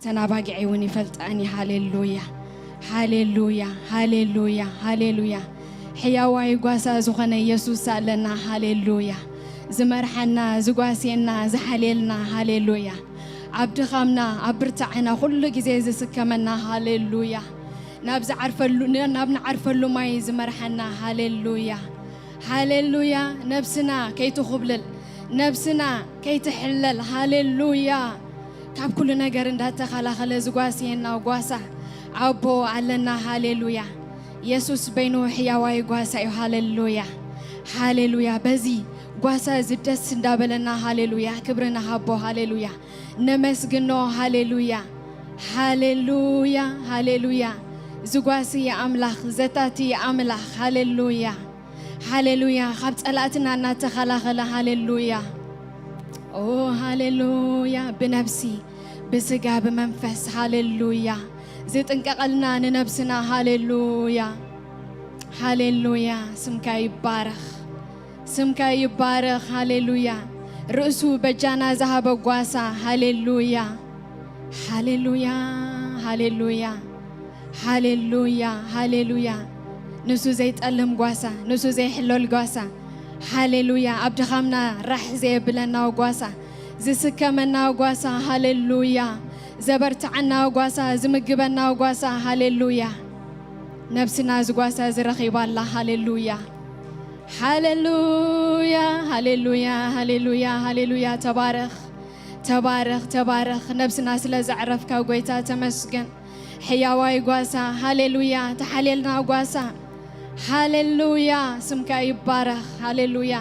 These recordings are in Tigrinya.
ተናባጊዐይ እውን ይፈልጠን እዩ። ሃሌሉያ፣ ሃሌሉያ፣ ሃሌሉያ፣ ሃሌሉያ። ሕያዋይ ጓሳ ዝኾነ ኢየሱስ ኣለና። ሃሌሉያ። ዝመርሓና፣ ዝጓስየና፣ ዝሓልየልና። ሃሌሉያ። ኣብ ድኻምና፣ ኣብ ብርታዕና ኩሉ ግዜ ዝስከመና። ሃሌሉያ። ናብ ዝዓርፈሉ፣ ናብ ንዓርፈሉ ማይ ዝመርሓና። ሃሌሉያ፣ ሃሌሉያ። ነብስና ከይትኹብልል፣ ነብስና ከይትሕለል። ሃሌሉያ። ካብ ኩሉ ነገር እንዳተኸላኸለ ዝጓስየና ጓሳ ኣቦ ኣለና። ሃሌሉያ። የሱስ በይኑ ሕያዋይ ጓሳ እዩ። ሃሌሉያ፣ ሃሌሉያ። በዚ ጓሳ እዚ ደስ እንዳበለና፣ ሃሌሉያ፣ ክብሪ ንሃቦ። ሃሌሉያ፣ ነመስግኖ። ሃሌሉያ፣ ሃሌሉያ፣ ሃሌሉያ። ዝጓሲ ኣምላኽ፣ ዘታቲ ኣምላኽ። ሃሌሉያ፣ ሃሌሉያ። ካብ ጸላእትና እናተኸላኸለ። ሃሌሉያ፣ ኦ ሃሌሉያ። ብነብሲ፣ ብስጋ፣ ብመንፈስ። ሃሌሉያ። ዝጥንቀቐልና ንነብስና። ሃሌሉያ፣ ሃሌሉያ። ስምካ ይባረኽ፣ ስምካ ይባረኽ። ሃሌሉያ። ርእሱ በጃና ዝሃበ ጓሳ። ሃሌሉያ፣ ሃሌሉያ፣ ሃሌሉያ፣ ሃሌሉያ፣ ሃሌሉያ። ንሱ ዘይጠልም ጓሳ፣ ንሱ ዘይሕለል ጓሳ። ሃሌሉያ። ኣብ ድኻምና ራሕ ዘየብለና ጓሳ፣ ዝስከመና ጓሳ። ሃሌሉያ። ዘበርትዓና ጓሳ፣ ዝምግበና ጓሳ። ሃሌሉያ። ነብስና ዝጓሳ ዝረኺባላ። ሃሌሉያ፣ ሃሌሉያ፣ ሃሌሉያ፣ ሃሌሉያ፣ ሃሌሉያ። ተባረኽ፣ ተባረኽ፣ ተባረኽ። ነብስና ስለ ዘዕረፍካ ጎይታ ተመስገን። ሕያዋይ ጓሳ። ሃሌሉያ። ተሓልየልና ጓሳ። ሃሌሉያ። ስምካ ይባረኽ። ሃሌሉያ።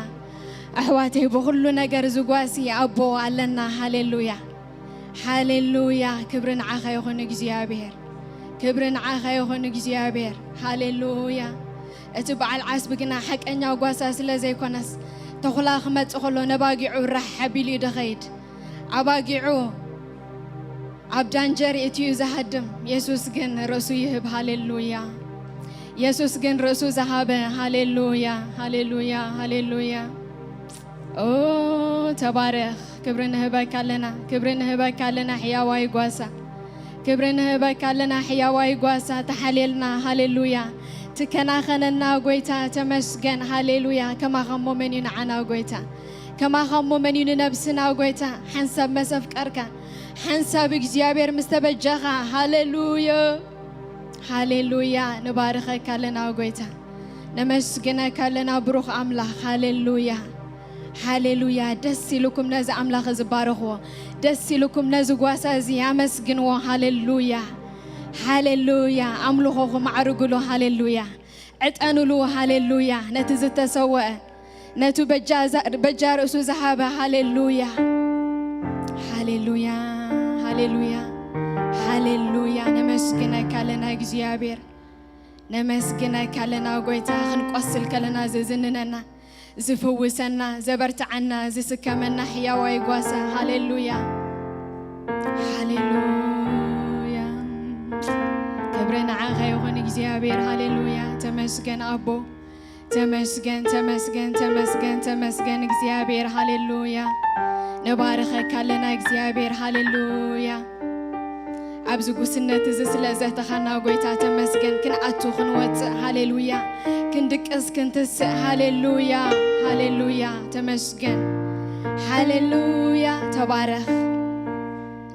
ኣሕዋተይ፣ ብኹሉ ነገር ዝጓሲ ኣቦ ኣለና። ሃሌሉያ፣ ሃሌሉያ። ክብሪ ንዓኻ ይኹን እግዚኣብሔር፣ ክብሪ ንዓኻ ይኹን እግዚኣብሔር። ሃሌሉያ። እቲ በዓል ዓስቢ ግና ሓቀኛ ጓሳ ስለ ዘይኮነስ፣ ተኹላ ክመጽእ ከሎ ነባጊዑ ራሕ ኣቢሉ እዩ ደኸይድ። ኣባጊዑ ኣብ ዳንጀር እትዩ ዝሃድም፣ የሱስ ግን ርእሱ ይህብ። ሃሌሉያ። የሱስ ግን ርእሱ ዝሃበ። ሃሌሉያ፣ ሃሌሉያ፣ ሃሌሉያ። ኦ፣ ተባረኽ። ክብሪ ንህበካ ኣለና፣ ክብሪ ንህበካ ኣለና። ሕያዋይ ጓሳ፣ ክብሪ ንህበካ ኣለና። ሕያዋይ ጓሳ፣ ተሓልየልና። ሃሌሉያ። ትከናኸነና ጎይታ፣ ተመስገን። ሃሌሉያ። ከማኻ እሞ መን እዩ ንዓና ጎይታ? ከማኻ እሞ መን እዩ ንነብስና ጎይታ? ሓንሳብ መሰፍቀርካ፣ ሓንሳብ እግዚኣብሔር ምስ ተበጃኻ። ሃሌሉያ፣ ሃሌሉያ። ንባርኸካ ኣለና ጎይታ፣ ነመስግነካ ኣለና ብሩኽ ኣምላኽ። ሃሌሉያ፣ ሃሌሉያ። ደስ ኢልኩም ነዚ ኣምላኽ እዚ ባርኽዎ፣ ደስ ኢልኩም ነዚ ጓሳ እዚ ኣመስግንዎ። ሃሌሉያ፣ ሃሌሉያ። ኣምልኾኹም ኣዕርጉሉ። ሃሌሉያ፣ ዕጠኑሉ። ሃሌሉያ። ነቲ ዝተሰወአ፣ ነቱ በጃ ዛ-፣ በጃ ርእሱ ዝሃበ። ሃሌሉያ፣ ሃሌሉያ፣ ሃሌሉያ፣ ሃሌሉያ። ነመስግነካ ኣለና እግዚኣብሔር፣ ነመስግነካ ኣለና ጎይታ። ክንቆስል ከለና ዝዝንነና፣ ዝፍውሰና፣ ዘበርትዓና፣ ዝስከመና ሕያዋይ ጓሳ። ሃሌሉያ፣ ሃሌሉያ። ክብሪ ንዓኻ ይኹን እግዚኣብሔር። ሃሌሉያ። ተመስገን ኣቦ። ተመስገን፣ ተመስገን፣ ተመስገን፣ ተመስገን እግዚኣብሔር። ሃሌሉያ። ንባርኸካ ኣለና እግዚኣብሔር። ሃሌሉያ። ኣብዚ ጉስነት እዚ ስለ ዘተኻና ጎይታ ተመስገን። ክንኣቱ ክንወፅእ፣ ሃሌሉያ። ክንድቅስ ክንትስእ፣ ሃሌሉያ፣ ሃሌሉያ። ተመስገን፣ ሃሌሉያ። ተባረኽ።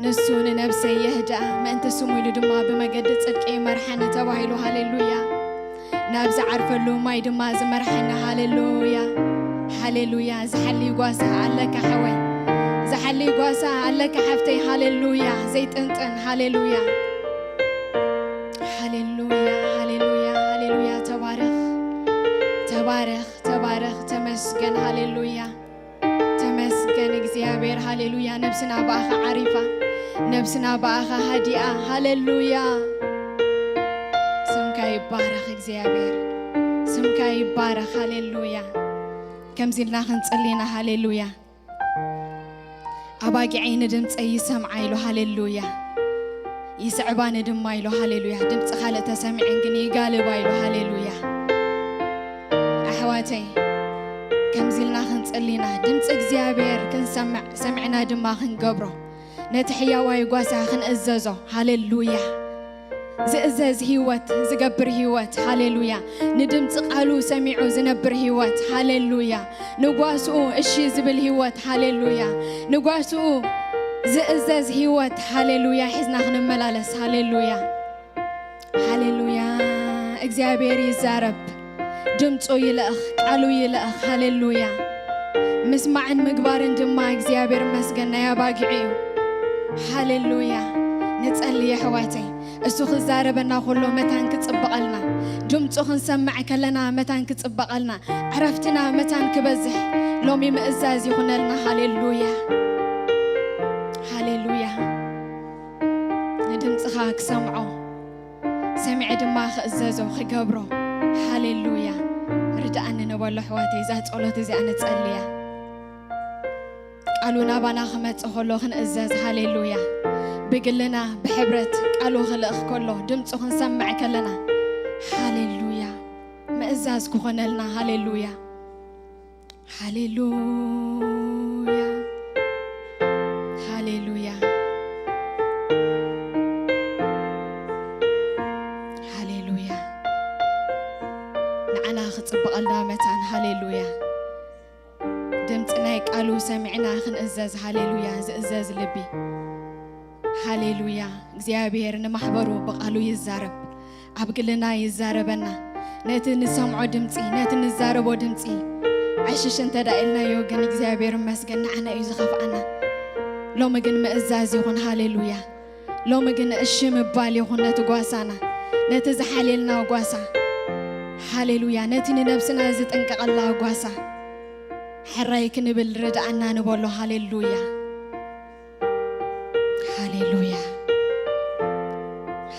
ንሱ ንነብሰይ የህድኣ፣ ምእንቲ ስሙ ኢሉ ድማ ብመገዲ ጽድቂ ይመርሓኒ ተባሂሉ። ሃሌሉያ። ናብ ዝዓርፈሉ ማይ ድማ ዝመርሓኒ። ሃሌሉያ፣ ሃሌሉያ። ዝሓሊ ጓሳ ኣለካ ሓወይ፣ ዝሓሊ ጓሳ ኣለካ ሓፍተይ። ሃሌሉያ። ዘይጥንጥን። ሃሌሉያ፣ ሃሌሉያ፣ ሃሌሉያ፣ ሃሌሉያ። ተባረኽ፣ ተባረኽ፣ ተባረኽ። ተመስገን። ሃሌሉያ። ተመስገን እግዚኣብሔር። ሃሌሉያ። ነብስና ብኣኻ ዓሪፋ፣ ነብስና ብኣኻ ሃዲኣ። ሃሌሉያ። ስምካ ይባረኽ እግዚኣብሔር፣ ስምካ ይባረኽ። ሃሌሉያ። ከምዚ ኢልና ክንጽሊ ኢና። ሃሌሉያ። ኣባጊዐይ ንድምፀይ ይሰምዓ ኢሉ። ሃሌሉያ። ይስዕባኒ ድማ ኢሉ። ሃሌሉያ። ድምፂ ካልእ ተሰሚዐን ግን ይጋልባ ኢሉ። ሃሌሉያ። ኣሕዋተይ፣ ከምዚ ኢልና ክንጽሊ ኢና። ድምፂ እግዚኣብሔር ክንሰምዕ፣ ሰሚዕና ድማ ክንገብሮ። ነቲ ሕያዋይ ጓሳ ክንእዘዞ። ሃሌሉያ። ዝእዘዝ ህይወት፣ ዝገብር ህይወት። ሃሌሉያ። ንድምፂ ቃሉ ሰሚዑ ዝነብር ህይወት። ሃሌሉያ። ንጓስኡ እሺ ዝብል ህይወት። ሃሌሉያ። ንጓስኡ ዝእዘዝ ህይወት። ሃሌሉያ። ሒዝና ክንመላለስ። ሃሌሉያ። ሃሌሉያ። እግዚኣብሔር ይዛረብ፣ ድምፁ ይልእኽ፣ ቃሉ ይልእኽ። ሃሌሉያ። ምስማዕን ምግባርን ድማ እግዚኣብሔር መስገን ናይ ኣባጊዑ እዩ። ሃሌሉያ። ንጸሊ የሕዋተይ፣ እሱ ክዛረበና ከሎ መታን ክጽብቐልና፣ ድምፁ ክንሰምዕ ከለና መታን ክጽብቐልና፣ ዕረፍትና መታን ክበዝሕ ሎሚ ምእዛዝ ይኹነልና። ሃሌሉያ። ሃሌሉያ። ንድምፅኻ ክሰምዖ፣ ሰሚዐ ድማ ክእዘዞ ክገብሮ። ሃሌሉያ። ርድኣኒ ንበሎ ኣሕዋተይ፣ እዛ ጸሎት እዚኣ ንጸልያ። ቃሉ ናባና ክመጽእ ከሎ ክንእዘዝ። ሃሌሉያ። ብግልና ብሕብረት ቃሉ ክልእኽ ከሎ ድምፁ ክንሰምዕ ከለና፣ ሃሌሉያ፣ ምእዛዝ ክኾነልና። ሃሌሉያ። ሃሌሉያ። ሃሌሉያ። ሃሌሉያ። ንዓና ክጽብቐልና መታን። ሃሌሉያ። ድምፂ ናይ ቃሉ ሰሚዕና ክንእዘዝ። ሃሌሉያ። ዝእዘዝ ልቢ። ሃሌሉያ። እግዚኣብሔር ንማሕበሩ ብቃሉ ይዛረብ፣ ኣብ ግልና ይዛረበና። ነቲ ንሰምዖ ድምፂ፣ ነቲ ንዛረቦ ድምፂ ዕሽሽ እንተ ደኣ ኢልናዮ ግን እግዚኣብሔር ይመስገን ንዓና እዩ ዝኸፍኣና። ሎሚ ግን ምእዛዝ ይኹን። ሃሌሉያ። ሎሚ ግን እሺ ምባል ይኹን ነቲ ጓሳና፣ ነቲ ዝሓልየልና ጓሳ። ሃሌሉያ። ነቲ ንነብስና ዝጥንቀቐላ ጓሳ ሕራይ ክንብል ርድኣና ንበሎ። ሃሌሉያ። ሃሌሉያ።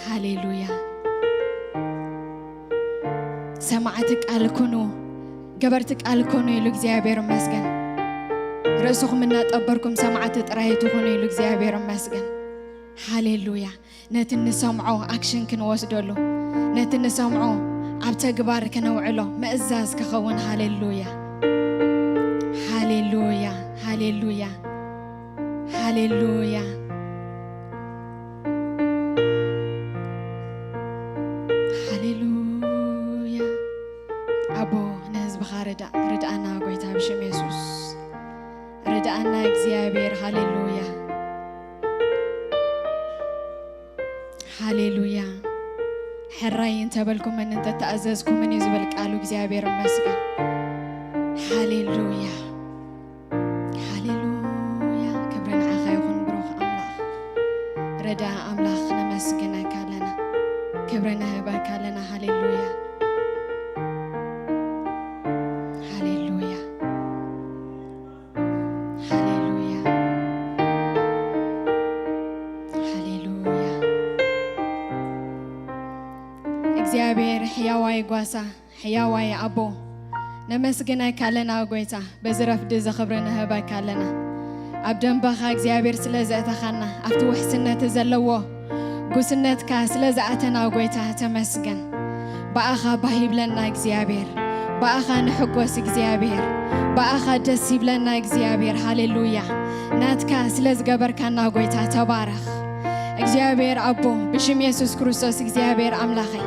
ሃሌሉያ። ሰማዕቲ ቃል ኩኑ፣ ገበርቲ ቃል ኩኑ ኢሉ እግዚኣብሔር ይመስገን። ርእስኹም እናጠበርኩም ሰማዕቲ ጥራይ ትኹኑ ኢሉ እግዚኣብሔር ይመስገን። ሃሌሉያ። ነቲ ንሰምዖ ኣክሽን ክንወስደሉ፣ ነቲ ንሰምዖ ኣብ ተግባር ከነውዕሎ ምእዛዝ ክኸውን። ሃሌሉያ። ሃሌሉያ። ሃሌሉያ። ሃሌሉያ። ሃሌሉያ። ኣቦ፣ ንህዝብኻ ርዳእ፣ ርድኣና ጎይታ ብሽም የሱስ። ርድኣና እግዚኣብሔር። ሃሌሉያ። ሃሌሉያ። ሕራይ እንተበልኩምን እንተተኣዘዝኩምን እዩ ዝብል ቃሉ። እግዚኣብሔር ይመስገን። ሃሌሉያ። ሃሌሉያ። ክብሪ ንዓኻ ይኹን ብሩኽ ኣምላኽ። ረዳኢ ኣምላኽ ነመስግነካ ኣለና። ክብሪ ንህበካ ኣለና። ሃሌሉያ። ሃሌሉያ። ሃሌሉያ። ሃሌሉያ። እግዚኣብሔር ሕያዋይ ጓሳ፣ ሕያዋይ ኣቦ፣ ነመስግነካ ኣለና ጎይታ። በዚ ረፍዲ እዚ ክብሪ ንህበካ ኣለና። ኣብ ደንበኻ እግዚኣብሔር ስለ ዘእተኻና፣ ኣብቲ ውሕስነት ዘለዎ ጉስነትካ ስለ ዝኣተና ጎይታ ተመስገን። ብኣኻ ባህ ይብለና እግዚኣብሔር፣ ብኣኻ ንሕጎስ እግዚኣብሔር፣ ብኣኻ ደስ ይብለና እግዚኣብሔር። ሃሌሉያ። ናትካ ስለ ዝገበርካና ጎይታ ተባረኽ። እግዚኣብሔር ኣቦ፣ ብሽም የሱስ ክርስቶስ እግዚኣብሔር ኣምላኸይ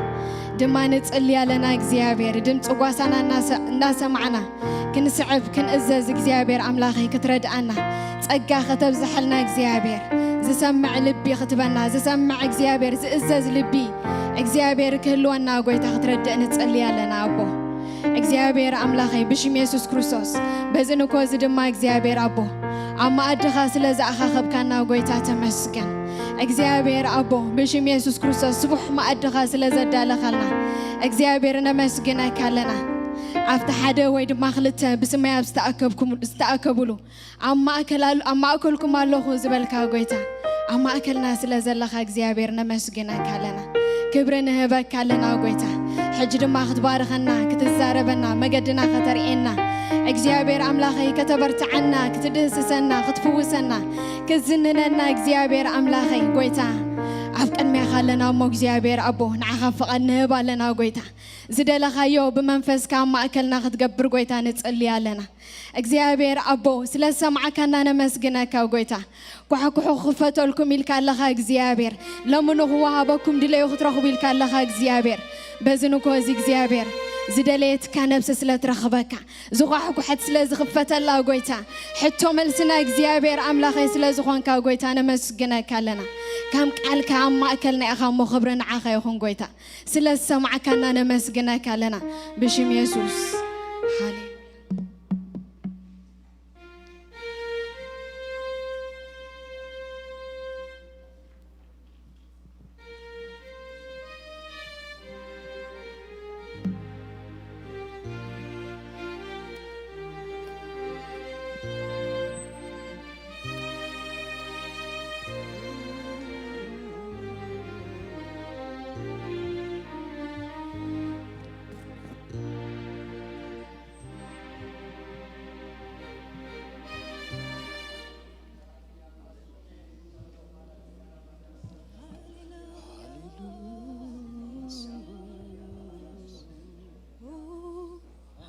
ድማ ንጽሊ ኣለና እግዚኣብሔር፣ ድምፂ ጓሳና እናሰ-፣ እናሰማዕና ክንስዕብ ክንእዘዝ እግዚኣብሔር ኣምላኸይ ክትረድኣና ጸጋ ከተብዝሐልና እግዚኣብሔር፣ ዝሰምዕ ልቢ ክትበና፣ ዝሰምዕ እግዚኣብሔር፣ ዝእዘዝ ልቢ እግዚኣብሔር ክህልወና ጎይታ ክትረድእ ንጸሊ ኣለና ኣቦ። እግዚኣብሔር ኣምላኸይ ብሽም የሱስ ክርስቶስ በዚ ንኮ እዚ ድማ እግዚኣብሔር ኣቦ ኣብ መኣድኻ ስለ ዝኣኻኸብካና ጎይታ ተመስገን። እግዚኣብሔር ኣቦ ብሽም የሱስ ክርስቶስ ስቡሕ መኣድኻ ስለ ዘዳለኻልና እግዚኣብሔር ነመስግነካ ኣለና። ኣብቲ ሓደ ወይ ድማ ክልተ ብስመይ ኣብ ዝተኣከብኩም-፣ ዝተኣከቡሉ ኣብ ማእከል ኣል-፣ ኣብ ማእከልኩም ኣለኹ ዝበልካ ጎይታ፣ ኣብ ማእከልና ስለ ዘለኻ እግዚኣብሔር ነመስግነካ ኣለና። ክብሪ ንህበካ ኣለና ጎይታ። ሕጂ ድማ ክትባርኸና፣ ክትዛረበና፣ መገድና ከተርእየና፣ እግዚኣብሔር ኣምላኸይ ከተበርትዓና፣ ክትድህስሰና፣ ክትፍውሰና፣ ክትዝንነና እግዚኣብሔር ኣምላኸይ ጎይታ ኣብ ቅድሜኻ ኣለና እሞ እግዚኣብሔር ኣቦ ንዓኻ ፍቓድ ንህብ ኣለና ጎይታ። ዝደለኻዮ ብመንፈስካ ኣብ ማእከልና ክትገብር ጎይታ ንጽሊ ኣለና። እግዚኣብሔር ኣቦ፣ ስለ ዝሰማዕካና ነመስግነካ ጎይታ። ኳሕኩሑ ክኽፈተልኩም ኢልካ ኣለኻ እግዚኣብሔር። ለምኑ ክወሃበኩም፣ ድለዩ ክትረኽቡ ኢልካ ኣለኻ እግዚኣብሔር። በዚ ንግሆ እዚ እግዚኣብሔር፣ ዝደለየትካ ነብሲ ስለ ትረኽበካ፣ ዝኳሕኩሐት ስለ ዝኽፈተላ ጎይታ፣ ሕቶ መልስና እግዚኣብሔር ኣምላኸይ ስለ ዝኾንካ ጎይታ ነመስግነካ ኣለና። ከም ቃልካ ኣብ ማእከልና ኢኻ እሞ ክብሪ ንዓኻ ይኹን ጎይታ። ስለ ዝሰማዕካና ነመስግነካ ኣለና ብሽም የሱስ።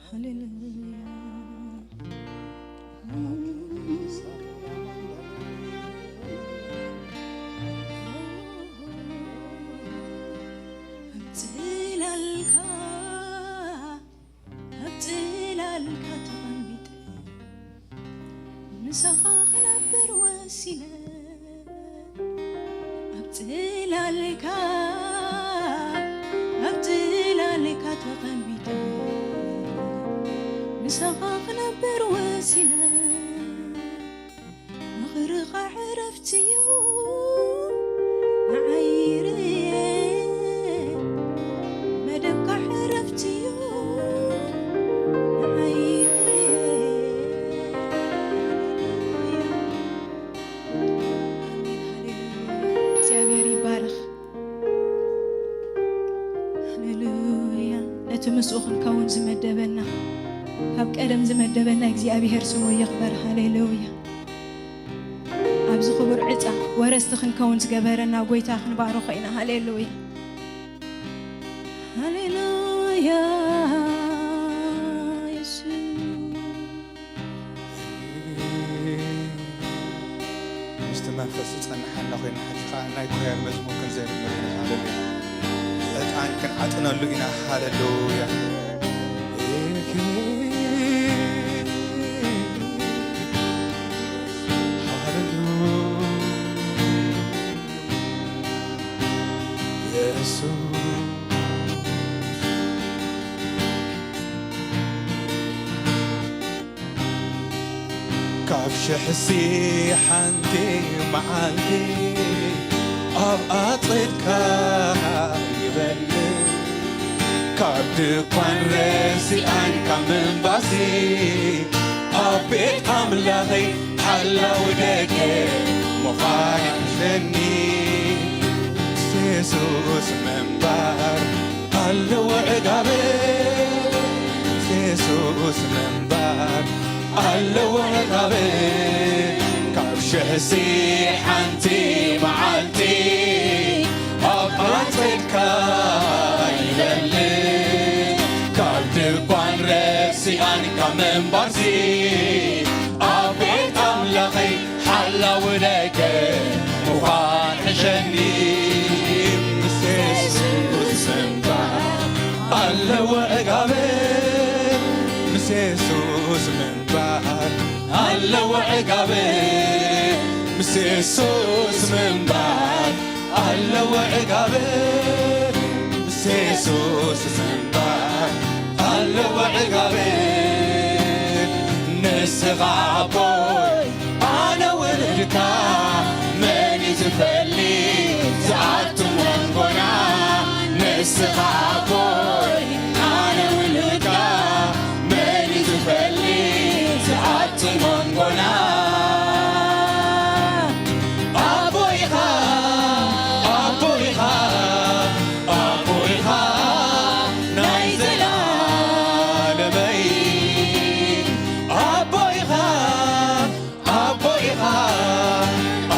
ሃሌሉያ። ጽላልካ፣ ኣብ ጽላልካ ተቐሚጠ፣ ምሳኻ ክነብር ወሲነ። ኣብ ጽላልካ፣ ኣብ ጽላልካ ተቐሚጠ፣ ምሳኻ ክነብር ወሲነ። ምኽርኻ ዕረፍት'ዩ ንዓይ ርእየ፣ መደብካ ዕረፍት'ዩ ንዓይ ርእየ። ኣሜን፣ ሃሌሉያ። እግዚኣብሔር ይባረኽ። ሃሌሉያ። ነቲ ምስኡ ክንከውን ዝመደበና፣ ካብ ቀደም ዝመደበና እግዚኣብሔር ስሙ ይኽበር። ሃሌሉያ። ኣብዚ ክቡር ዕፃ ወረስቲ ክንከውን ዝገበረና ጎይታ ክንባርኾ ኢና። ሃሌሉያ። ሃሌሉያ። የሱስ። ምስቲ መንፈስ ዝጸንሓና ኮይና፣ ሕጂ ኸኣ ናይ ኳየር መዝሙር ክንዘምር ኢና። ሃሌሉያ። ዕጣን ክንዓጥነሉ ኢና። ሃሌሉያ። ሃሌሉያ። የሱስ። ካብ ሽሕሲ ሓንቲ መዓልቲ ኣብ ኣጽድካ ይበልጽ። ካብ ድኳን ረሲኣን ካብ ምንባሲ ኣብ ቤት ኣምላኸይ ሓላዊ ደገ ምዃን ይሕሸኒ። ምስ የሱስ ምንባር ኣለዎ ዕጋበ፣ ምስ የሱስ ምንባር ኣለዎ ዕጋበ። ካብ ሽሕሲ ሓንቲ መዓልቲ ኣብ ኣጽድካ ይበልጽ። ካብ ድኳን ረሲኣን ካብ ምንባርሲ ኣብ ቤት ኣምላኸይ ሓላዊ ደገ ምዃን ሕሸኒ። ምስ የሱስ ምንባር ኣለዎ ዕጋበ፣ ምስ የሱስ ምንባር ኣለዎ ዕጋበ፣ ምስ የሱስ ምንባር ኣለዎ ዕጋበ፣ ምስ የሱስ ምንባር ኣለዎ ዕጋበ። ንስኻ ኣቦይ ኣነ ውሉድካ፣ መን እዩ ዝፈልጥ ዝኣቱ መንጎና? ንስኻ ኣቦይ ኣነ ውሉድካ፣ መን እዩ ዝፈልጥ ዝኣቱ መንጎና? ኣቦ ኢኻ፣ ኣቦ ኢኻ፣ ኣቦ ኢኻ ናይ ዘላለመይ። ኣቦ ኢኻ፣ ኣቦ ኢኻ፣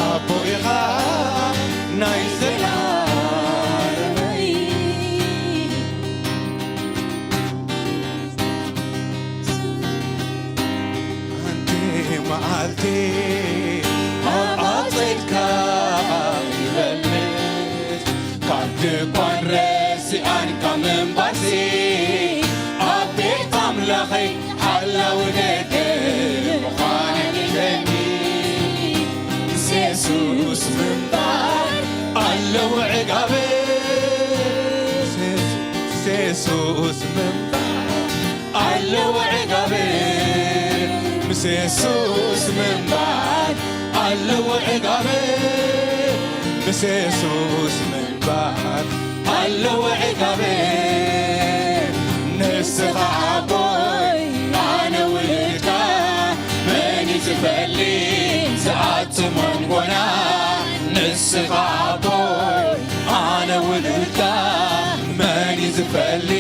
ኣቦ ኢኻ ናይ ዘላለመይ። ድኳን ረሲኣን ካብ ምንባርሲ፣ ኣብ ቤት ኣምላኸይ ሓላዊ ደገ ምዃን ኣለኒ። ምስ የሱስ ምንባር ኣለዎ ዕጋበ። ምስ የሱስ ምንባር ኣለዎ ዕጋበ። ምስ የሱስ ምንባር ኣለዎ ዕጋበ። ምስ የሱስ ምንባር ኣለዎ ዕጋበ። ንስኻ ኣቦይ ኣነ ውልድካ፣ መን እዩ ዝፈሊ ዝኣቱ መንጎና? ንስኻ ኣቦይ ኣነ ውሉድካ፣ መን እዩ ዝፈሊ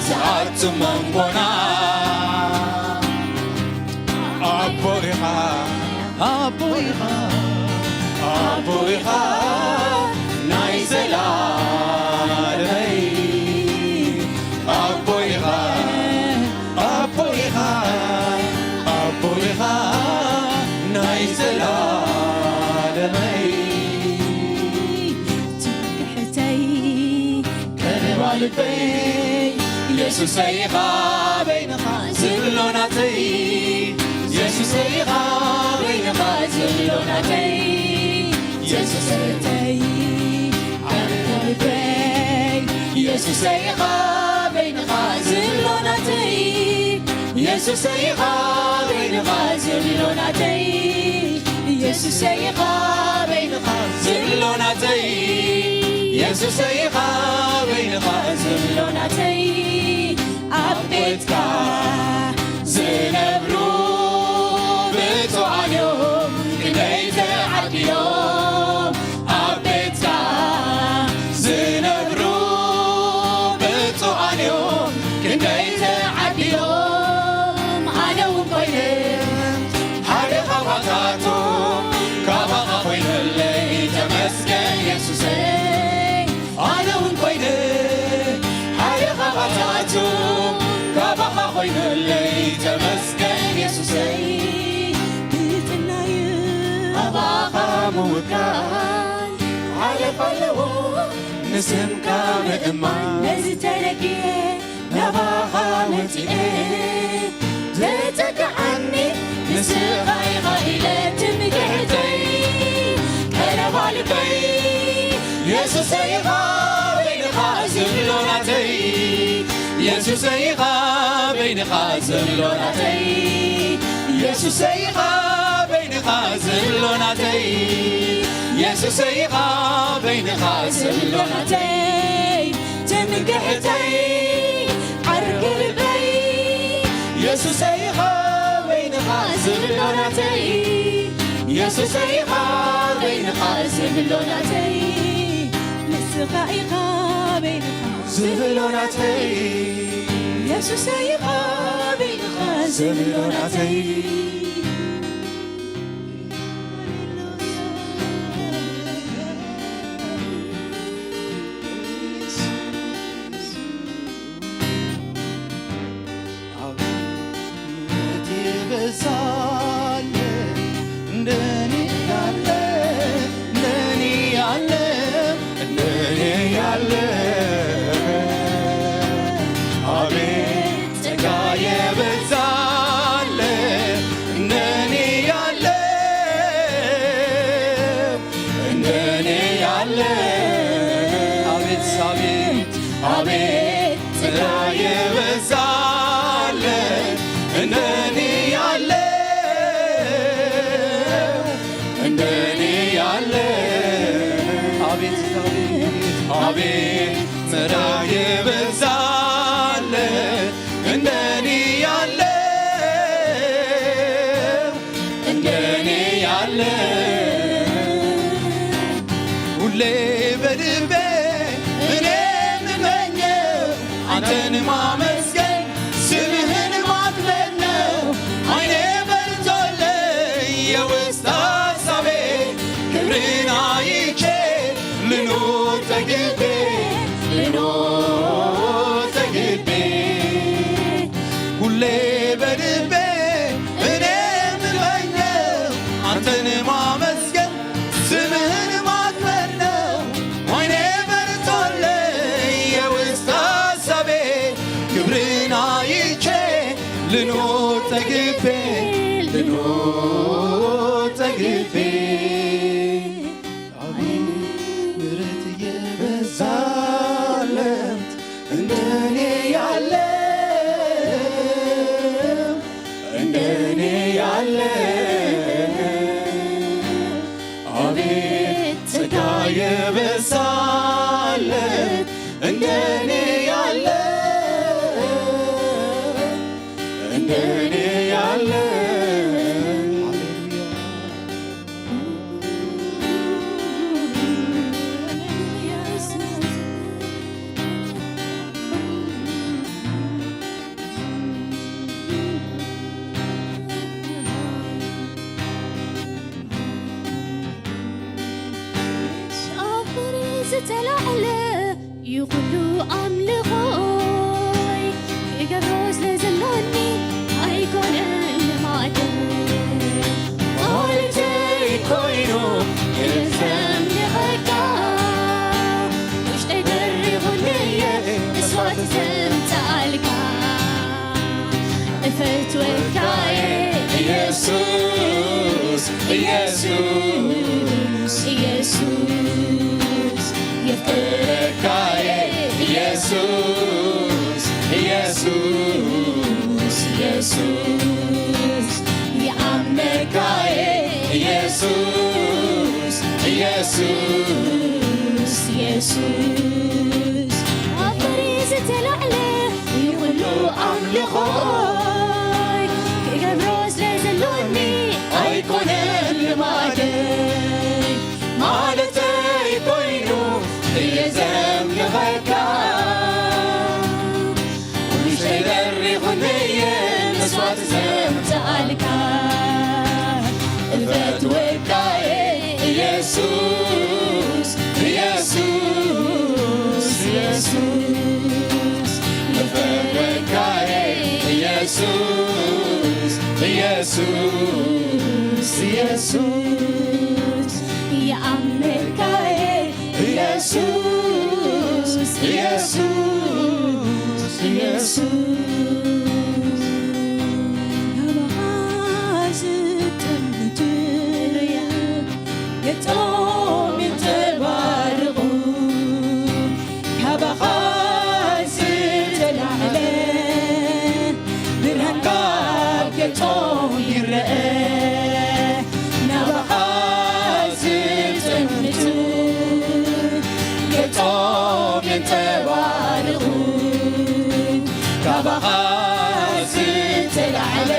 ዝኣቱ መንጎና? ኣቦ ኢኻ፣ ኣቦ ኢኻ፣ ኣቦ ኢኻ ናይ ዘላለመይ። ኣቦ ኢኻ፣ ኣቦ ኢኻ፣ ኣቦ ኢኻ ናይ ዘላለመይ። ትምክሕተይ፣ ቀረባ ልበይ፣ የሱሰይ ኢኻ በይንኻ ዝብሎ ናተይ። የሱሰይ ኢኻ በይንኻ ዝብሎ ናተይ። የሱሰይ፣ ዓረባ ልበይ፣ የሱሰይ ኢኻ በይንኻ ዝብሎ ናተይ። የሱሰይ ኢኻ በይንኻ ዝብሎ ናተይ። የሱሰይ ኢኻ በይንኻ ዝብሎ ናተይ። የሱሰይ ኢኻ በይንኻ ዝብሎ ናተይ። ኣብ ቤትካ ዝነብሩ ብፁዓን እዮም፣ ክንደይ ተዓዲሎም። ኣብ ቤትካ ዝነብሩ ብፁዓን እዮም፣ ክንደይ ተዓዲሎም። ኣነ እውን ኮይነ ሓደ ካብኣቶም፣ ካባኻ ኮይነለይ ተመስገን የሱሰይ። ኣነ እውን ኮይነ ሓደ ካብኣታቱ፣ ካባኻ ኮይነለይ ተመስገን የሱሰይ። ትሕትናይ ናባኻ ምውካል ሓለፋ ኣለዎ። ንስምካ ምእማን ነዚ ተረዲኤ ናባኻ መጺኤ። ተጠቅዓኒ ንስኻ ኢኻ ኢለ ትምክሕተይ። ቀረባ ልበይ የሱሰይ ኢኻ በይንኻ ዝብሎ ናተይ። የሱሰይ ኢኻ በይንኻ ዝብሎ ናተይ። የሱሰይ ኢኻ በይንኻ ዝብሎ ናተይ። የሱሰይ ኢኻ በይንኻ ዝብሎ ናተይ። ትምክሕተይ ዓርኪ ልበይ። የሱሰይ ኢኻ በይንኻ ዝብሎ ናተይ። የሱሰይ ኢኻ በይንኻ ዝብሎ ናተይ። ንስኻ ኢኻ በይንኻ ዝብሎ ናተይ። የሱሰይ ኢኻ በይንኻ ዝብሎ ናተይ። የበዛለ እንደኔ ያለ እንደኔ ያለ ዝተላዕለ ይኹሉ ኣምልኾይ ክገብሮ ስለ ዘሎኒ ኣይኮነን ልማደይ ማለተይ ኮይኑ እዘምልኸካ ውሽጠይ ደሪኹለየ መስዋዕቲ ዘምጽኣልካ እፈትወካየ ኢየሱስ ኢየሱስ ኢየሱስ የፍቅረካየ ኢየሱስ ኢየሱስ ኢየሱስ የኣምነካየ ኢየሱስ ኢየሱስ ኢየሱስ ኣፈሪ ዝተላዕለ ይኹሉ ኣምልኾይ ክገብሮ ስለ ዘሎኒ ኣይኮነን ልማደይ ማለተይ ኮይኑ እየ ዘምልኸካ ውሽጠይ ደሪኹኒ እየ መስዋዕቲ ዘምጽኣልካ እፈትወካ እየ ኢየሱስ ኢየሱስ ኢየሱስ እፈትወካ እየ ኢየሱስ ኢየሱስ ኢየሱስ የኣምነካ እየ ኢየሱስ ኢየሱስ ኢየሱስ ናባኻ ዝጥምቱ ገጾም ይንጸባረቑ ካባኻ ዝተላዕለ ብርሃን ካብ ገጾም ይረአ ናባኻ ዝጥምቱ ገጾም የንጸባርቑ ካባኻ ዝተላዕለ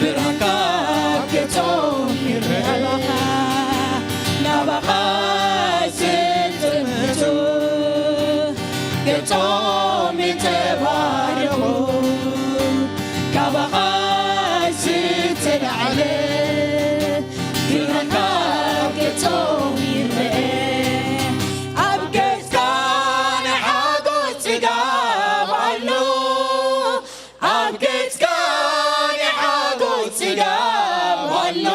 ብርሃን ካብ ገጾም ይረአ ናባኻ ዝጥምቱ ገጾም ይንጸባረቑ ካባኻ ዝተላዕለ ብርሃን ካብ ገጾም ይረአ ኣብ ገጽካ ናይ ሓጎስ ጽጋብ ኣሎ ኣብ ገጽካ ናይ ሓጎስ ጽጋብ ኣሎ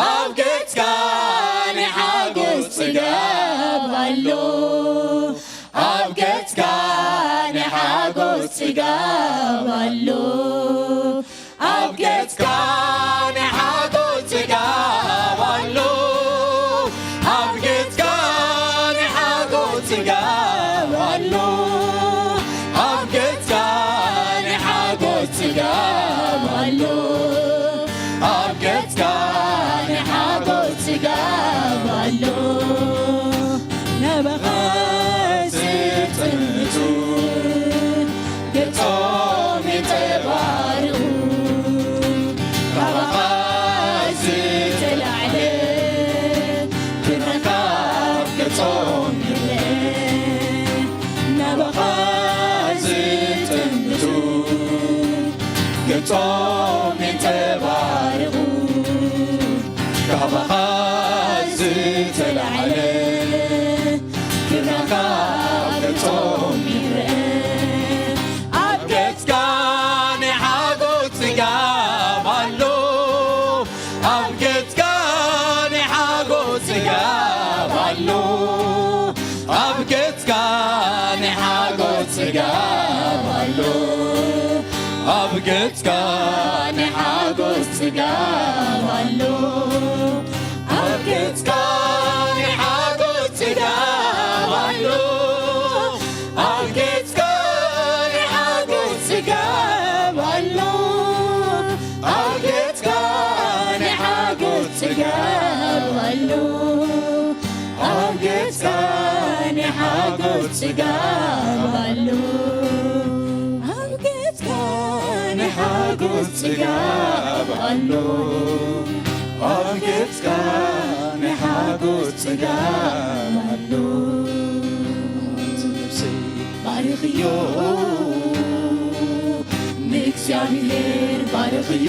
ኣብ ገጽካ ናይ ሓጎስ ጽጋብ ኣሎ ኣብ ገጽካ ናይ ሓጎስ ጽጋብ ኣሎ ኣብ ገጽካ ናይ ሓጎስ ጽጋብ ኣሎ ኣብ ገጽካ ናይ ሓጎስ ጽጋብ ኣሎ ኣብ ገጽካ ናይ ሓጎስ ጽጋብ ኣሎ ኣብ ገጽካ ናይ ሓጎስ ጽጋብ ኣሎ ናባኻ ዝጥምቱ ገጾም ይንጸባረቑ ካባኻ ዝተላዕለ ብርሃን ካብ ገጾም ይረአ ናባኻ ዝጥምቱ ገጾም ይንጸባረቑ ካባኻ ዝተላዕለ ክብራኻ ኣብ ገጾም ይረአ ኣብ ገጽካ ናይ ሓጎስ ጽጋብ ኣሎ ኣብ ገጽካ ናይ ሓጎስ ጽጋብ ኣሎ ኣብ ገጽካ ናይ ሓጎስ ጽጋብ ኣሎ ኣብ ገጽካ ናይ ሓጎስ ጽጋብ ኣሎ ኣብ ገጽካ ናይ ሓጎስ ጽጋብ ኣሎ ኣብ ገጽካ ናይ ሓጎስ ጽጋብ ኣሎ ኣብ ገጽካ ናይ ሓጎስ ጽጋብ ኣሎ ኣብ ገጽካ ናይ ሓጎስ ጽጋብ ኣሎ። ኣብ ገጽካ ናይ ሓጎስ ጽጋብ ኣሎ። ኣብ ገጽካ ናይ ሓጎስ ጽጋብ ኣሎ። ነፍሰይ ባርኽዮ፣ ንእግዚኣብሔር ባርኽዮ።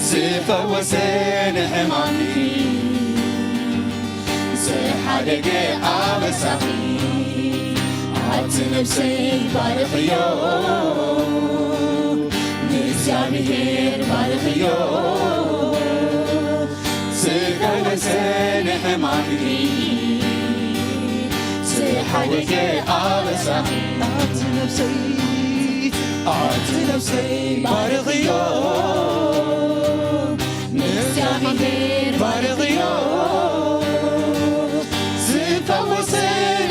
ዝፈወሰ ንሕማምኪ፣ ዝሓደገ ኣበሳኺ። ኣቲ ነፍሰይ ባርኽዮ፣ ንእግዚኣብሔር ባርኽዮ። ዝፈወሰ ንሕማምኪ፣ ዝሓደገ ኣበሳኺ። ኣቲ ነፍሰይ፣ ኣቲ ነፍሰይ ባርኽዮ፣ ንእግዚኣብሔር ባርኽዮ። ዝፈወሰ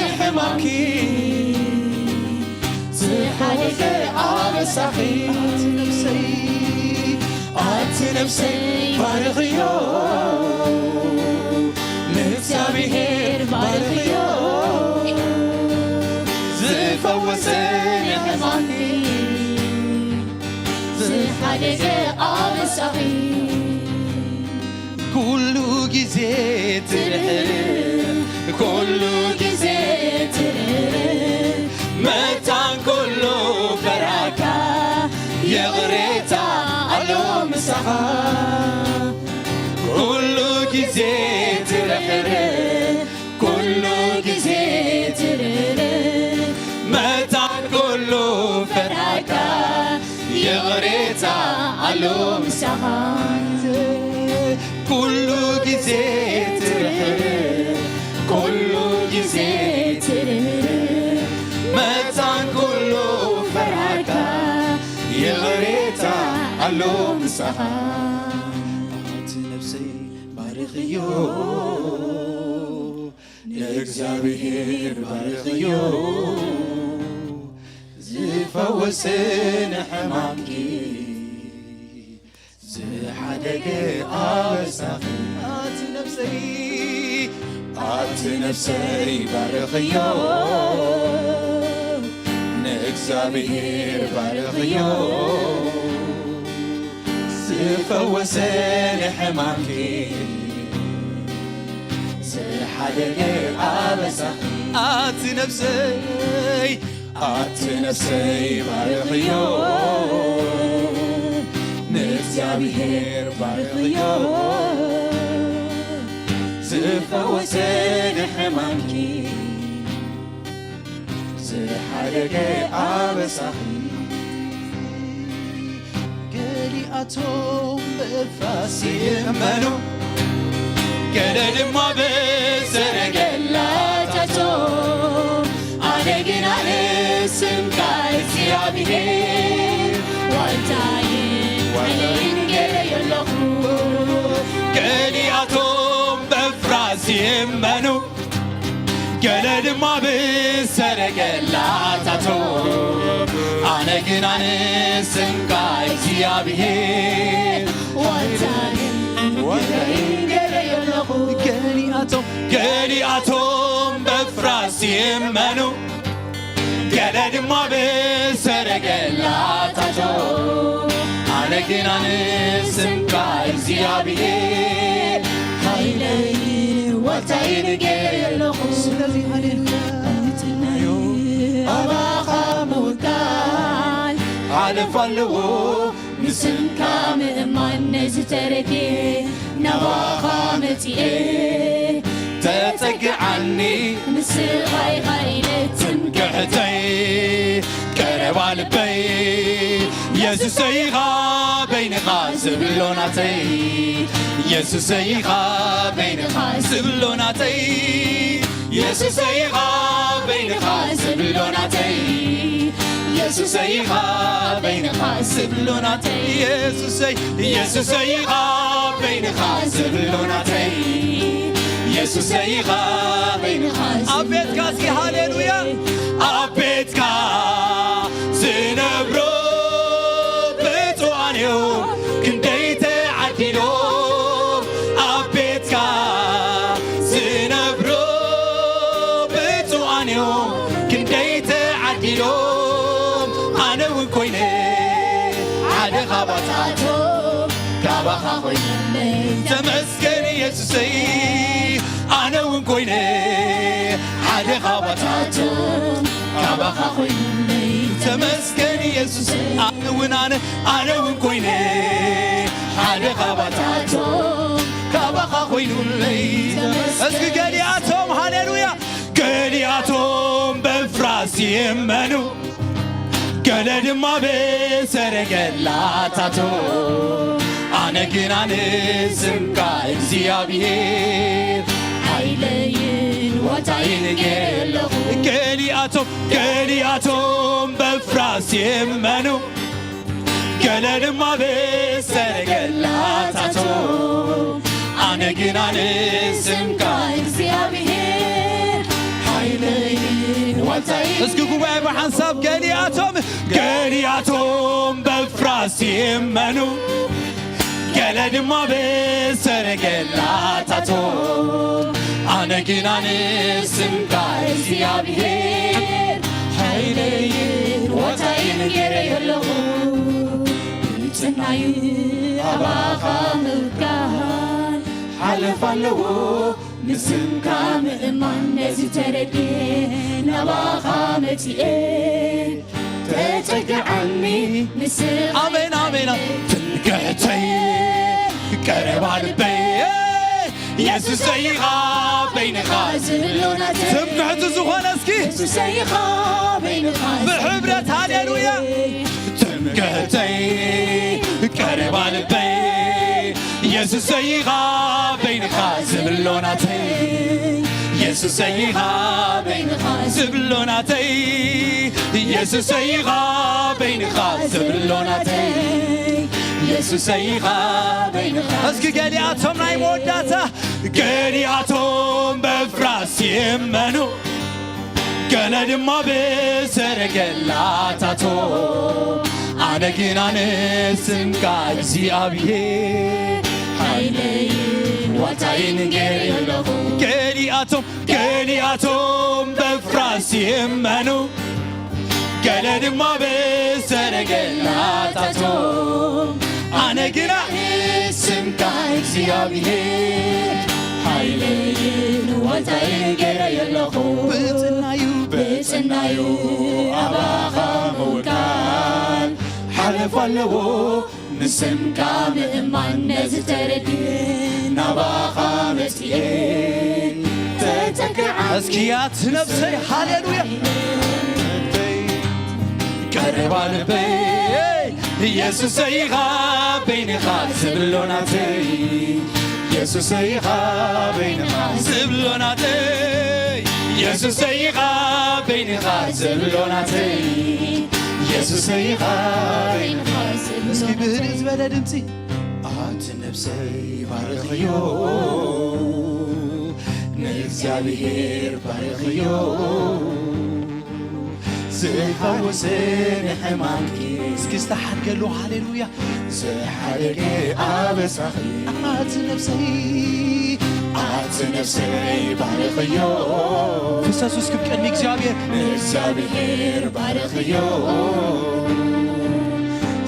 ንሕማምኪ፣ ዝሓደገ ኣበሳኺ። ኣቲ ነፍሰይ፣ ኣቲ ነፍሰይ ባርኽዮ፣ ንእግዚኣብሔር ባርኽዮ። ዝፈወሰ ንሕማምኪ፣ ዝሓደገ ኣበሳኺ። ኩሉ ግዜ ትርህር፣ ኩሉ ግዜ ትርህር፣ መታን ኩሉ ፈራካ ይቕሬታ ኣሎ ምሳኻ። ኩሉ ግዜ ትርህር፣ ኩሉ ግዜ ትርህር፣ መታን ኩሉ ፈራካ ይቕሬታ ኣሎ ምሳኻ። ኩሉ ግዜ ትርህር፣ ኩሉ ግዜ ትርህር፣ መታን ኩሉ ፈራካ ይቕሬታ ኣሎ ምሳኻ። ኣቲ ነፍሰይ ባርኽዮ፣ ንእግዚኣብሔር ባርኽዮ። ዝፈወሰ ንሕማምኪ፣ ዝሓደገ ኣበሳኺ። ኣቲ ነፍሰይ፣ ኣቲ ነፍሰይ ባርኽዮ፣ ንእግዚኣብሔር ባርኽዮ። ዝፈወሰ ንሕማምኪ፣ ዝሓደገ ኣበሳኺ። ኣቲ ነፍሰይ፣ ኣቲ ነፍሰይ ባርኽዮ፣ ንእግዚኣብሔር ባርኽዮ። ዝፈወሰ ንሕማምኪ፣ ዝሓደገ ኣበሳኺ። ገሊኣቶም ብእፍራስ ይእመኑ፣ ገለ ድማ ብሰረገላታቶም። ኣነ ግና ንስምካ እግዚኣብሔር ዋልታይን ሓይለይን ገይረዮ ኣለኹ። ገሊኣቶም ብእፍራስ ይእመኑ፣ ገለ ድማ ብሰረገላታቶም። ኣነ ግና ንስምካ እግዚኣብሔር ዋልታይን ሓይለይን ገይረዮ ኣለኹ። ገሊኣቶም፣ ገሊኣቶም በፍራስ ይእመኑ፣ ገለ ድማ ብሰረገላታቶም። ኣነ ግና ንስምካ እግዚኣብሔር ሓይለይን ዋልታይን ገይረዮ ኣለኹ። ስለዚ ሃሌሉያ፣ እምነተይ ኣባኻ ምውካል ሓለፋ ኣለዎ። ንስምካ ምእማን ነዚ ተረኪ ናባኻ መጺኤ። ተጸግዓኒ ንስኻ ኢኻ ኢለ ትምክሕተይ፣ ቀረባ ልበይ የሱሰይ ኢኻ በይንኻ ዝብሎ ናተይ። የሱሰይ ኢኻ በይንኻ ዝብሎ ናተይ። የሱሰይ ኢኻ በይንኻ ዝብሎ ናተይ። የሱሰይ ኢኻ በይንኻ ዝብሎ ናተይ። የሱሰይ፣ የሱሰይ ኢኻ በይንኻ ዝብሎ ናተይ። የሱሰይ ኢኻ በይንኻ ኣብ ቤትካ እስኪ ሃሌሉያ። ኣብ ቤትካ ዝነብሩ ብፁዓን እዮም ክንደይ ተዓዲሎም። ኣብ ቤትካ ካባታቶም ካባኻ ኮይነለይ። ተመስገን የሱሰይ፣ ኣነ እውን ኮይነ ሓደ ካባታቶም ካባኻ ኮይነለይ። ተመስገን የሱሰይ፣ ኣነ እውን ኣነ ኣነ እውን ኮይነ ሓደ ካባታቶም ካባኻ ኮይኑለይ። እስኪ ገሊኣቶም ሃሌሉያ፣ ገሊኣቶም በፍራስ ይእመኑ፣ ገለ ድማ ብሰረገላታቶም። ኣነ ግና ንስምካ እግዚኣብሔር ሓይለይን ዋልታይን ገለኹ። ገሊኣቶም ገሊኣቶም በፍራስ ይእመኑ፣ ገለ ድማ ብሰረገላታቶም። ኣነ ግና ንስምካ እግዚኣብሔር ሓይለይን ዋልታይን። እስኪ ጉባኤ ብሓንሳብ ገሊኣቶም ገሊኣቶም በፍራስ ይእመኑ፣ ገለ ድማ ብሰረገላታቶም። ኣነ ግና ንስምካ እግዚኣብሔር ሓይለይን ዋልታይን ገይረዮ ኣለኹ። ብጽናዩ ኣባኻ ምውካል ሓለፋ ኣለዎ። ንስምካ ምእማን ነዚ ተረድኤ ናባኻ መጺኤ ተጸግዓኒ ንስኻ ኣሜን፣ ኣሜን። ትምክሕተይ ቀረባ ልበይ የሱሰይ ኢኻ በይንኻ ዝብሎ ናተይ። ትምክሕቲ ዝኾነ እስኪ የሱሰይ ኢኻ በይንኻ ብሕብረት ሃሌሉያ። ትምክሕተይ ቀረባ ልበይ የሱሰይ ኢኻ በይንኻ ዝብሎ ናተይ። የሱሰይ ኢኻ በይንኻ ዝብሎ ናተይ። የሱሰይ ኢኻ በይንኻ ዝብሎ ናተይ። የሱሰይ ኢኻ በይንኻ እስኪ ገሊኣቶም ናይ መወዳእታ ገሊኣቶም በፍራስ ይእመኑ ገለ ድማ ብሰረገላታቶም። ኣነ ግና ንስምካ እግዚኣብሔር ሓይለይን ዋልታይን ገይረ ኣለኹ። ገሊኣቶም ገሊኣቶም በፍራስ ይእመኑ ገለ ድማ ብሰረገላታቶም። ኣነ ግና ስምካ እግዚኣብሔር ሓይለይን ዋልታይን ገይረዮ ኣለኹ። ብጽናዩ ብጽናዩ ኣባኻ ምውካል ሓለፋ ኣለዎ። ንስምካ ምእማን ነዚ ተረድኤ ናባኻ መጺኤ ተጸግዓ እስኪ ኣቲ ነብሰይ ሃሌሉያ ቀረባ ልበይ የሱሰይ ኢኻ በይንኻ ዝብሎ ናተይ የሱሰይ ኢኻ በይንኻ ዝብሎ ናተይ የሱሰይ ኢኻ በይንኻ ዝብሎ ናተይ የሱሰይ ኢኻ በይንኻ ዝብሎ እስኪ ብህድእ ዝበለ ድምፂ ኣቲ ነብሰይ ባርኽዮ ንእግዚኣብሔር ባርኽዮ ዝፈውስ ንሕማምኪ እስኪ ዝተሓድገሉ ሃሌሉያ ዝሓደገ ኣበሳኺ ኣቲ ነብሰይ ኣቲ ነብሰይ ባርኽዮ ፍሰሱ እስኪ ብቅድሚ እግዚኣብሔር ንእግዚኣብሔር ባርኽዮ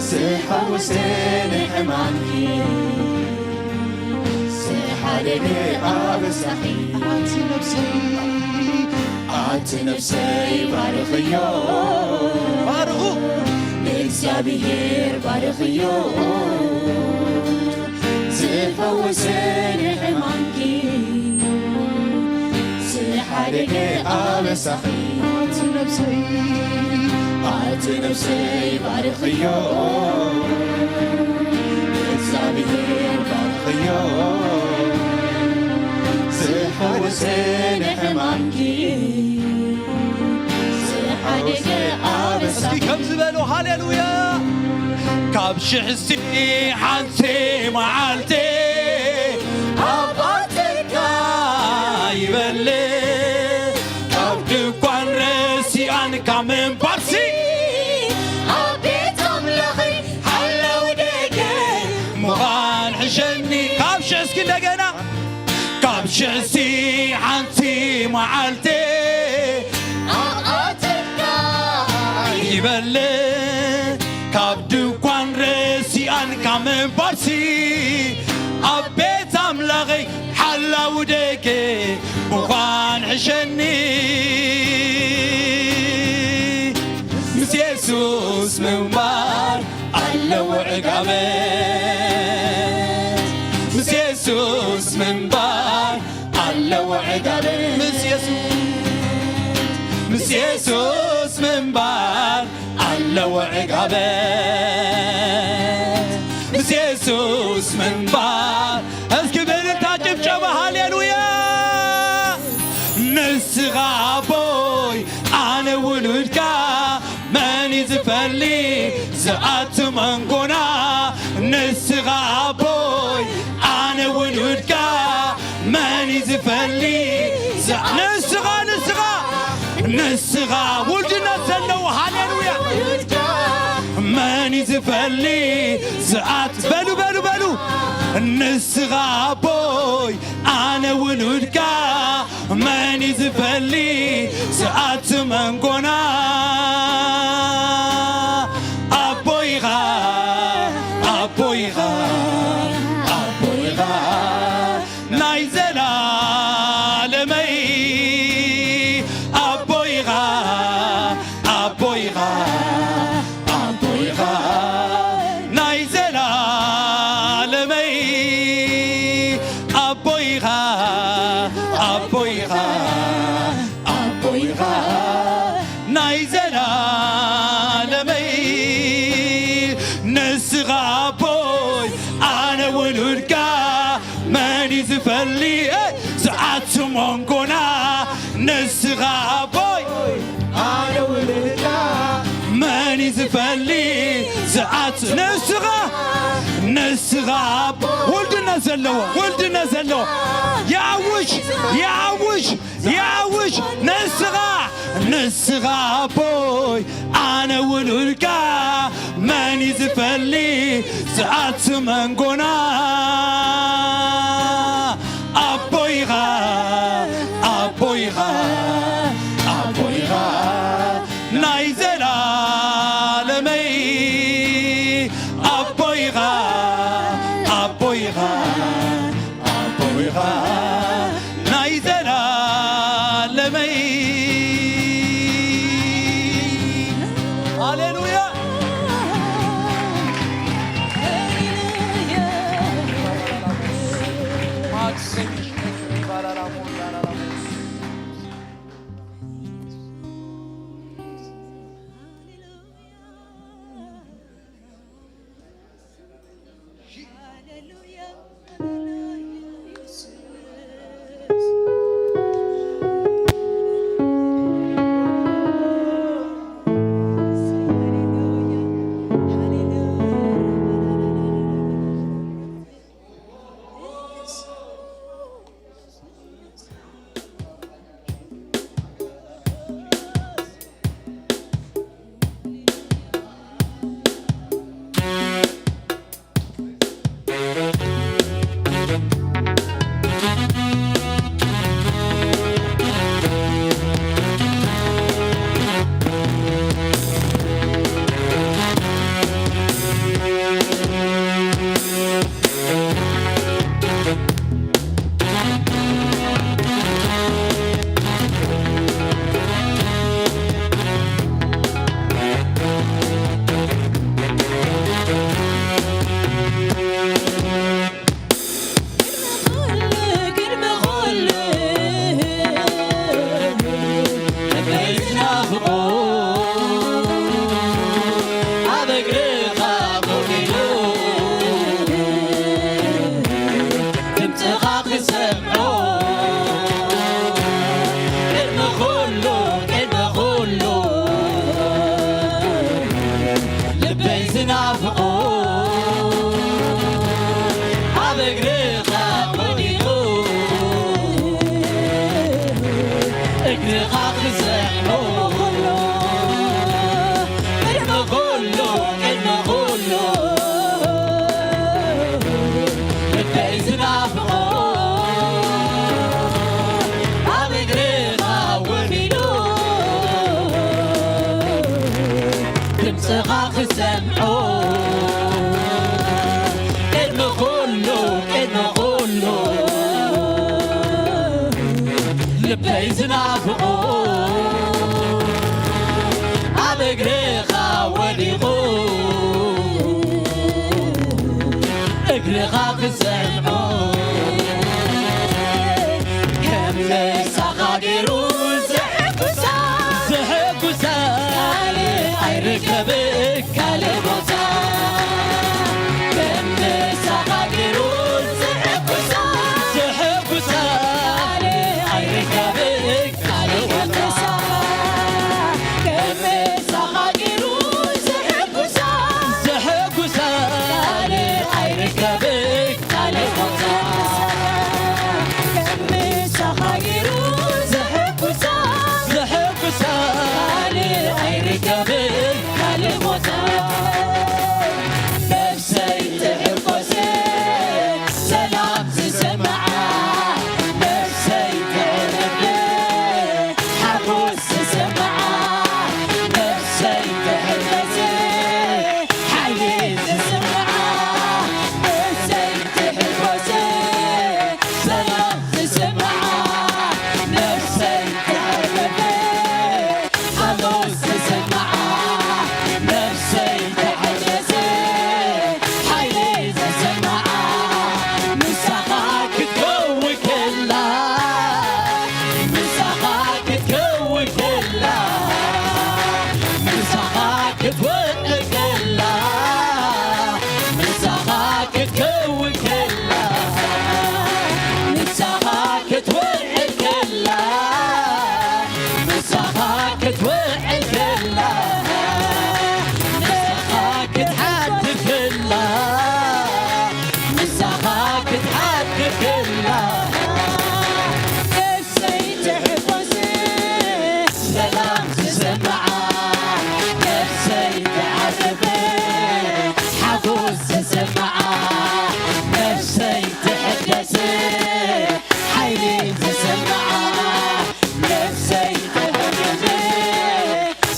ዝፈውስ ንሕማምኪ ዝሓደገ ኣበሳኺ ኣቲ ነብሰይ ኣቲ ነብሰይ ባርኽዮ ባርኹ ንእግዚኣብሔር ባርኽዮ ዝፈውስ ንሕማምኪ ዝሓደገ ኣበሳኺ ኣቲ ነብሰይ ኣቲ ነብሰይ ባርኽዮ እግዚኣብሔር ባርኽዮ ዝፈውስ ንሕማምኪ ዝሓደገ ኣበሳኺ እስኪ ከም ዝበሉ ሃሌሉያ ካብ ሽሕሲ ሓንቲ መዓልቲ ኣባትካ ይበል ካብ ድኳን ረሲኣንካ ምንባርሲ ኣብ ቤት ኣምላኺ ሓላው ደገ ምዃን ሕሸኒ ካብ ሽሕስኪ እንደገና ካብ ሽሕሲ ሓንቲ መዓልቲ ኣባትካ ይበል ካብ ድኳን ረሲ እምበርሲ ኣብ ቤት ኣምላኸይ ሓላው ደገ ምዃን ሕሸኒ። ምስ የሱስ ምንባር ኣለዎ ዕጋበት። ምስ የሱስ ምንባር ኣለዎ ዕጋበት። ምስ የሱስ፣ ምስ የሱስ ምንባር ኣለዎ ዕጋበት። ምስ የሱስ ምንባር። እስኪ ብእልልታ ጭብጨባ ሃሌሉያ። ንስኻ ኣቦይ ኣነ ውሉድካ፣ መን እዩ ዝፈሊ ዝኣቱ መንጎና? ንስኻ ኣቦይ ኣነ ውሉድካ፣ መን እዩ ዝፈሊ ዝኣ-? ንስኻ፣ ንስኻ፣ ንስኻ ውልድነት ዘለዎ፣ ሃሌሉያ። መን እዩ ዝፈሊ ዝኣት-? በሉ፣ በሉ፣ በሉ። ንስኻ ኣቦይ ኣነ ውሉድካ፣ መን እዩ ዝፈሊ ዝኣቱ መንጎና? ኣቦይኻ፣ ኣቦይኻ፣ ኣቦይኻ ናይ ዘላለመይ። ኣቦይኻ፣ ኣቦይኻ፣ ኣቦይኻ ናይ ዘላለመይ። ኣቦይኻ፣ ኣቦይኻ፣ ኣቦይኻ ናይ ዘላለመይ። ንስኻ ኣቦይ ኣነ ውሉድካ፣ መን እዩ ዝፈሊ ዝኣቱ መንጎና? ንስኻ ኣቦይ ኣነ ውሉድካ፣ መን እዩ ዝፈሊ ዝኣቱ? ንስኻ፣ ንስኻ ኣቦ-፣ ውልድነት ዘለዎ፣ ውልድነት ዘለዎ። የኣውጅ፣ የኣውጅ፣ የኣውጅ። ንስኻ፣ ንስኻ ኣቦይ ኣነ ውሉድካ፣ መን እዩ ዝፈሊ ዝኣቱ መንጎና? ኣቦይኻ፣ ኣቦይኻ፣ ኣቦይኻ ናይ ዘላለመይ። ኣቦይኻ፣ ኣቦይኻ፣ ኣቦይኻ ናይ ዘላለመይ። ሃሌሉያ። ልበይ ዝናፍቆ ኣብ እግርኻ ወዲቑ፣ እግርኻ ክሰምዖ፣ ከም ምሳኻ ገይሩ ዝሕጉሳ፣ ዝሕጉሳ፣ ካልእ ኣይርከብን። ካልእ ቦታ ከም ምሳኻ ገይሩ ዝሕጉሳ፣ ዝሕጉሳ፣ ካልእ ኣይርከብን። ካልእ ቦታ ከም ምሳኻ ገይሩ ዝሕጉሳ፣ ዝሕጉሳ፣ ካልእ ኣይርከብን። ካልእ ቦታ ከም ምሳኻ ገይሩ ዘሐጉሳ፣ ዘሐጉሳ፣ ካልእ ኣይርከብን። ካልእ ቦታ ነፍሰይ ትሕጎስ፣ ሰላም ዝስምዓ፣ ነፍሰይ ተዕርፍ፣ ሓጎስ ዝስምዓ፣ ነፍሰይ ትሕጎስ፣ ሓይሊ ዝስምዓ፣ ነፍሰይ ትሕጎስ፣ ሰላም ዝስምዓ፣ ነፍሰይ ተዕርፍ፣ ሓጎስ ዝስምዓ፣ ነፍሰይ ተዕርፍ፣ ሓይሊ ዝስምዓ፣ ምሳኻ ክትከውን ከላ፣ ምሳኻ ክትከውን ከላ፣ ምሳኻ ክትወ ከላ፣ ምሳኻ ክትከውን ከላ፣ ምሳኻ ክትውዕል ከላ፣ ምሳኻ ክትውዕል ከላ፣ ምሳኻ ክትሓድር ከላ፣ ምሳኻ ክትሓድር ከላ፣ ነፍሰይ ትሕጎስ፣ ሰላም ዝስምዓ፣ ነፍሰይ ትዓርፍ፣ ሓጎስ ዝስምዓ፣ ነፍሰይ ትሕደስ፣ ሓይሊ ዝስምዓ፣ ነፍሰይ ትሕደስ፣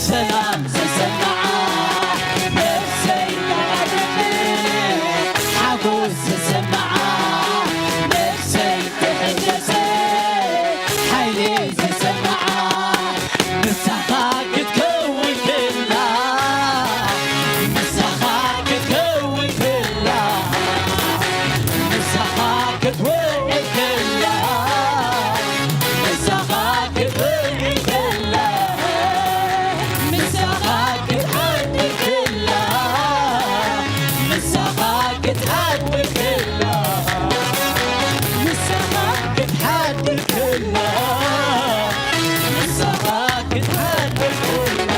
ሰላም ዝስምዓ፣ ነፍሰይ ትዓርፍ፣ ሓጎስ ዝስምዓ፣ ነፍሰይ ትሕደስ፣ ሓይሊ ዝስምዓ፣ ምሳኻ ክትከውን ከላ፣ ምሳኻ ክትከውን ከላ፣ ምሳኻ ክትውዕል ከላ፣ ምሳኻ ክትውዕል ከላ፣ ምሳኻ ክትሓድር ከላ፣ ምሳኻ ክትሓድር ከላ፣ ምሳኻ ክትሓድር ከላ፣ ምሳኻ ክትሓድር ከላ።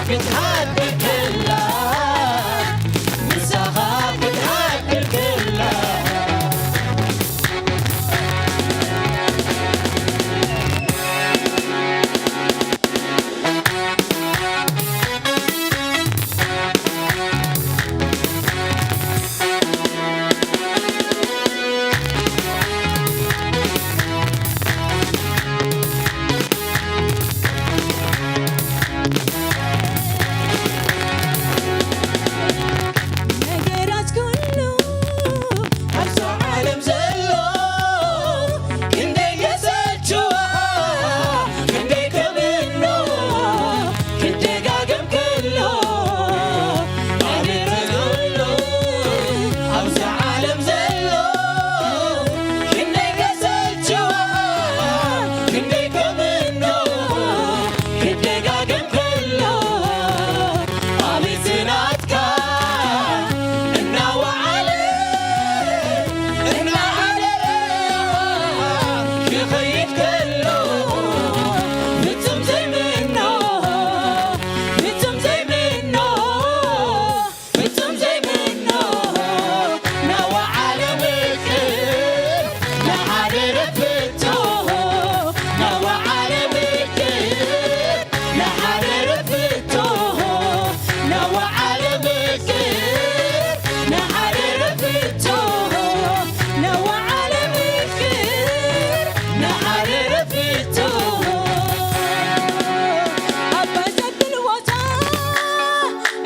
ክትሓድር ከላ፣ ምሳኻ ክትሓድር ከላ። ነገራት ኩሉ ኣብዛ ዓለም ዘሎ ክንደይ የሰልችዋ፣ ክንደይ ከምኖ ክደጋገም ከሎ፣ ኣቤት ኩሉ ኣብዛ ዓለም ዘሎ ክንደይ የሰልችዋ፣ ክንደይ ከምኖ ክደጋገም ከሎ፣ ኣቤት ናትካ እናወዓለ እናሓደረ ክኸይድ ከሎ፣ ፍጹም ዘይምኖ፣ ፍጹም ዘይምኖ፣ ፍጹም ዘይምኖ፣ ናወዓለ ምክር፣ ናሓደረ ፍቶ፣ ናወዓለ ምክር፣ ናሓደረ ፍቶ፣ ናወዓለ ምክር፣ ናሓደረ ፍቶ፣ ናወዓለ ምክር፣ ናሓደረ ፍቶ። ኣባ ዘብል ቦታ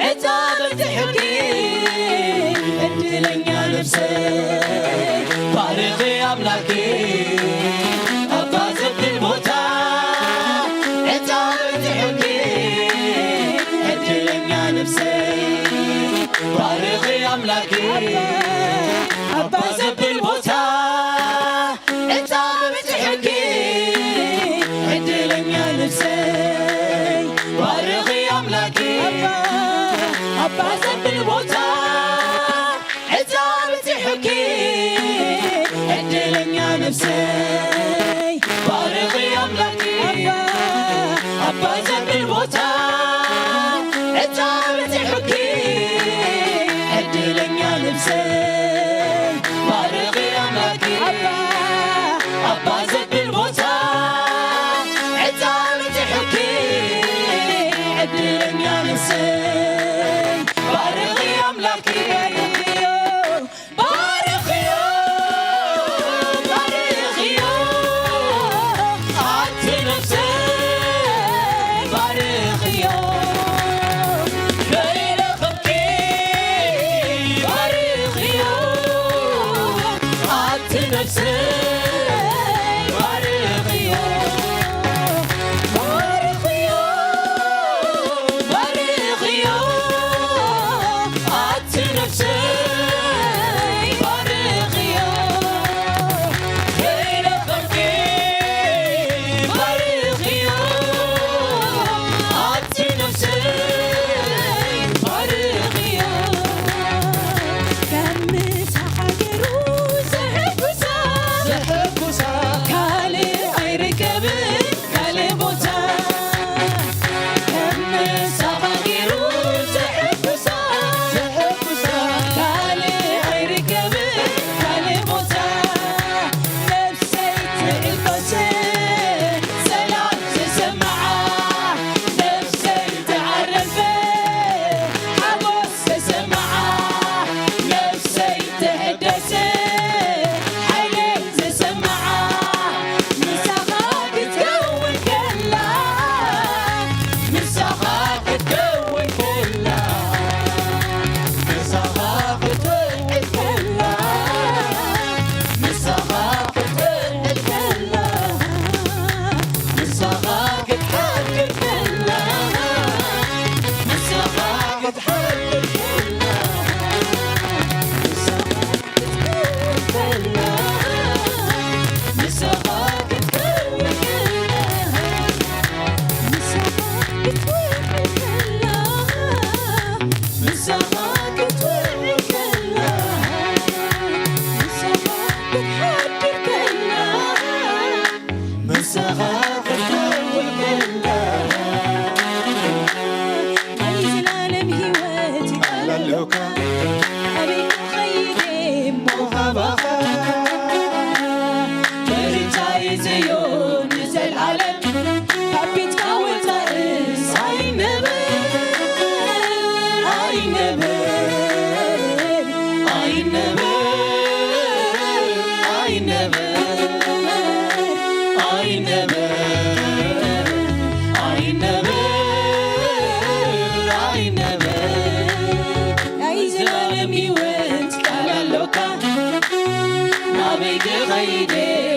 እታ በቲ ሕጊ ዕድለኛ ነፍሰይ ባርኺ ኣምላኪ። ኣባ ዘብል ቦታ እታ በቲ ሕጊ ዕድለኛ ነፍሰይ ባርኺ ኣምላኪ። ኣባ ዘብል ቦታ እታ በቲ ሕጊ ዕድለኛ ነፍሰይ ባርኺ ኣምላኪ። ኣባ፣ ኣባ ዘብል ቦታ እታ በቲ ሕጊ ዕድለኛ ነፍሰይ ባርኺ ኣምላኪ። ኣባ፣ ኣባ ዘብል ቦታ እታ በቲ ሕጊ ዕድለኛ ነፍሰይ ባርኺ ኣምላኪ። ኣባ፣ ኣባ ዘብል ቦታ ዕጻ በቲ ሕጊ ዕድለኛ ነፍሰይ ባርኺ ኣምላኪ። ባርኽዮ፣ ባርኽዮ፣ ኣቲ ነፍሰይ ባርኽዮ። ከይለኸምኪ ባርኽዮ፣ ኣቲ ነፍሰይ ባርኽዮ። ባርኽዮ፣ ባርኽዮ፣ ኣቲ ነፍሰይ ባርኽዮ። ከይለኸምኪ ባርኽዮ፣ ኣቲ ነፍሰይ ባርኽዮ። ከም ምሳኻ ገይሩ ዘሐጉሳ፣ ዘሐጉሳ፣ ካልእ ኣይርከብን ካልእ ቦታ። ከም ምሳኻ ገይሩ ዘሐጉሳ፣ ዘሐጉሳ፣ ካልእ ኣይርከብን ካልእ ቦታ። ነፍሰይ ትዕበሰ ሰላም ተሰምዓ፣ ነፍሰይ ተዓረፈ ሓጎስ ተሰምዓ፣ ነፍሰይ ተሐደሰ ሓይለይ ተሰምዓ። ምሳኻ ክትከውን ከላ፣ ምሳኻ ክትከውን ከላ፣ ምሳኻ ክትውዕል ከላ፣ ምሳኻ ክትውዕል ከላ፣ ምሳኻ ክትሓድር ከላ፣ ምሳኻ ክትሓድር ከላ፣ ምሳኻ ክትከውን ከላ፣ ምሳኻ ክትከውን ከላ፣ ምሳኻ ክትውዕል ከላ፣ ምሳኻ ክትውዕል ከላ፣ ምሳኻ ክትሓድር ከላ፣ ምሳኻ ክትሓድር ከላ፣ ኣበይ ክኸይድ እሞ ካባኻ? ምርጫይ እዩ ንዘልኣለም፣ ካብ ቤትካ ወጻእስ ኣይነብር፣ ኣይነብር፣ ኣይነብር፣ ኣይነብር፣ ኣይነብር፣ ኣይነብር፣ ኣይነብር። ናይ ዘላለም ህይወት ቃል ኣሎካ፣ ናበይ ክኸይድ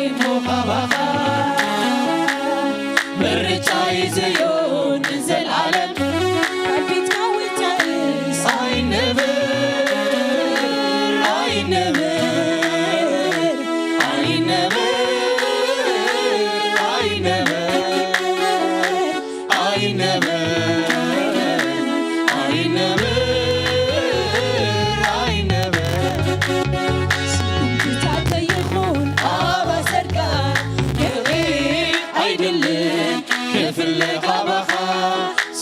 እሞ ካባኻ? ምርጫይ እዩ ንዘልኣለም፣ ካብ ቤትካ ወጻእስ ኣይነብር፣ ኣይነብር፣ ኣይነብር፣ ኣይነብር። ኣይነብር፣ ኣይነብር፣ ኣይነብር። ስጉምትታተይ ይኹን ኣባሰርካ፣ ገርሂ ኣይደልን ክፍለ ካባኻ።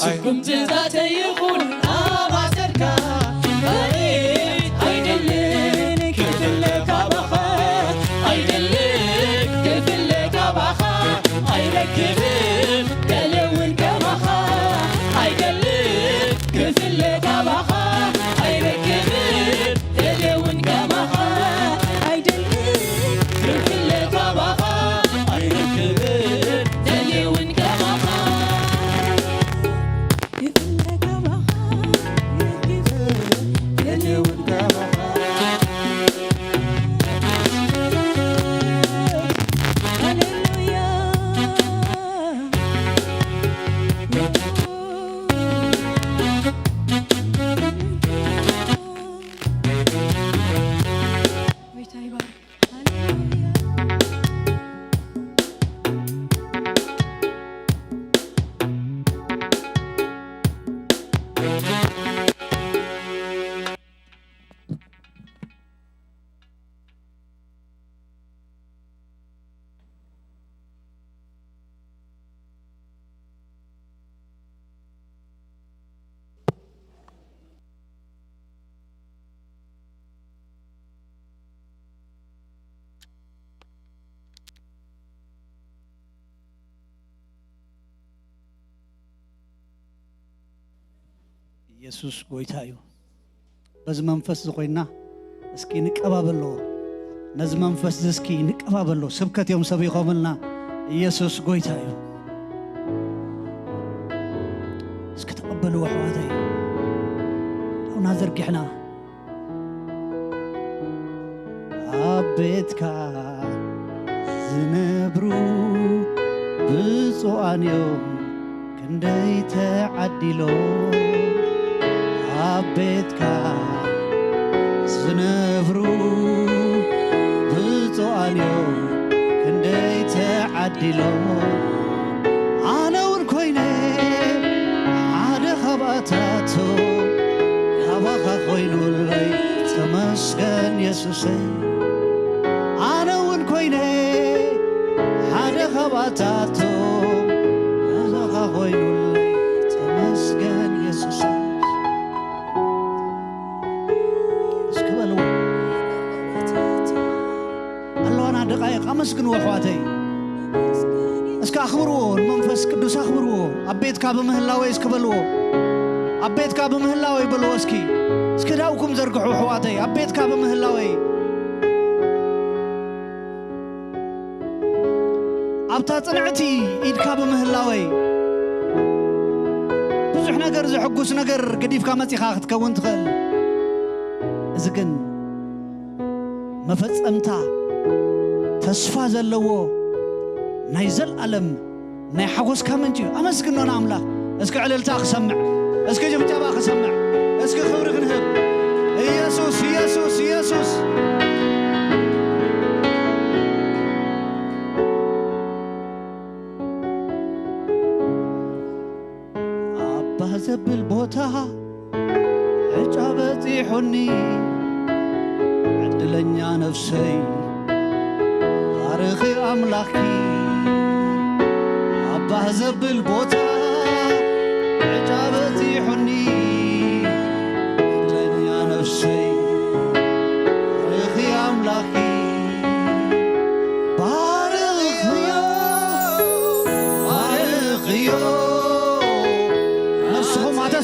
ስጉምትታተይ ይኹን ኣባሰርካ፣ ገርሂ ኣይደልን ክፍለ ካባኻ። ኣይደልን ክፍለ ካባኻ። ኣይረክብን ደልየውን ከማኻ ኣይደልን ክፍለ ካባኻ። ኣይረክብን ደልየውን ከማኻ ኣይደልን ክፍለ ካባኻ። ኣይረክብን ደልየውን ከማኻ። ክፍለ ካባኻ። ደልየውን ከማኻ። ሃሌሉያ። ጎይታ ይባርክ። ሃሌሉያ። ኢየሱስ ጎይታ እዩ። በዚ መንፈስ እዚ ኮይንና እስኪ ንቀባበሎ። ነዚ መንፈስ እዚ እስኪ ንቀባበሎ። ስብከት እዮም ሰቢኾምልና። ኢየሱስ ጎይታ እዩ። እስኪ ተቐበልዎ ኣሕዋተይ። ኣውና ዘርጊሕና ኣብ ቤትካ ዝነብሩ ብፁዓን እዮም፣ ክንደይ ተዓዲሎም። ኣብ ቤትካ ዝነብሩ ብፁዓን እዮም፣ ክንደይ ተዓዲሎም። ኣነ እውን ኮይነ ሓደ ካብኣታቶም፣ ካባኻ ኮይኑለይ ተመስገን የሱሰይ። ኣነ እውን ኮይነ ሓደ ካብኣታቶም፣ ካባኻ ኮይኑለይ ተመስገን የሱሰይ። እስኪ በልዎ። ኣለዋና ደቃይቕ ኣመስግንዎ ኣሕዋተይ። እስኪ ኣኽብርዎ፣ ንመንፈስ ቅዱስ ኣኽብርዎ። ኣብ ቤትካ ብምህላወይ እስኪ በልዎ። ኣብ ቤትካ ብምህላወይ በልዎ እስኪ። እስኪ ዳውኩም ዘርግሑ ኣሕዋተይ። ኣብ ቤትካ ብምህላወይ። ኣብታ ጽንዕቲ ኢድካ ብምህላወይ። ብዙሕ ነገር ዘሐጉስ ነገር ገዲፍካ መጺኻ ክትከውን ትኽእል። እዚ ግን መፈጸምታ ተስፋ ዘለዎ ናይ ዘልኣለም ናይ ሓጎስካ ምንጪ እዩ። ኣመስግኖ ንኣምላኽ። እስኪ ዕልልታ ክሰምዕ፣ እስኪ ጭብጨባ ክሰምዕ፣ እስኪ ክብሪ ክንህብ። ኢየሱስ፣ ኢየሱስ፣ ኢየሱስ። ኣባ ዘብል ቦታ ዕጫ በጺሑኒ፣ ዕድለኛ ነፍሰይ ባርኺ ኣምላኽኪ። ኣባ ዘብል ቦታ ዕጫ በጺሑኒ፣ ዕድለኛ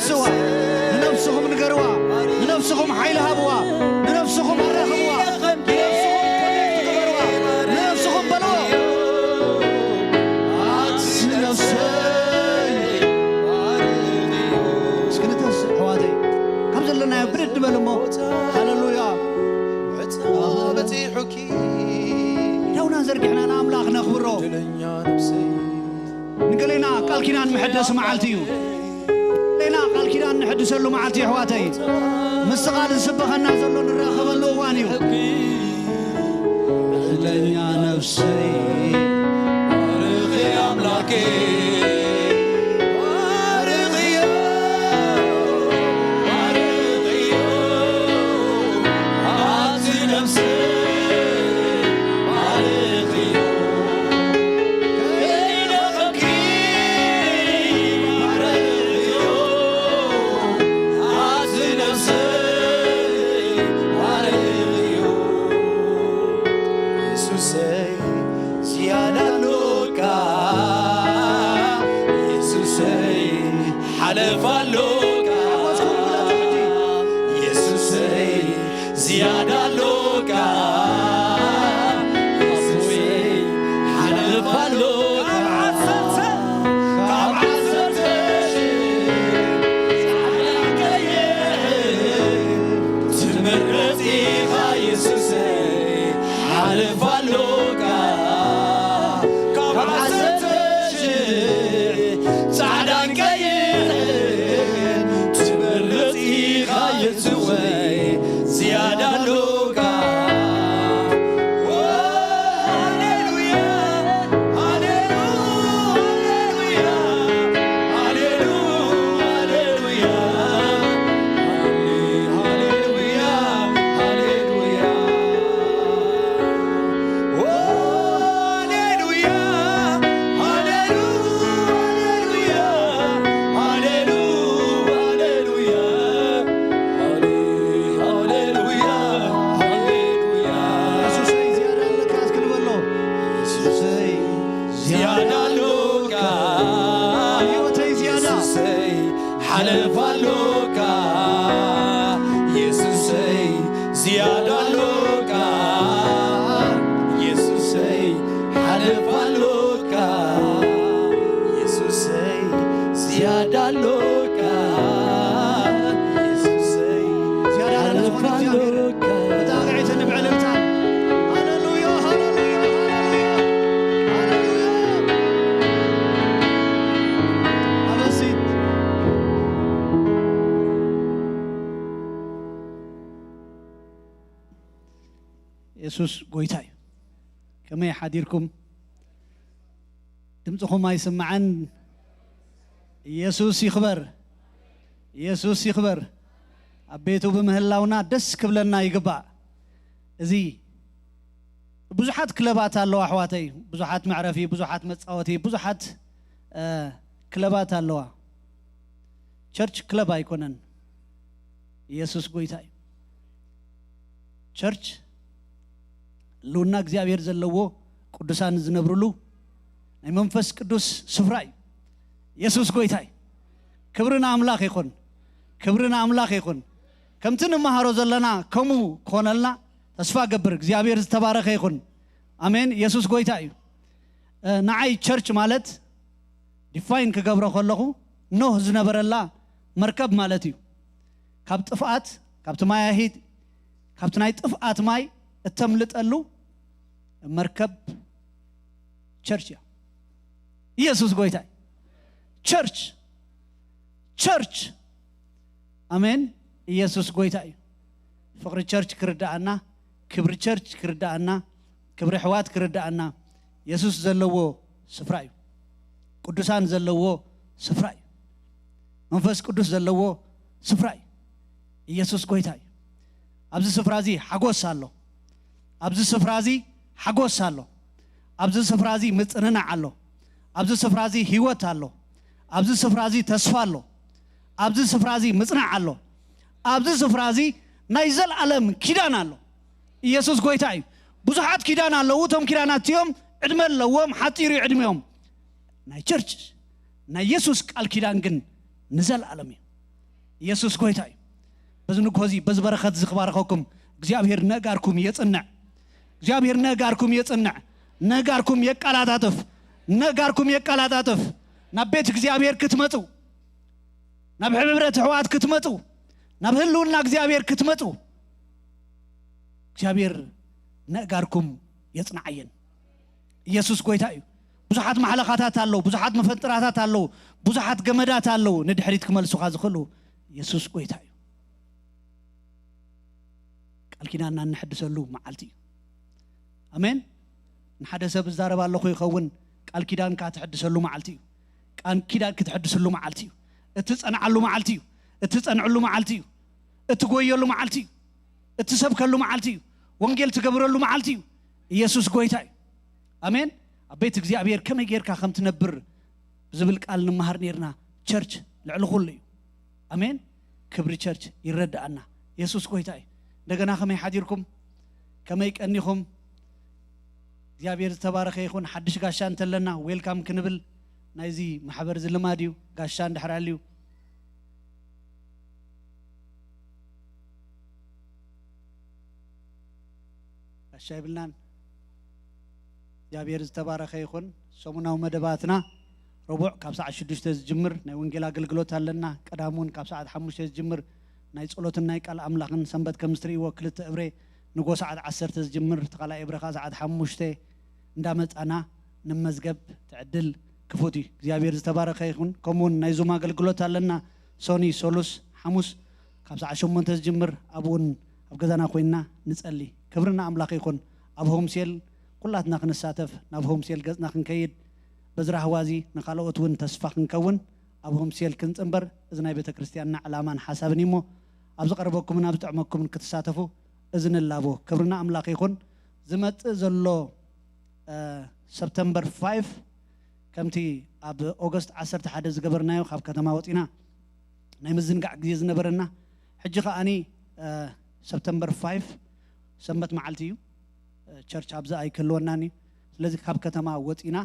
ስዋ፣ ንነፍስኹም ንገርዋ፣ ንነፍስኹም ሓይሊ ሃብዋ፣ ንነፍስኹም ኣራኽብዋ፣ ንነፍስኹም ኮኔክት ግበርዋ፣ ንነፍስኹም በልዎ። ኣቲ ነፍሰይ። እስኪ ንተስ ኣሕዋተይ፣ ካብ ዘለናዮ ብድድ በል እሞ፣ ሃለሉያ። በጺሑኪ። ዳውና ዘርጊሕና ንኣምላኽ ነኽብሮ። ንገሌና ቃል ኪዳን መሐደሲ መዓልቲ እዩ። ገሌና ቃል ኪዳን ንሕድሰሉ መዓልቲ እዩ፣ ኣሕዋተይ። ምስ ቃል ዝስበኸና ዘሎ ንራኸበሉ እዋን እዩ። ዕድለኛ ነፍሰይ፣ ባርኺ ኣምላኬ፣ ባርኺዮ፣ ባርኺዮ፣ ኣቲ ነፍሰይ፣ ባርኺዮ። ሓለፋ ኣሎካ የሱሰይ፣ ዝያዳ ኣሎካ የሱሰይ፣ ሓለፋ ኣሎካ። ካብ ዓሰርተ፣ ካብ ዓሰርተ ሺሕ ጻዕዳን ቀይሕን ትመርጽ ኢኻ የሱሰይ፣ ሓለፋ ኣሎካ። ካብ ዓሰርተ ሺሕ ጻዕዳን ቀይሕን ትመርጽ ኢኻ የሱሰይ፣ ዝያዳ ኣሎካ። ኦ፣ ሃሌሉያ፣ ሃሌሉ-፣ ሃሌሉያ፣ ሃሌሉ-፣ ሃሌሉያ፣ ሃሌ-፣ ሃሌሉያ፣ ሃሌሉያ። ኦ፣ ሃሌሉያ፣ ሃሌሉ-፣ ሃሌሉያ፣ ሃሌሉ-፣ ሃሌሉያ፣ ሃሌ-፣ ሃሌሉያ፣ ሃሌሉያ። የሱሰይ ዝያዳ ኣለካ እስኪ ንበሎ። የሱሰይ ዝያዳ ኣሎካ። ህይወተይ ዝያዳ። የሱሰይ ሓለፋ ኣሎካ። የሱሰይ ዝያዳ ኣሎካ። የሱሰይ ሓለፋ ኣሎካ። የሱሰይ ዝያዳ ኣሎካ። የሱሰይ ዝያዳ ሓለፋ ኣሎካ። ብጣዕሚ ዕልልታ። ሃሌሉያ፣ ሃሌሉያ፣ ሃሌሉያ፣ ሃሌሉያ። ኣበሲት። የሱስ ጎይታ እዩ። ከመይ ሓዲርኩም? ድምፅኹም ኣይስማዕን። ኢየሱስ ይኽበር። ኢየሱስ ይኽበር። ኣብ ቤቱ ብምህላውና ደስ ክብለና ይግባእ። እዚ ብዙሓት ክለባት ኣለዋ ኣሕዋተይ፣ ብዙሓት መዕረፊ፣ ብዙሓት መጻወቲ፣ ብዙሓት፣ እ፣ ክለባት ኣለዋ። ቸርች ክለብ ኣይኮነን። ኢየሱስ ጎይታ እዩ። ቸርች ህልውና እግዚኣብሔር ዘለዎ ቅዱሳን ዝነብርሉ ናይ መንፈስ ቅዱስ ስፍራ እዩ። ኢየሱስ ጎይታ እዩ። ክብሪ ንኣምላኽ ይኹን። ክብሪ ንኣምላኽ ይኹን። ከምቲ ንመሃሮ ዘለና ከምኡ ክኾነልና ተስፋ ገብር። እግዚኣብሔር ዝተባረኸ ይኹን። ኣሜን። ኢየሱስ ጎይታ እዩ። እ፣ ንዓይ ቸርች ማለት ዲፋይን ክገብሮ ከለኹ ኖህ ዝነበረላ መርከብ ማለት እዩ። ካብ ጥፍኣት፣ ካብቲ ማያሂት፣ ካብቲ ናይ ጥፍኣት ማይ እተምልጠሉ መርከብ ቸርች እያ። ኢየሱስ ጎይታ እዩ። ቸርች፣ ቸርች። ኣሜን። ኢየሱስ ጎይታ እዩ። ፍቕሪ ቸርች ክርድኣና፣ ክብሪ ቸርች ክርድኣና፣ ክብሪ ኣሕዋት ክርድኣና፣ የሱስ ዘለዎ ስፍራ እዩ። ቅዱሳን ዘለዎ ስፍራ እዩ። መንፈስ ቅዱስ ዘለዎ ስፍራ እዩ። ኢየሱስ ጎይታ እዩ። ኣብዚ ስፍራ እዚ ሓጎስ ኣሎ። ኣብዚ ስፍራ እዚ ሓጎስ ኣሎ። ኣብዚ ስፍራ እዚ ምጽንናዕ ኣሎ። ኣብዚ ስፍራ እዚ ህይወት ኣሎ። ኣብዚ ስፍራ እዚ ተስፋ ኣሎ። ኣብዚ ስፍራ እዚ ምጽናዕ ኣሎ። ኣብዚ ስፍራ እዚ ናይ ዘልኣለም ኪዳን ኣሎ። ኢየሱስ ጎይታ እዩ። ብዙሓት ኪዳን ኣለዉ። እቶም ኪዳናት እዮም ዕድመ ኣለዎም፣ ሓጺር እዩ ዕድሜኦም። ናይ ቸርች ናይ የሱስ ቃል ኪዳን ግን ንዘልኣለም እዩ። ኢየሱስ ጎይታ እዩ። በዚ ንግሆ እዚ በዚ በረኸት እዚ ክባርኸኩም እግዚኣብሔር ነጋርኩም የጽንዕ። እግዚኣብሔር ነጋርኩም የጽንዕ። ነጋርኩም የቀላጣጥፍ። ነጋርኩም የቀላጣጥፍ። ናብ ቤት እግዚኣብሔር ክትመጹ፣ ናብ ሕብረት ኣሕዋት ክትመጹ፣ ናብ ህልውና እግዚኣብሔር ክትመጹ እግዚኣብሔር ነጋርኩም የጽንዓየን። ኢየሱስ ጎይታ እዩ። ብዙሓት ማሕለኻታት ኣለዉ፣ ብዙሓት መፈንጥራታት ኣለዉ፣ ብዙሓት ገመዳት ኣለዉ ንድሕሪት ክመልሱኻ ዝኽእሉ። ኢየሱስ ጎይታ እዩ። ቃል ኪዳንና እንሕድሰሉ መዓልቲ እዩ። ኣሜን። ንሓደ ሰብ እዛረብ ኣለኹ ይኸውን፣ ቃል ኪዳንካ ትሕድሰሉ መዓልቲ እዩ። ቃል ኪዳን ክትሕድስሉ መዓልቲ እዩ። እትጸንዓሉ መዓልቲ እዩ። እትጸንዕሉ መዓልቲ እዩ። እትጎየሉ መዓልቲ እዩ። እትሰብከሉ መዓልቲ እዩ። ወንጌል ትገብረሉ መዓልቲ እዩ። ኢየሱስ ጎይታ እዩ። ኣሜን። ኣብ ቤት እግዚኣብሔር ከመይ ጌርካ ከም ትነብር ብዝብል ቃል ንመሃር ኔርና። ቸርች ልዕሊ ኩሉ እዩ። ኣሜን። ክብሪ ቸርች ይረዳኣና። ኢየሱስ ጎይታ እዩ። እንደገና ከመይ ሓዲርኩም? ከመይ ቀኒኹም? እግዚኣብሔር ዝተባረኸ ይኹን። ሓድሽ ጋሻ እንተለና ዌልካም ክንብል ናይዚ ማሕበር እዚ ልማድ እዩ። ጋሻ እንድሕር ኣልዩ ጋሻ ይብልናን። እግዚኣብሔር ዝተባረኸ ይኹን። ሰሙናዊ መደባትና ረቡዕ ካብ ሰዓት ሽዱሽተ ዝጅምር ናይ ወንጌል ኣገልግሎት ኣለና። ቀዳም እውን ካብ ሰዓት ሓሙሽተ ዝጅምር ናይ ጸሎትን ናይ ቃል ኣምላኽን፣ ሰንበት ከም እትርእይዎ ክልተ እብሬ ንጎ ሰዓት ዓሰርተ ዝጅምር፣ እቲ ካልኣይ እብረ ኸኣ ሰዓት ሓሙሽተ እንዳመጻና ንመዝገብ። እቲ ዕድል ክፉት እዩ። እግዚኣብሔር ዝተባረኸ ይኹን። ከምኡውን ናይ ዙም ኣገልግሎት ኣለና። ሶኒ፣ ሶሉስ፣ ሓሙስ ካብ ሰዓት ሸሞንተ ዝጅምር፣ ኣብኡ እውን ኣብ ገዛና ኮይንና ንጸሊ። ክብሪ ንኣምላኽ ይኹን። ኣብ ሆምሴል ኩላትና ክንሳተፍ፣ ናብ ሆምሴል ገጽና ክንከይድ፣ በዚ ራህዋ እዚ ንኻልኦት እውን ተስፋ ክንከውን፣ ኣብ ሆምሴል ክንጽንበር፣ እዚ ናይ ቤተ ክርስቲያንና ዕላማን ሓሳብን እዩ እሞ፣ ኣብ ዝቐረበኩምን ኣብ ዝጥዕመኩምን ክትሳተፉ እዚ ንላቦ። ክብሪ ንኣምላኽ ይኹን። ዝመጽእ ዘሎ፣ እ፣ ሰፕተምበር ፋይቭ ከምቲ ኣብ ኦገስት ዓሰርተ ሓደ ዝገበርናዮ፣ ካብ ከተማ ወጺና ናይ ምዝንጋዕ ግዜ ዝነበረና፣ ሕጂ ከኣኒ፣ እ፣ ሰፕተምበር ፋይቭ ሰንበት መዓልቲ እዩ። እ፣ ቸርች ኣብዚ ኣይክህልወናን እዩ። ስለዚ ካብ ከተማ ወጺና፣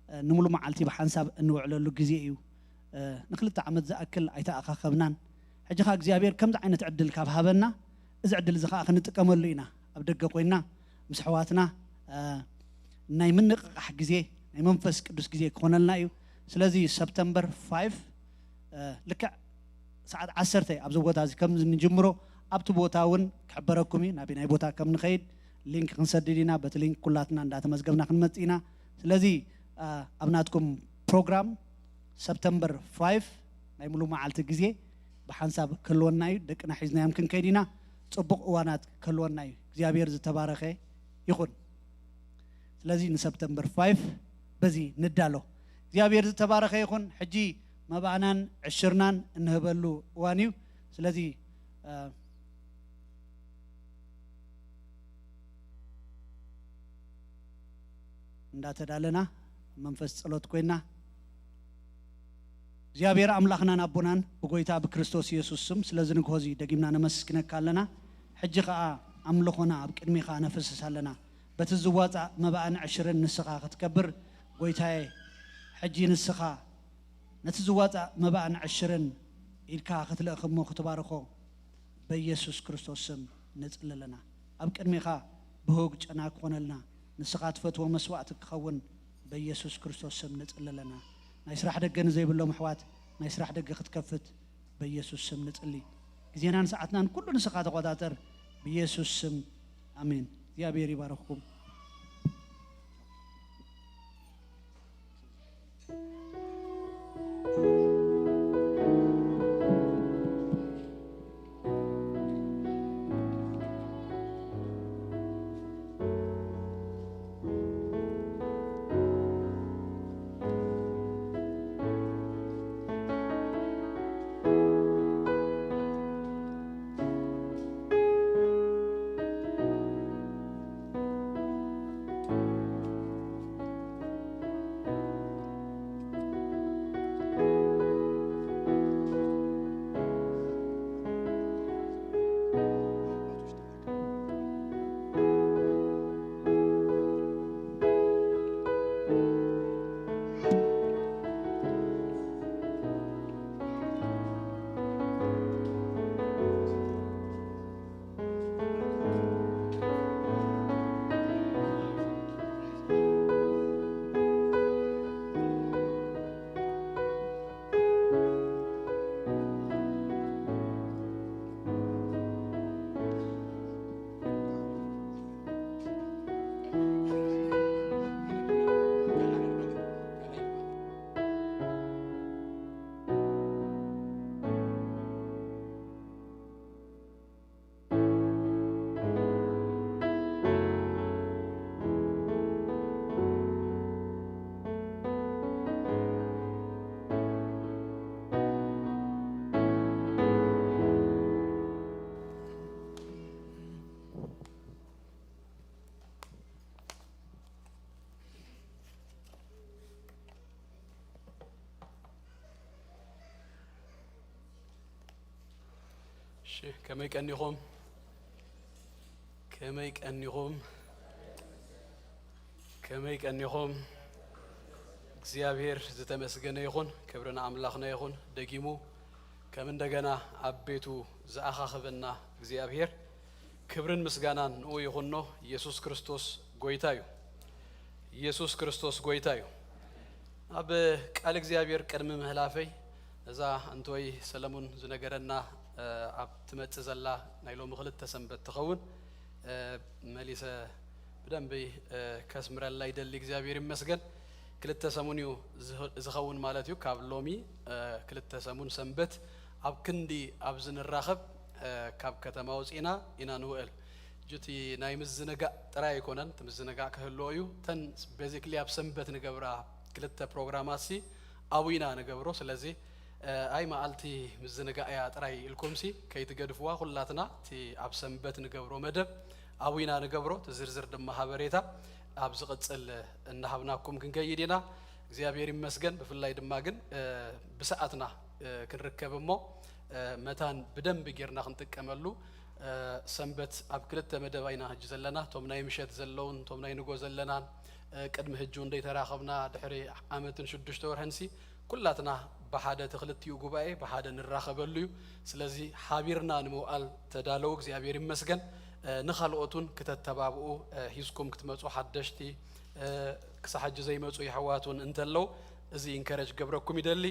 እ፣ ንምሉ መዓልቲ ብሓንሳብ እንውዕለሉ ግዜ እዩ። እ፣ ንክልተ ዓመት ዝኣክል ኣይተኣኻኸብናን። ሕጂ ኸኣ እግዚኣብሔር ከምዚ ዓይነት ዕድል ካብ ሃበና፣ እዚ ዕድል እዚ ኸኣ ክንጥቀመሉ ኢና። ኣብ ደገ ኮይንና ምስ ኣሕዋትና፣ እ፣ ናይ ምንቕቓሕ ግዜ፣ ናይ መንፈስ ቅዱስ ግዜ ክኾነልና እዩ። ስለዚ ሰፕተምበር ፋይቭ፣ እ፣ ልክዕ ሰዓት ዓሰርተ ኣብዚ ቦታ እዚ ከም እንጅምሮ፣ ኣብቲ ቦታ እውን ክሕበረኩም እዩ። ናበይ ናይ ቦታ ከም ንኸይድ ሊንክ ክንሰድድ ኢና። በቲ ሊንክ ኩላትና እንዳተመዝገብና ክንመጽእ ኢና። ስለዚ፣ እ፣ ኣብ ናትኩም ፕሮግራም ሰፕተምበር ፋይቭ ናይ ሙሉ መዓልቲ ግዜ ብሓንሳብ ክህልወና እዩ። ደቅና ሒዝናዮም ክንከይድ ኢና። ጽቡቕ እዋናት ክህልወና እዩ። እግዚኣብሔር ዝተባረኸ ይኹን። ስለዚ ንሰፕተምበር ፋይቭ በዚ ንዳሎ። እግዚኣብሔር ዝተባረኸ ይኹን። ሕጂ መባእናን ዕሽርናን እንህበሉ እዋን እዩ። ስለዚ፣ እ፣ እንዳተዳለና መንፈስ ጸሎት ኮይና፣ እግዚኣብሔር ኣምላኽናን ኣቦናን ብጎይታ ብክርስቶስ ኢየሱስ ስም ስለዚ ንግሆ እዚ ደጊምና ነመስግነካ ኣለና። ሕጂ ኸኣ ኣምልኾና ኣብ ቅድሜኻ ነፍስስ ኣለና። በቲ ዝዋጻእ መባእን ዕሽርን ንስኻ ክትከብር ጎይታየ፣ ሕጂ ንስኻ ነቲ ዝዋጻእ መባእን ዕሽርን ኢድካ ክትልእኽ እሞ ክትባርኾ በኢየሱስ ክርስቶስ ስም ንጽሊ ኣለና። ኣብ ቅድሜኻ ብህግ ጨና ክኾነልና፣ ንስኻ ትፈትዎ መስዋእቲ ክኸውን በኢየሱስ ክርስቶስ ስም ንጽሊ ኣለና። ናይ ስራሕ ደገ ንዘይብሎም ኣሕዋት ናይ ስራሕ ደገ ክትከፍት በኢየሱስ ስም ንጽሊ። ግዜናን ሰዓትናን ኩሉ ንስኻ ተቆጻጸር፣ ብኢየሱስ ስም ኣሜን። እግዚኣብሔር ይባርኽኩም። እሺ፣ ከመይ ቀኒኹም? ከመይ ቀኒኹም? ከመይ ቀኒኹም? እግዚኣብሔር ዝተመስገነ ይኹን። ክብሪ ንኣምላኽና ይኹን። ደጊሙ ከም እንደገና ኣብ ቤቱ ዝኣኻኸበና እግዚኣብሔር ክብርን ምስጋናን ንኡ ይኹኖ። ኢየሱስ ክርስቶስ ጎይታ እዩ። ኢየሱስ ክርስቶስ ጎይታ እዩ። ኣብ ቃል እግዚኣብሔር ቅድሚ ምህላፈይ እዛ እንቶይ ሰለሙን ዝነገረና፣ እ፣ ኣብ ትመጽእ ዘላ ናይ ሎሚ ክልተ ሰንበት ትኸውን፣ እ፣ መሊሰ ብደንቢ፣ እ፣ ከስምረላ ይደሊ። እግዚኣብሔር ይመስገን። ክልተ ሰሙን እዩ ዝህ-፣ ዝኸውን ማለት እዩ። ካብ ሎሚ፣ እ፣ ክልተ ሰሙን ሰንበት ኣብ ክንዲ ኣብዚ ንራኸብ፣ እ፣ ካብ ከተማ ወጺእና ኢና ንውዕል። እጁ እቲ ናይ ምዝንጋዕ ጥራይ ኣይኮነን፣ እቲ ምዝንጋዕ ክህልዎ እዩ። እተን ቤዚክሊ ኣብ ሰንበት ንገብራ ክልተ ፕሮግራማት ሲ ኣብኡ ኢና ንገብሮ። ስለዚ፣ እ፣ ኣይ መዓልቲ ምዝንጋዕ እያ ጥራይ ኢልኩም ሲ ከይትገድፍዋ፣ ኩላትና እቲ ኣብ ሰንበት ንገብሮ መደብ ኣብኡ ኢና ንገብሮ። እቲ ዝርዝር ድማ ሃበሬታ ኣብ ዝቕጽል እናሃብናኩም ክንከይድ ኢና። እግዚኣብሔር ይመስገን። ብፍላይ ድማ ግን፣ እ፣ ብሰዓትና፣ እ፣ ክንርከብ እሞ፣ እ፣ መታን ብደንቢ ጌርና ክንጥቀመሉ፣ እ፣ ሰንበት ኣብ ክልተ መደብ ኢና ሕጂ ዘለና። እቶም ናይ ምሸት ዘለውን እቶም ናይ ንጎ ዘለናን፣ እ፣ ቅድሚ ሕጂ እውን ዘይተራኸብና ድሕሪ ዓመትን ሽዱሽተ ወርሕን ሲ ኩላትና ብሓደ እቲ ክልቲኡ ጉባኤ ብሓደ ንራኸበሉ እዩ። ስለዚ ሓቢርና ንምውዓል ተዳለዉ። እግዚኣብሔር ይመስገን። እ፣ ንኻልኦት እውን ክተተባብኡ፣ እ፣ ሒዝኩም ክትመጹ ሓደሽቲ፣ እ፣ ክሳብ ሕጂ ዘይመጹ የሕዋት እውን እንተለዉ እዚ ኢንከረጅ ክገብረኩም ይደሊ።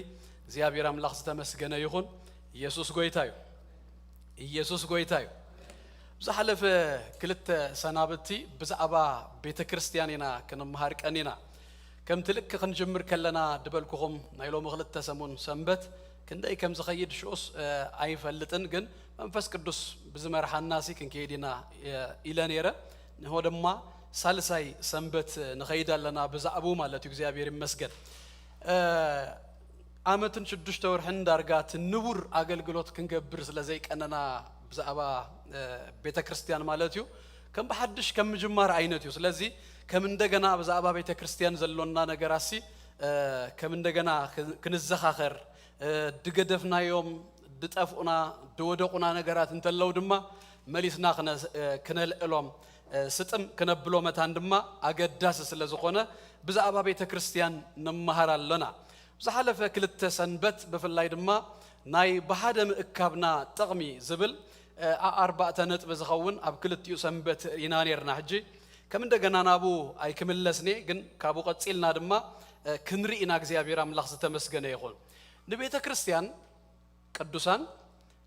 እግዚኣብሔር ኣምላኽ ዝተመስገነ ይኹን። ኢየሱስ ጎይታ እዩ። ኢየሱስ ጎይታ እዩ። ብዝሓለፈ ክልተ ሰናብቲ ብዛዕባ ቤተ ክርስቲያን ኢና ክንመሃር ቀኒና። ከምቲ ልክ ክንጅምር ከለና ድበልኩኹም ናይ ሎሚ ክልተ ሰሙን ሰንበት ክንደይ ከም ዝኸይድ ሽኡስ፣ እ፣ ኣይፈልጥን፣ ግን መንፈስ ቅዱስ ብዝመርሓና ሲ ክንከይድ ኢና፣ እ፣ ኢለ ነይረ። ንሆ ድማ ሳልሳይ ሰንበት ንኸይድ ኣለና ብዛዕባኡ ማለት እዩ። እግዚኣብሔር ይመስገን። እ፣ ዓመትን ሽዱሽተ ወርሕን ዳርጋ እቲ ንቡር ኣገልግሎት ክንገብር ስለ ዘይቀነና ብዛዕባ፣ እ፣ ቤተ ክርስቲያን ማለት እዩ፣ ከም ብሓድሽ ከም ምጅማር ዓይነት እዩ። ስለዚ ከም እንደገና ብዛዕባ ቤተ ክርስቲያን ዘሎና ነገራሲ፣ እ፣ ከም እንደገና ክን-፣ ክንዘኻኸር፣ እ፣ ድገደፍናዮም፣ ድጠፍኡና፣ ድወደቑና ነገራት እንተለዉ ድማ መሊስና ክነ-፣ እ፣ ክነልዕሎም፣ እ፣ ስጥም ክነብሎ መታን ድማ ኣገዳሲ ስለ ዝኾነ ብዛዕባ ቤተ ክርስቲያን ንመሃር ኣሎና። ዝሓለፈ ክልተ ሰንበት ብፍላይ ድማ ናይ ብሓደ ምእካብና ጥቕሚ ዝብል፣ እ፣ ኣ-፣ ኣርባዕተ ነጥቢ ዝኸውን ኣብ ክልቲኡ ሰንበት ኢና ነርና። ሕጂ ከም እንደገና ናብኡ ኣይክምለስን እየ፣ ግን ካብኡ ቀጺልና ድማ፣ እ፣ ክንርኢ ኢና። እግዚኣብሔር ኣምላኽ ዝተመስገነ ይኹን። ንቤተ ክርስቲያን ቅዱሳን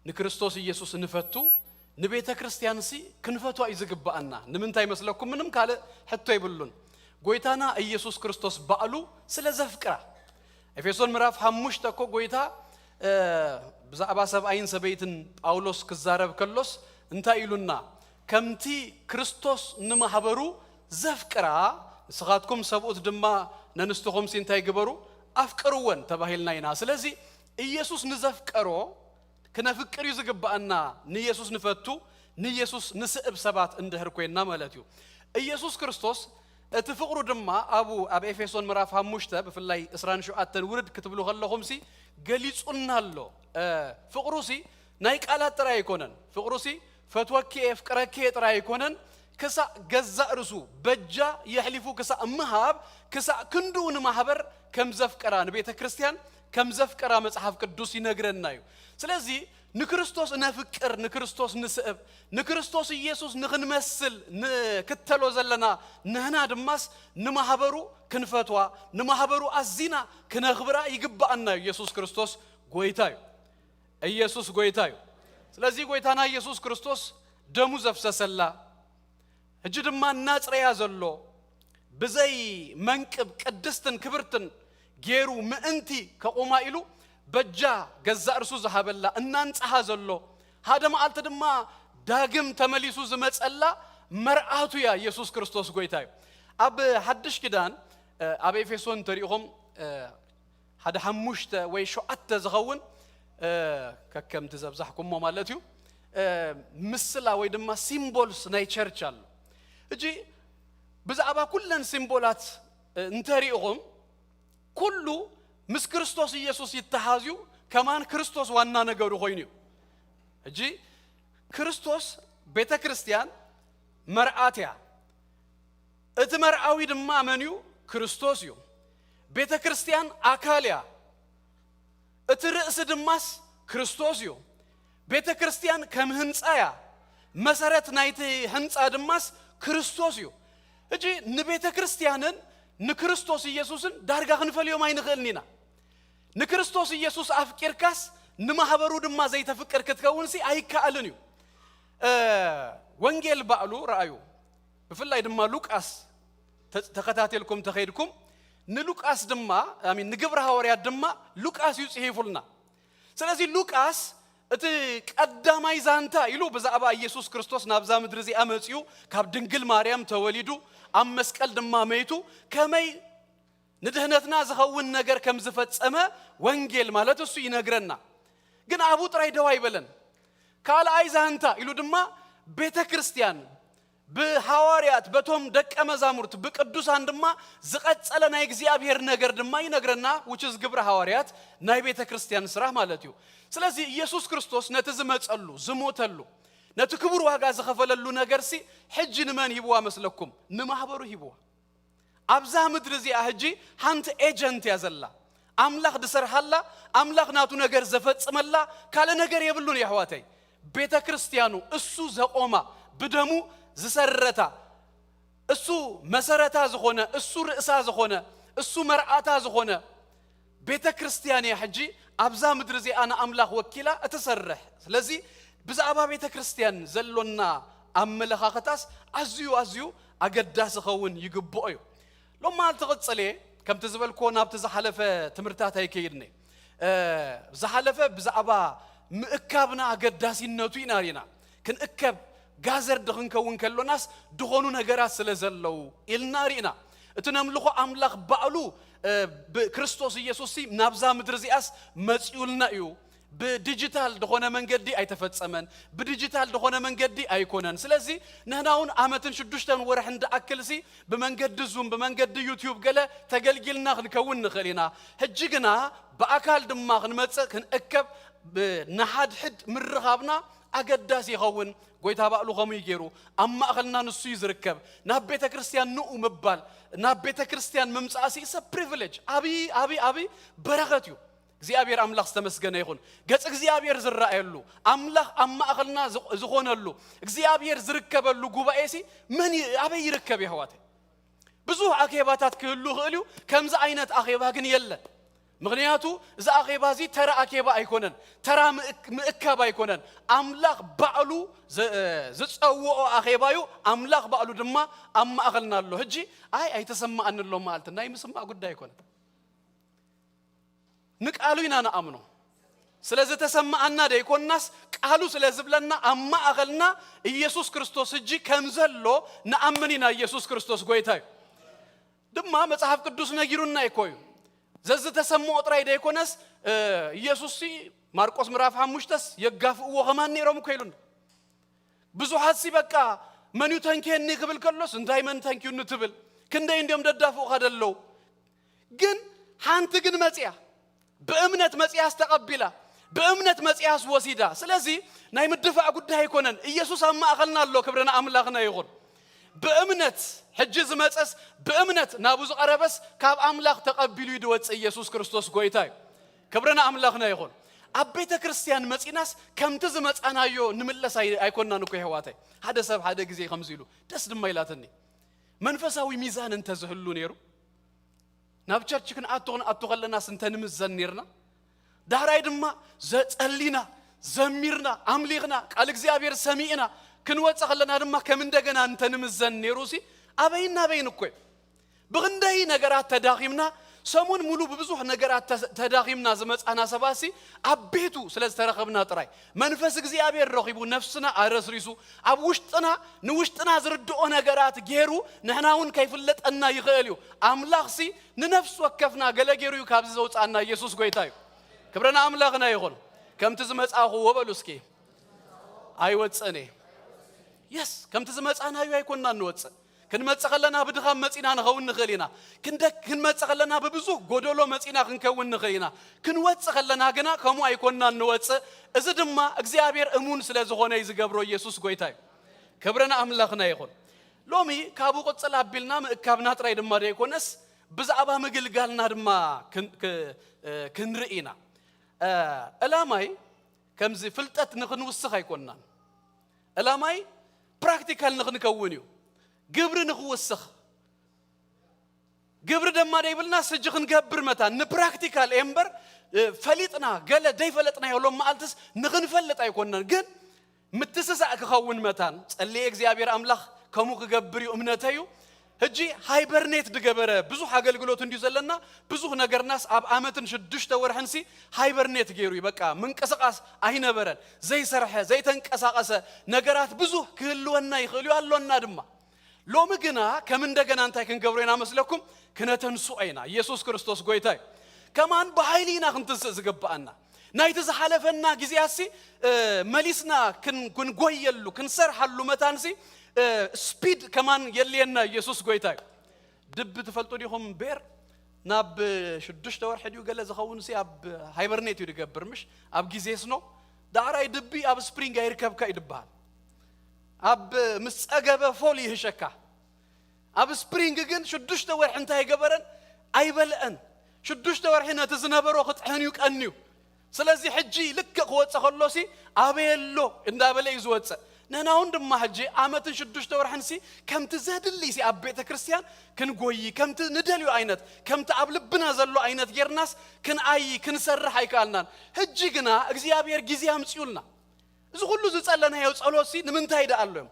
ንክርስቶስ ኢየሱስ ንፈቱ፣ ንቤተ ክርስቲያንሲ ክንፈትዋ እዩ ዝግብኣና። ንምንታይ መስለኩም? ምንም ካልእ ሕቶ የብሉን። ጎይታና ኢየሱስ ክርስቶስ ባዕሉ ስለ ዘፍቅራ። ኤፌሶን ምዕራፍ ሓሙሽተ እኮ ጎይታ፣ እ፣ ብዛዕባ ሰብኣይን ሰበይትን ጳውሎስ ክዛረብ ከሎስ እንታይ ኢሉና? ከምቲ ክርስቶስ ንማሕበሩ ዘፍቅራ፣ ንስኻትኩም ሰብኡት ድማ ነንስትኹምሲ እንታይ ግበሩ? ኣፍቅርወን ተባሂልና ኢና። ስለዚ ኢየሱስ ንዘፍቀሮ ክነፍቅር እዩ ዝግብኣና። ንኢየሱስ ንፈቱ፣ ንኢየሱስ ንስእብ ሰባት እንድሕር ኮይንና ማለት እዩ። ኢየሱስ ክርስቶስ እቲ ፍቕሩ ድማ ኣብኡ ኣብ ኤፌሶን ምዕራፍ ሓሙሽተ ብፍላይ ዕስራን ሸውዓተን ውርድ ክትብሉ ከለኹምሲ ገሊጹና ኣሎ። እ፣ ፍቕሩሲ ናይ ቃላት ጥራይ ኣይኮነን። ፍቕሩሲ ፈትወኪ እየ፣ የፍቅረኪ እየ ጥራይ ኣይኮነን። ክሳእ ገዛእ ርእሱ በጃ የሕሊፉ ክሳእ ምሃብ፣ ክሳእ ክንድኡ ንማሕበር ከም ዘፍቀራ፣ ንቤተ ክርስቲያን ከም ዘፍቀራ መጽሓፍ ቅዱስ ይነግረና እዩ። ስለዚ ንክርስቶስ ነፍቅር፣ ንክርስቶስ ንስእብ፣ ንክርስቶስ ኢየሱስ ንኽንመስል ንክተሎ ዘለና ንህና ድማስ ንማሕበሩ ክንፈትዋ፣ ንማሕበሩ ኣዚና ክነኽብራ ይግብኣና እዩ። ኢየሱስ ክርስቶስ ጎይታ እዩ። ኢየሱስ ጎይታ እዩ። ስለዚ ጎይታና ኢየሱስ ክርስቶስ ደሙ ዘፍሰሰላ፣ ሕጂ ድማ እናጽረያ ዘሎ፣ ብዘይ መንቅብ ቅድስትን ክብርትን ገይሩ ምእንቲ ከቑማ ኢሉ በጃ ገዛእ ርእሱ ዝሃበላ፣ እናንጽሃ ዘሎ፣ ሓደ መዓልቲ ድማ ዳግም ተመሊሱ ዝመጸላ መርዓቱ እያ። ኢየሱስ ክርስቶስ ጎይታ እዩ። ኣብ ሓድሽ ኪዳን፣ እ፣ ኣብ ኤፌሶን እንተሪኢኹም፣ እ፣ ሓደ ሓሙሽተ ወይ ሸውዓተ ዝኸውን፣ እ፣ ከከምቲ ዘብዛሕኩሞ ማለት እዩ፣ እ፣ ምስላ ወይ ድማ ሲምቦልስ ናይ ቸርች ኣሎ። ሕጂ ብዛዕባ ኩለን ሲምቦላት፣ እ፣ እንተሪኢኹም ኩሉ ምስ ክርስቶስ ኢየሱስ ይተሓዝ እዩ፣ ከማን ክርስቶስ ዋና ነገሩ ኮይኑ እዩ። ሕጂ ክርስቶስ ቤተ ክርስቲያን መርዓት እያ። እቲ መርዓዊ ድማ መን እዩ? ክርስቶስ እዩ። ቤተ ክርስቲያን ኣካል እያ። እቲ ርእሲ ድማስ ክርስቶስ እዩ። ቤተ ክርስቲያን ከም ህንጻ እያ። መሰረት ናይቲ ህንጻ ድማስ ክርስቶስ እዩ። ሕጂ ንቤተ ክርስቲያንን ንክርስቶስ ኢየሱስን ዳርጋ ክንፈልዮም ኣይንኽእልን ኢና። ንክርስቶስ ኢየሱስ ኣፍቂርካስ ንማህበሩ ድማ ዘይተፍቅር ክትከውንሲ ኣይከኣልን እዩ። እ፣ ወንጌል ባዕሉ ረኣዩ። ብፍላይ ድማ ሉቃስ ተ-፣ ተኸታቴልኩም ተኸይድኩም ንሉቃስ ድማ፣ I mean፣ ንግብረ ሃዋርያት ድማ ሉቃስ እዩ ጽሒፉልና። ስለዚ ሉቃስ እቲ ቀዳማይ ዛንታ ኢሉ ብዛዕባ ኢየሱስ ክርስቶስ ናብዛ ምድሪ እዚኣ መጺኡ፣ ካብ ድንግል ማርያም ተወሊዱ፣ ኣብ መስቀል ድማ መይቱ፣ ከመይ ንድህነትና ዝኸውን ነገር ከም ዝፈጸመ ወንጌል ማለት እሱ ይነግረና። ግን ኣብኡ ጥራይ ደው ኣይበለን። ካልኣይ ዛንታ ኢሉ ድማ ቤተ ክርስቲያን ብሃዋርያት፣ በቶም ደቀ መዛሙርት፣ ብቅዱሳን ድማ ዝቐጸለ ናይ እግዚኣብሔር ነገር ድማ ይነግረና፣ which is ግብረ ሃዋርያት፣ ናይ ቤተ ክርስቲያን ስራሕ ማለት እዩ። ስለዚ ኢየሱስ ክርስቶስ ነቲ ዝመጸሉ፣ ዝሞተሉ፣ ነቲ ክቡር ዋጋ ዝኸፈለሉ ነገርሲ ሕጂ ንመን ሂብዋ መስለኩም? ንማህበሩ ሂብዋ። ኣብዛ ምድሪ እዚኣ ሕጂ ሓንቲ ኤጀንት እያ ዘላ። ኣምላኽ ዝሰርሓላ፣ ኣምላኽ ናቱ ነገር ዘፈጽመላ ካልእ ነገር የብሉን፣ የሕዋተይ። ቤተ ክርስቲያኑ እሱ ዘቆማ፣ ብደሙ ዝሰረታ፣ እሱ መሰረታ ዝኾነ፣ እሱ ርእሳ ዝኾነ፣ እሱ መርዓታ ዝኾነ ቤተ ክርስቲያን እያ ሕጂ ኣብዛ ምድሪ እዚኣ ንኣምላኽ ወኪላ እትሰርሕ። ስለዚ ብዛዕባ ቤተ ክርስቲያን ዘሎና ኣመለኻኽታስ ኣዝዩ፣ ኣዝዩ ኣገዳሲ ኸውን ይግብኦ እዩ። ሎም መዓልቲ ክቕጽል እየ፣ ከምቲ ዝበልክዎ ናብቲ ዝሓለፈ ትምህርታት ኣይከይድን እየ። እ፣ ዝሓለፈ ብዛዕባ ምእካብና ኣገዳሲነቱ ኢና ርኢና። ክንእከብ ጋዘርድ ክንከውን ከሎናስ ድኾኑ ነገራት ስለ ዘለዉ ኢልና ርኢና። እቲ ነምልኾ ኣምላኽ ባዕሉ፣ እ፣ ብክርስቶስ ኢየሱስ ሲ ናብዛ ምድሪ እዚኣስ መጺኡልና እዩ። ብዲጂታል ዝኾነ መንገዲ ኣይተፈጸመን፣ ብዲጂታል ዝኾነ መንገዲ ኣይኮነን። ስለዚ ንሕና እውን ዓመትን ሽዱሽተን ወርሕን ድኣክል ሲ ብመንገዲ ዙም፣ ብመንገዲ ዩቲዩብ ገለ ተገልጊልና ክንከውን ንኽእል ኢና። ሕጂ ግና ብኣካል ድማ ክንመጽእ፣ ክንእከብ፣ ብ-፣ ንሓድሕድ ምርኻብና ኣገዳሲ ይኸውን። ጎይታ ባዕሉ ከምኡ እዩ ገይሩ። ኣብ ማእኸልና ንሱ እዩ ዝርከብ። ናብ ቤተ ክርስቲያን ንኡ ምባል፣ ናብ ቤተ ክርስቲያን ምምጻእ ሲ is a privilege። ዓብዪ፣ ዓብዪ፣ ዓብዪ በረኸት እዩ። እግዚኣብሔር ኣምላኽ ዝተመስገነ ይኹን። ገጽ እግዚኣብሔር ዝረኣየሉ፣ ኣምላኽ ኣብ ማእኸልና ዝቕ-፣ ዝኾነሉ፣ እግዚኣብሔር ዝርከበሉ ጉባኤ ሲ መን ይ-፣ ኣበይ ይርከብ የሕዋተይ? ብዙሕ ኣኼባታት ክህሉ ይኽእል እዩ። ከምዚ ዓይነት ኣኼባ ግን የለን። ምኽንያቱ እዚ ኣኼባ እዚ ተራ ኣኼባ ኣይኮነን፣ ተራ ምእክ-፣ ምእካብ ኣይኮነን። ኣምላኽ ባዕሉ ዘ-፣ ዝጸውኦ ኣኼባ እዩ። ኣምላኽ ባዕሉ ድማ ኣብ ማእኸልና ኣሎ። ሕጂ ኣይ ኣይተሰማኣኒ ኣሎ መዓልቲ ናይ ምስማዕ ጉዳይ ኣይኮነን። ንቃሉ ኢና ንኣምኖ። ስለ ዝተሰማኣና ደይኮናስ ቃሉ ስለ ዝብለና ኣብ ማእኸልና ኢየሱስ ክርስቶስ ሕጂ ከም ዘሎ ንኣምን ኢና። ኢየሱስ ክርስቶስ ጎይታ እዩ። ድማ መጽሓፍ ቅዱስ ነጊሩና እኮ እዩ። ዘዝተሰምኦ ጥራይ ደይኮነስ፣ እ፣ ኢየሱስ ሲ ማርቆስ ምዕራፍ ሓሙሽተስ የጋፍእዎ ከማን ነይሮም እኮ ኢሉና። ብዙሓት ሲ በቃ መን እዩ ተንክየኒ ክብል ከሎስ እንታይ መን ተንክዩኒ ትብል? ክንደይ እንዲዮም ደዳፍኡኻ ደለዉ። ግን ሓንቲ ግን መጽያ፣ ብእምነት መጽያስ ተቐቢላ፣ ብእምነት መጽያስ ወሲዳ። ስለዚ ናይ ምድፋዕ ጉዳይ ኣይኮነን። ኢየሱስ ኣብ ማእኸልና ኣሎ። ክብሪ ንኣምላኽና ይኹን። ብእምነት ሕጂ ዝመጸስ ብእምነት ናብኡ ዝቐረበስ ካብ ኣምላኽ ተቐቢሉ እዩ ዝወጽእ። ኢየሱስ ክርስቶስ ጎይታ እዩ። ክብሪ ንኣምላኽና ይኹን። ኣብ ቤተ ክርስቲያን መጺናስ ከምቲ ዝመጻናዮ ንምለስ ኣይ-፣ ኣይኮንናን እኮ የሕዋተይ። ሓደ ሰብ ሓደ ግዜ ከምዚ ኢሉ ደስ ድማ ኢላትኒ። መንፈሳዊ ሚዛን እንተዝህሉ ነይሩ ናብ ቸርች ክንኣቱ ክንኣቱ ከለናስ እንተ ንምዘን ነይርና፣ ዳሕራይ ድማ ዘጸሊና፣ ዘሚርና፣ ኣምሊኽና፣ ቃል እግዚኣብሔር ሰሚዕና ክንወጽእ ከለና ድማ ከም እንደገና እንተ ንምዘን ነይሩ ሲ ኣበይን ናበይን እኮ እዩ። ብኽንደይ ነገራት ተዳኺምና፣ ሰሙን ሙሉ ብብዙሕ ነገራት ተ-፣ ተዳኺምና ዝመጻና ሰባት ሲ ኣብ ቤቱ ስለ ዝተረኸብና ጥራይ መንፈስ እግዚኣብሔር ረኺቡ ነፍስና ኣረስሪሱ ኣብ ውሽጥና ንውሽጥና ዝርድኦ ነገራት ገይሩ ንሕና እውን ከይፍለጠና ይኽእል እዩ። ኣምላኽ ሲ ንነፍሲ ወከፍና ገለ ገይሩ እዩ ካብዚ ዘውፅኣና። ኢየሱስ ጎይታ እዩ። ክብሪ ንኣምላኽና ይኹን። ከምቲ ዝመጻእኹዎ በሉ እስኪ። ኣይወፅእን እየ። የስ፣ ከምቲ ዝመጻእናዮ ኣይኮንና እንወፅእ። ክንመጽእ ከለና ብድኻም መጺና ንኸውን ንኽእል ኢና። ክንደ ክንመጽእ ከለና ብብዙሕ ጎደሎ መጺና ክንከውን ንኽእል ኢና። ክንወጽእ ከለና ግና ከምኡ ኣይኮንናን ንወጽእ። እዚ ድማ እግዚኣብሔር እሙን ስለ ዝኾነ እዩ ዝገብሮ። ኢየሱስ ጎይታ እዩ። ክብሪ ንኣምላኽና ይኹን። ሎሚ ካብኡ ቅጽል ኣቢልና ምእካብና ጥራይ ድማ ዘይኮነስ ብዛዕባ ምግልጋልና ድማ ክን- ክ- ክንርኢ ኢና። ዕላማይ ከምዚ ፍልጠት ንኽንውስኽ ኣይኮንናን። ዕላማይ ፕራክቲካል ንኽንከውን እዩ። ግብሪ ንኽውስኽ ግብሪ ደማ ደይብልና ስጂ ክንገብር መታን ንፕራክቲካል እየ እምበር ፈሊጥና ገለ ደይፈለጥናዮ ሎም መዓልትስ ንኽንፈልጥ ኣይኮንናን። ግን ምትስሳእ ክኸውን መታን ጸልየ እግዚኣብሔር ኣምላኽ ከምኡ ክገብር እዩ እምነተዩ። ሕጂ ሃይበርኔት ድገበረ ብዙሕ ኣገልግሎት እንዲዩ ዘለና። ብዙሕ ነገርናስ ኣብ ዓመትን ሽዱሽተ ወርሕንሲ ሃይበርኔት ገይሩ እዩ። በቃ ምንቅስቃስ ኣይነበረን። ዘይሰርሐ ዘይተንቀሳቀሰ ነገራት ብዙሕ ክህልወና ይኽእል እዩ ኣሎና ድማ። ሎሚ ግና ከም እንደገና እንታይ ክንገብሮ ኢና መስለኩም? ክነተንስኦ ኢና። ኢየሱስ ክርስቶስ ጎይታ እዩ። ከማን ብሓይሊ ኢና ክንትንስእ ዝግብኣና። ናይቲ ዝሓለፈና ግዜያሲ መሊስና ክንጎየሉ ክንሰርሓሉ መታንሲ ስፒድ ከማን የድልየና። ኢየሱስ ጎይታ እዩ። ድቢ ትፈልጡ ዲኹም? ቤር ናብ ሽዱሽተ ወርሒ ድዩ ገለ ዝኸውን ሲ ኣብ ሃይበርኔት እዩ ዝገብር ምሽ? ኣብ ግዜ ስኖ ዳዕራይ ድቢ ኣብ ስፕሪንግ ኣይርከብካ እዩ ዝበሃል። ኣብ ምስ ጸገበ ፎል ይህሸካ። ኣብ ስፕሪንግ ግን ሽዱሽተ ወርሒ እንታይ ገበረን? ኣይበልዐን። ሽዱሽተ ወርሒ ነቲ ዝነበሮ ክጥሕን እዩ ቀንዩ። ስለዚ ሕጂ ልክእ ክወጽእ ከሎሲ ኣበየ ኣሎ እንዳበለ እዩ ዝወጽእ። ንሕና እውን ድማ ሕጂ ዓመትን ሽዱሽተ ወርሕንሲ ከምቲ ዘድልይሲ ኣብ ቤተ ክርስቲያን ክንጎይ ከምቲ ንደልዩ ዓይነት ከምቲ ኣብ ልብና ዘሎ ዓይነት ጌርናስ ክንኣይ ክንሰርሕ ኣይከኣልናን። ሕጂ ግና እግዚኣብሔር ግዜ ኣምፅኡልና። እዚ ኩሉ ዝጸለናዮ ጸሎትሲ ንምንታይ ደኣ ኣሎ እዮም?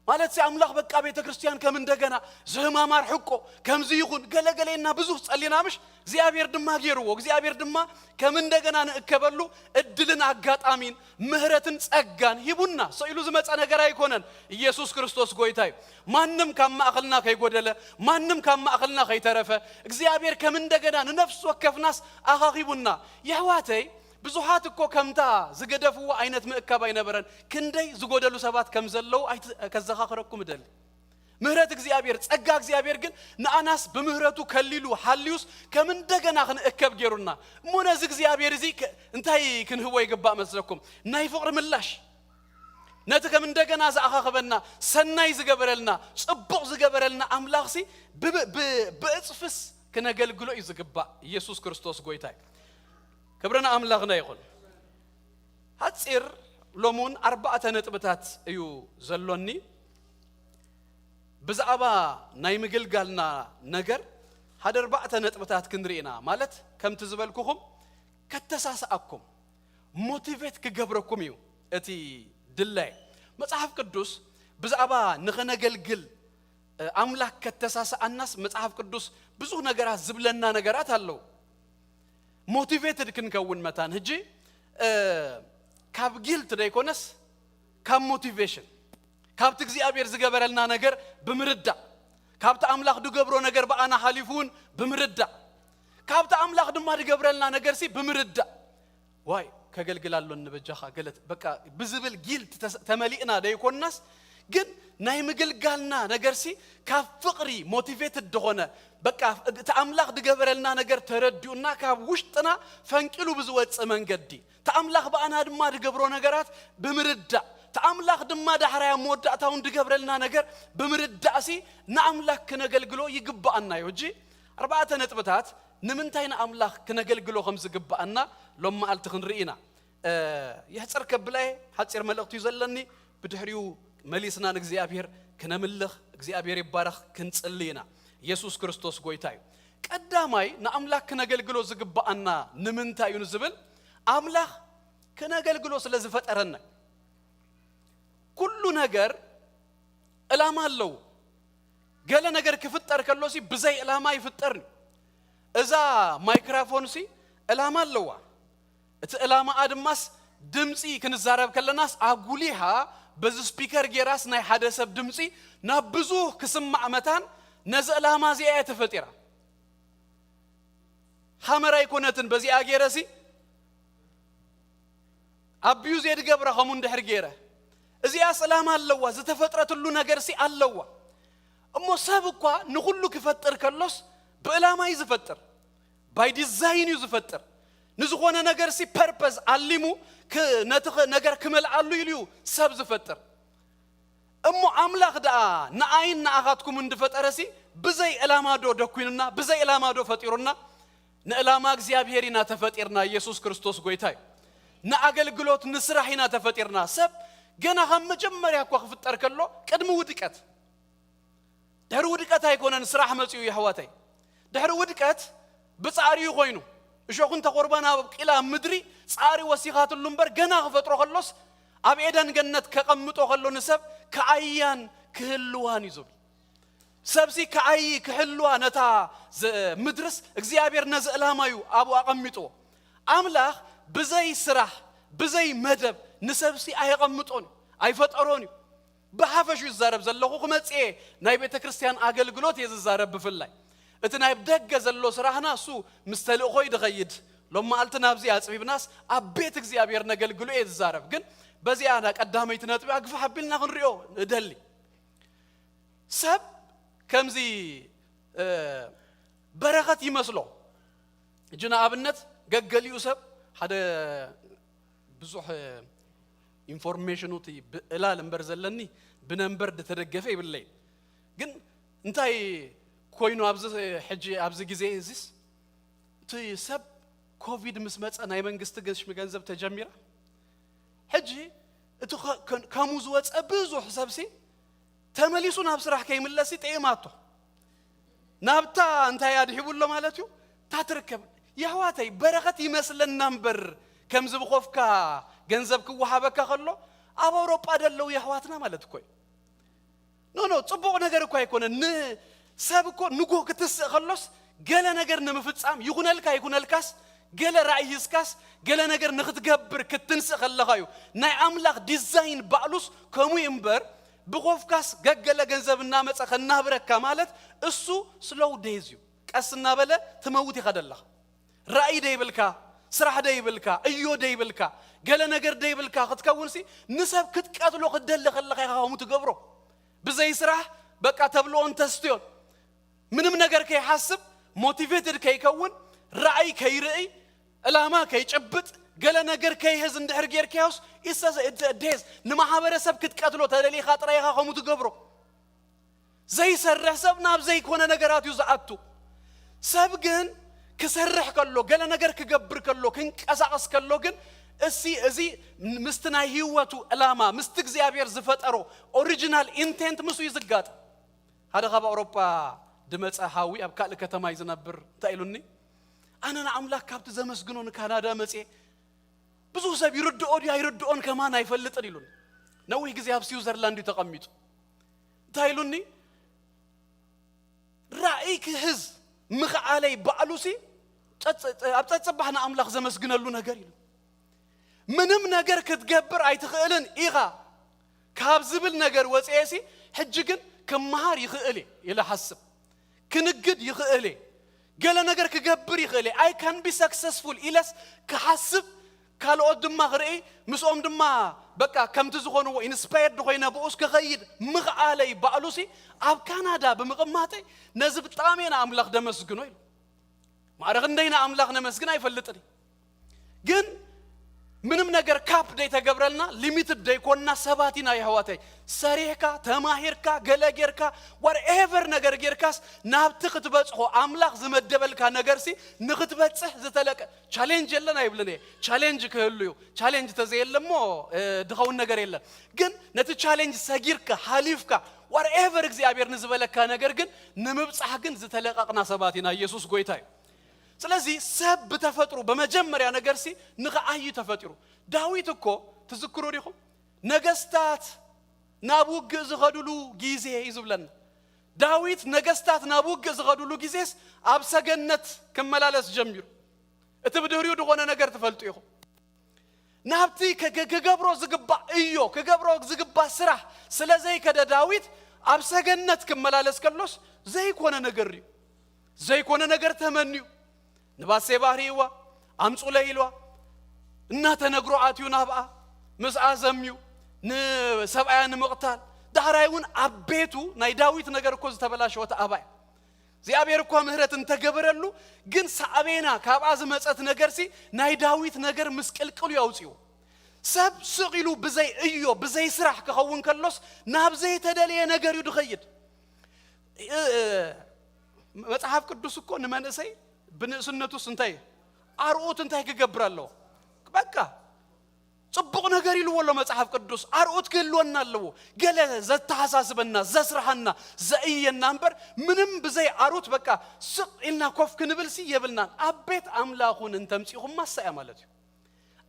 ማለት ሲ ኣምላኽ በቃ ቤተ ክርስቲያን ከም እንደገና ዝህማማር ሕቆ ከምዚ ይኹን ገለገለና ብዙሕ ጸሊና ምሽ እግዚኣብሔር ድማ ገይርዎ። እግዚኣብሔር ድማ ከም እንደገና ንእከበሉ እድልን ኣጋጣሚን ምህረትን ጸጋን ሂቡና። ሰኢሉ ዝመጸ ነገር ኣይኮነን። ኢየሱስ ክርስቶስ ጎይታ እዩ። ማንም ካብ ማእኸልና ከይጎደለ፣ ማንም ካብ ማእኸልና ከይተረፈ እግዚኣብሔር ከም እንደገና ንነፍሲ ወከፍናስ ኣኻኺቡና። የሕዋተይ ብዙሓት እኮ ከምታ ዝገደፍዎ ዓይነት ምእካብ ኣይነበረን። ክንደይ ዝጎደሉ ሰባት ከም ዘለዉ ኣይት- ከዘኻኽረኩም እደሊ። ምህረት እግዚኣብሔር ጸጋ እግዚኣብሔር ግን ንኣናስ ብምህረቱ ከሊሉ ሓልዩስ ከም እንደገና ክንእከብ ገይሩና። እሞ ነዚ እግዚኣብሔር እዚ ከ- እንታይ ክንህቦ ይግባእ መስለኩም? ናይ ፍቕሪ ምላሽ። ነቲ ከም እንደገና ዝኣኻኸበና ሰናይ ዝገበረልና ጽቡቕ ዝገበረልና ኣምላኽሲ ብብ- ብ- ብእጽፍስ ክነገልግሎ እዩ ዝግባእ። ኢየሱስ ክርስቶስ ጎይታ እዩ። ክብሪ ንኣምላኽና ይኹን። ሓጺር ሎሚ እውን ኣርባዕተ ነጥብታት እዩ ዘሎኒ። ብዛዕባ ናይ ምግልጋልና ነገር ሓደ ኣርባዕተ ነጥብታት ክንርኢ ኢና። ማለት ከምቲ ዝበልኩኹም ከተሳስኣኩም ሞቲቬት ክገብረኩም እዩ እቲ ድላይ። መጽሓፍ ቅዱስ ብዛዕባ ንኸነገልግል ኣምላክ ከተሳስኣናስ መጽሓፍ ቅዱስ ብዙሕ ነገራት ዝብለና ነገራት ኣለዉ። ሞቲቬትድ ክንከውን መታን ሕጂ ካብ ጊልት ደይኮነስ ካብ ሞቲቬሽን ካብቲ እግዚኣብሔር ዝገበረልና ነገር ብምርዳእ ካብቲ ኣምላኽ ድገብሮ ነገር ብኣና ሓሊፉ እውን ብምርዳእ ካብቲ ኣምላኽ ድማ ድገብረልና ነገርሲ ብምርዳእ ዋይ ከገልግል ኣሎኒ በጃኻ ገለት በቃ ብዝብል ጊልት ተመሊእና ደይኮንናስ ግን ናይ ምግልጋልና ነገርሲ ካብ ፍቕሪ ሞቲቬትድ ዝኾነ በቃ እቲ ኣምላኽ ድገበረልና ነገር ተረዲኡና ካብ ውሽጥና ፈንቂሉ ብዝወፅእ መንገዲ እቲ ኣምላኽ ብኣና ድማ ድገብሮ ነገራት ብምርዳእ እቲ ኣምላኽ ድማ ዳሕራይ ኣብ መወዳእታ እውን ድገብረልና ነገር ብምርዳእሲ ንኣምላኽ ክነገልግሎ ይግብኣና እዩ። ሕጂ ኣርባዕተ ነጥብታት ንምንታይ ንኣምላኽ ክነገልግሎ ከም ዝግብኣና ሎም መዓልቲ ክንርኢ ኢና። የሕፅር ከብላ እየ፣ ሓፂር መልእኽቲ እዩ ዘለኒ። ብድሕሪኡ መሊስና ንእግዚኣብሔር ክነምልኽ እግዚኣብሔር ይባረኽ ክንፅሊ ኢና። ኢየሱስ ክርስቶስ ጎይታ እዩ። ቀዳማይ ንኣምላኽ ክነገልግሎ ዝግብኣና ንምንታይ እዩ ንዝብል ኣምላኽ ክነገልግሎ ስለ ዝፈጠረና ኩሉ ነገር ዕላማ ኣለዎ። ገለ ነገር ክፍጠር ከሎሲ ብዘይ ዕላማ ይፍጠር እዩ። እዛ ማይክራፎንሲ ዕላማ ኣለዋ። እቲ ዕላማኣ ድማስ ድምፂ ክንዛረብ ከለናስ ኣጉሊሃ በዚ ስፒከር ጌራስ ናይ ሓደ ሰብ ድምፂ ናብ ብዙህ ክስማዕ መታን ነዚ ዕላማ እዚኣ እያ ተፈጢራ። ሃመር ኣይኮነትን በዚኣ ጌረሲ ኣቢዩዝ እየ ድገብራ ከምኡ እንድሕር ገይረ እዚኣስ ዕላማ ኣለዋ ዝተፈጥረትሉ ነገርሲ ኣለዋ። እሞ ሰብ እኳ ንኹሉ ክፈጥር ከሎስ ብዕላማ እዩ ዝፈጥር። ባይ ዲዛይን እዩ ዝፈጥር። ንዝኾነ ነገር ሲ ፐርፐዝ ኣሊሙ ክ- ነቲ ኸ- ነገር ክመልኣሉ ኢሉ እዩ ሰብ ዝፈጥር። እሞ ኣምላኽ ደኣ ንኣይን ንኣኻትኩም እንድፈጠረ ሲ ብዘይ ዕላማ ዶ ደኩኑና? ብዘይ ዕላማ ዶ ፈጢሩና? ንዕላማ እግዚኣብሔር ኢና ተፈጢርና። ኢየሱስ ክርስቶስ ጎይታ እዩ። ንኣገልግሎት ንስራሕ ኢና ተፈጢርና። ሰብ ገና ካብ መጀመርያ እኳ ክፍጠር ከሎ ቅድሚ ውድቀት ድሕሪ ውድቀት ኣይኮነን ስራሕ መጺኡ የሕዋተይ። ድሕሪ ውድቀት ብጻዕሪ እዩ ኮይኑ። እሾኽን ተቆርባን ኣብቂላ ኣብ ምድሪ ጻዕሪ ወሲኻትሉ እምበር ገና ክፈጥሮ ከሎስ ኣብ ኤደን ገነት ከቐምጦ ከሎ ንሰብ ክኣያን ክህልዋን እዩ ዝብል። ሰብሲ ክኣይ ክህልዋ ነታ ዝ- ምድርስ እግዚኣብሔር ነዚ ዕላማ እዩ ኣብኡ ኣቐሚጥዎ። ኣምላኽ ብዘይ ስራሕ ብዘይ መደብ ንሰብሲ ኣየቐምጦን እዩ ኣይፈጠሮን እዩ። ብሓፈሹ ይዛረብ ዘለኹ ክመጽእ እየ ናይ ቤተ ክርስቲያን ኣገልግሎት እየ ዝዛረብ። ብፍላይ እቲ ናይ ደገ ዘሎ ስራሕና እሱ ምስ ተልእኾ እዩ ድኸይድ። ሎም መዓልቲ ናብዚ ኣጽቢብናስ ኣብ ቤት እግዚኣብሔር ነገልግሎ እየ ዝዛረብ። ግን በዚኣ ና ቀዳመይቲ ነጥቢ ኣግፋሕ ኣቢልና ክንሪኦ እደሊ። ሰብ ከምዚ እ፣ በረኸት ይመስሎ። እጂ ንኣብነት ገገሊኡ ሰብ ሓደ ብዙሕ ኢንፎርሜሽኑ እቲ ብዕላል እምበር ዘለኒ ብነንበር ዝተደገፈ ይብለይ። ግን እንታይ ኮይኑ ኣብዚ ሕጂ ኣብዚ ግዜ እዚስ እቲ ሰብ ኮቪድ ምስ መጸ ናይ መንግስቲ ገሽሚ ገንዘብ ተጀሚራ። ሕጂ እቲ ከ- ከ- ከምኡ ዝወጸ ብዙሕ ሰብሲ ተመሊሱ ናብ ስራሕ ከይምለስ ጠይማቶ ናብታ እንታይ ኣድሒቡ ኣሎ ማለት እዩ። እታ ትርከብ የሕዋተይ በረኸት ይመስለና እምበር ከምዚ ብኾፍካ ገንዘብ ክወሃበካ ከሎ ኣብ ኣውሮጳ ደለዉ የሕዋትና ማለት እኮ እዩ። ኖ ኖ ጽቡቕ ነገር እኮ ኣይኮነን። ንሰብ እኮ ንጎ ክትስእ ከሎስ ገለ ነገር ንምፍጻም ይኹነልካ ይኹነልካስ ገለ ራእይ ሂዝካስ ገለ ነገር ንክትገብር ክትንስእ ከለኻ እዩ ናይ ኣምላኽ ዲዛይን ባዕሉስ ከምኡ እዩ እምበር ብኾፍካስ ገገለ ገንዘብ እናመጸ ከናብረካ ማለት እሱ ስሎው ዴዝ እዩ። ቀስ እናበለ ትመውት ኢኻ ደለኻ። ራእይ ደይብልካ፣ ስራሕ ደይብልካ፣ እዮ ደይብልካ፣ ገለ ነገር ደይብልካ ክትከውንሲ ንሰብ ክትቀትሎ ክትደሊ ከለኻ ኢኻ ከምኡ ትገብሮ። ብዘይ ስራሕ በቃ ተብልኦን ተስትዮን ምንም ነገር ከይሓስብ ሞቲቬትድ ከይከውን ራእይ ከይርእይ ዕላማ ከይጭብጥ ገለ ነገር ከይህዝ እንድሕር ጌርካዮስ ኢሰስ ዴዝ ንማሕበረሰብ ክትቀትሎ ተደሊኻ ጥራይ ኢኻ ከምኡ ትገብሮ። ዘይሰርሕ ሰብ ናብ ዘይኮነ ነገራት እዩ ዝኣቱ። ሰብ ግን ክሰርሕ ከሎ ገለ ነገር ክገብር ከሎ ክንቀሳቐስ ከሎ ግን እሲ እዚ ምስቲ ናይ ህይወቱ ዕላማ ምስቲ እግዚኣብሔር ዝፈጠሮ ኦሪጂናል ኢንቴንት ምስ እዩ ዝጋጠም። ሓደ ካብ ኣውሮጳ ድመፀ ሓዊ ኣብ ካልእ ከተማ እዩ ዝነብር እንታይ ኢሉኒ ኣነ ንኣምላክ ካብቲ ዘመስግኖ ንካናዳ መፅየ ብዙሕ ሰብ ይርድኦ ድዩ ኣይርድኦን ከማን ኣይፈልጥን ኢሉኒ። ነዊሕ ግዜ ኣብ ስዊዘርላንድ እዩ ተቐሚጡ እንታይ ኢሉኒ ራእይ ክህዝ ምኽኣለይ ባዕሉሲ ኣብ ፀፅባሕ ንኣምላኽ ዘመስግነሉ ነገር ኢሉ ምንም ነገር ክትገብር ኣይትኽእልን ኢኻ ካብ ዝብል ነገር ወፅኤሲ ሕጂ ግን ክመሃር ይኽእል እየ ኢለ ሓስብ ክንግድ ይኽእል እየ ገለ ነገር ክገብር ይኽእል እየ I can be successful ኢለስ ክሓስብ ካልኦት ድማ ክርኢ ምስኦም ድማ በቃ ከምቲ ዝኾንዎ ኢንስፓየርድ ኮይነ ብኡስ ክኸይድ ምኽኣለይ ባዕሉሲ ኣብ ካናዳ ብምቕማጠይ ነዚ ብጣዕሚ እየ ንኣምላኽ ደመስግኖ ኢሉ ማዕረ ክንደይ ንኣምላኽ ነመስግን ኣይፈልጥን ግን ምንም ነገር ካፕ ደይተገብረልና ሊሚትድ ደይኮንና ሰባት ኢና የሕዋተይ ሰሪሕካ ተማሂርካ ገለ ጌርካ ዋትኤቨር ነገር ጌርካስ ናብቲ ክትበፅሖ ኣምላኽ ዝመደበልካ ነገርሲ ንክትበፅሕ ዝተለቀ ቻሌንጅ የለን ኣይብልን እየ ቻሌንጅ ክህሉ እዩ ቻሌንጅ ተዘየለ እሞ ድኸውን ነገር የለን ግን ነቲ ቻሌንጅ ሰጊርካ ሃሊፍካ ዋትኤቨር እግዚኣብሔር ንዝበለካ ነገር ግን ንምብፃሕ ግን ዝተለቀቕና ሰባት ኢና ኢየሱስ ጎይታ እዩ ስለዚ ሰብ ብተፈጥሩ ብመጀመርያ ነገርሲ ንኽዓዩ ተፈጢሩ ዳዊት እኮ ትዝክሩ ዲኹም ነገስታት ናብ ውግእ ዝኸዱሉ ግዜ እዩ ዝብለና ዳዊት ነገስታት ናብ ውግእ ዝኸዱሉ ግዜስ ኣብ ሰገነት ክመላለስ ጀሚሩ እቲ ብድህሪኡ ዝኾነ ነገር ትፈልጡ ኢኹም ናብቲ ክገብሮ ዝግባእ እዮ ክገብሮ ዝግባእ ስራሕ ስለ ዘይከደ ዳዊት ኣብ ሰገነት ክመላለስ ከሎስ ዘይኮነ ነገር እዩ ዘይኮነ ነገር ተመንዩ ንባሴባ ርእይዋ ኣምፁለይ ኢልዋ እናተነግሮ ኣትዩ ናብኣ ምስኣ ዘምዩ ንሰብኣያ ንምቕታል ዳሕራይ እውን ኣብ ቤቱ ናይ ዳዊት ነገር እኮ ዝተበላሸወት ኣባይ እግዚኣብሔር እኳ ምህረት እንተገበረሉ፣ ግን ሳዕቤና ካብኣ ዝመጸት ነገርሲ ናይ ዳዊት ነገር ምስቅልቅሉ ኣውፅኡ። ሰብ ስቕ ኢሉ ብዘይ እዮ ብዘይ ስራሕ ክኸውን ከሎስ ናብ ዘይተደለየ ነገር እዩ ድኸይድ። እ- እ- መጽሓፍ ቅዱስ እኮ ንመንእሰይ ብንእስነቱስ እንታይ ኣርኡት እንታይ ክገብር ኣለዎ? በቃ ጽቡቕ ነገር ኢልዎ ኣሎ መጽሓፍ ቅዱስ። ኣርኡት ክህልወና ኣለዎ። ገለ ዘተሓሳስበና፣ ዘስርሓና፣ ዘእየና እምበር ምንም ብዘይ ኣርኡት በቃ ስቕ ኢልና ኮፍ ክንብልሲ የብልናን። ኣብ ቤት ኣምላኽ እውን እንተምጺኹም ማሳያ ማለት እዩ።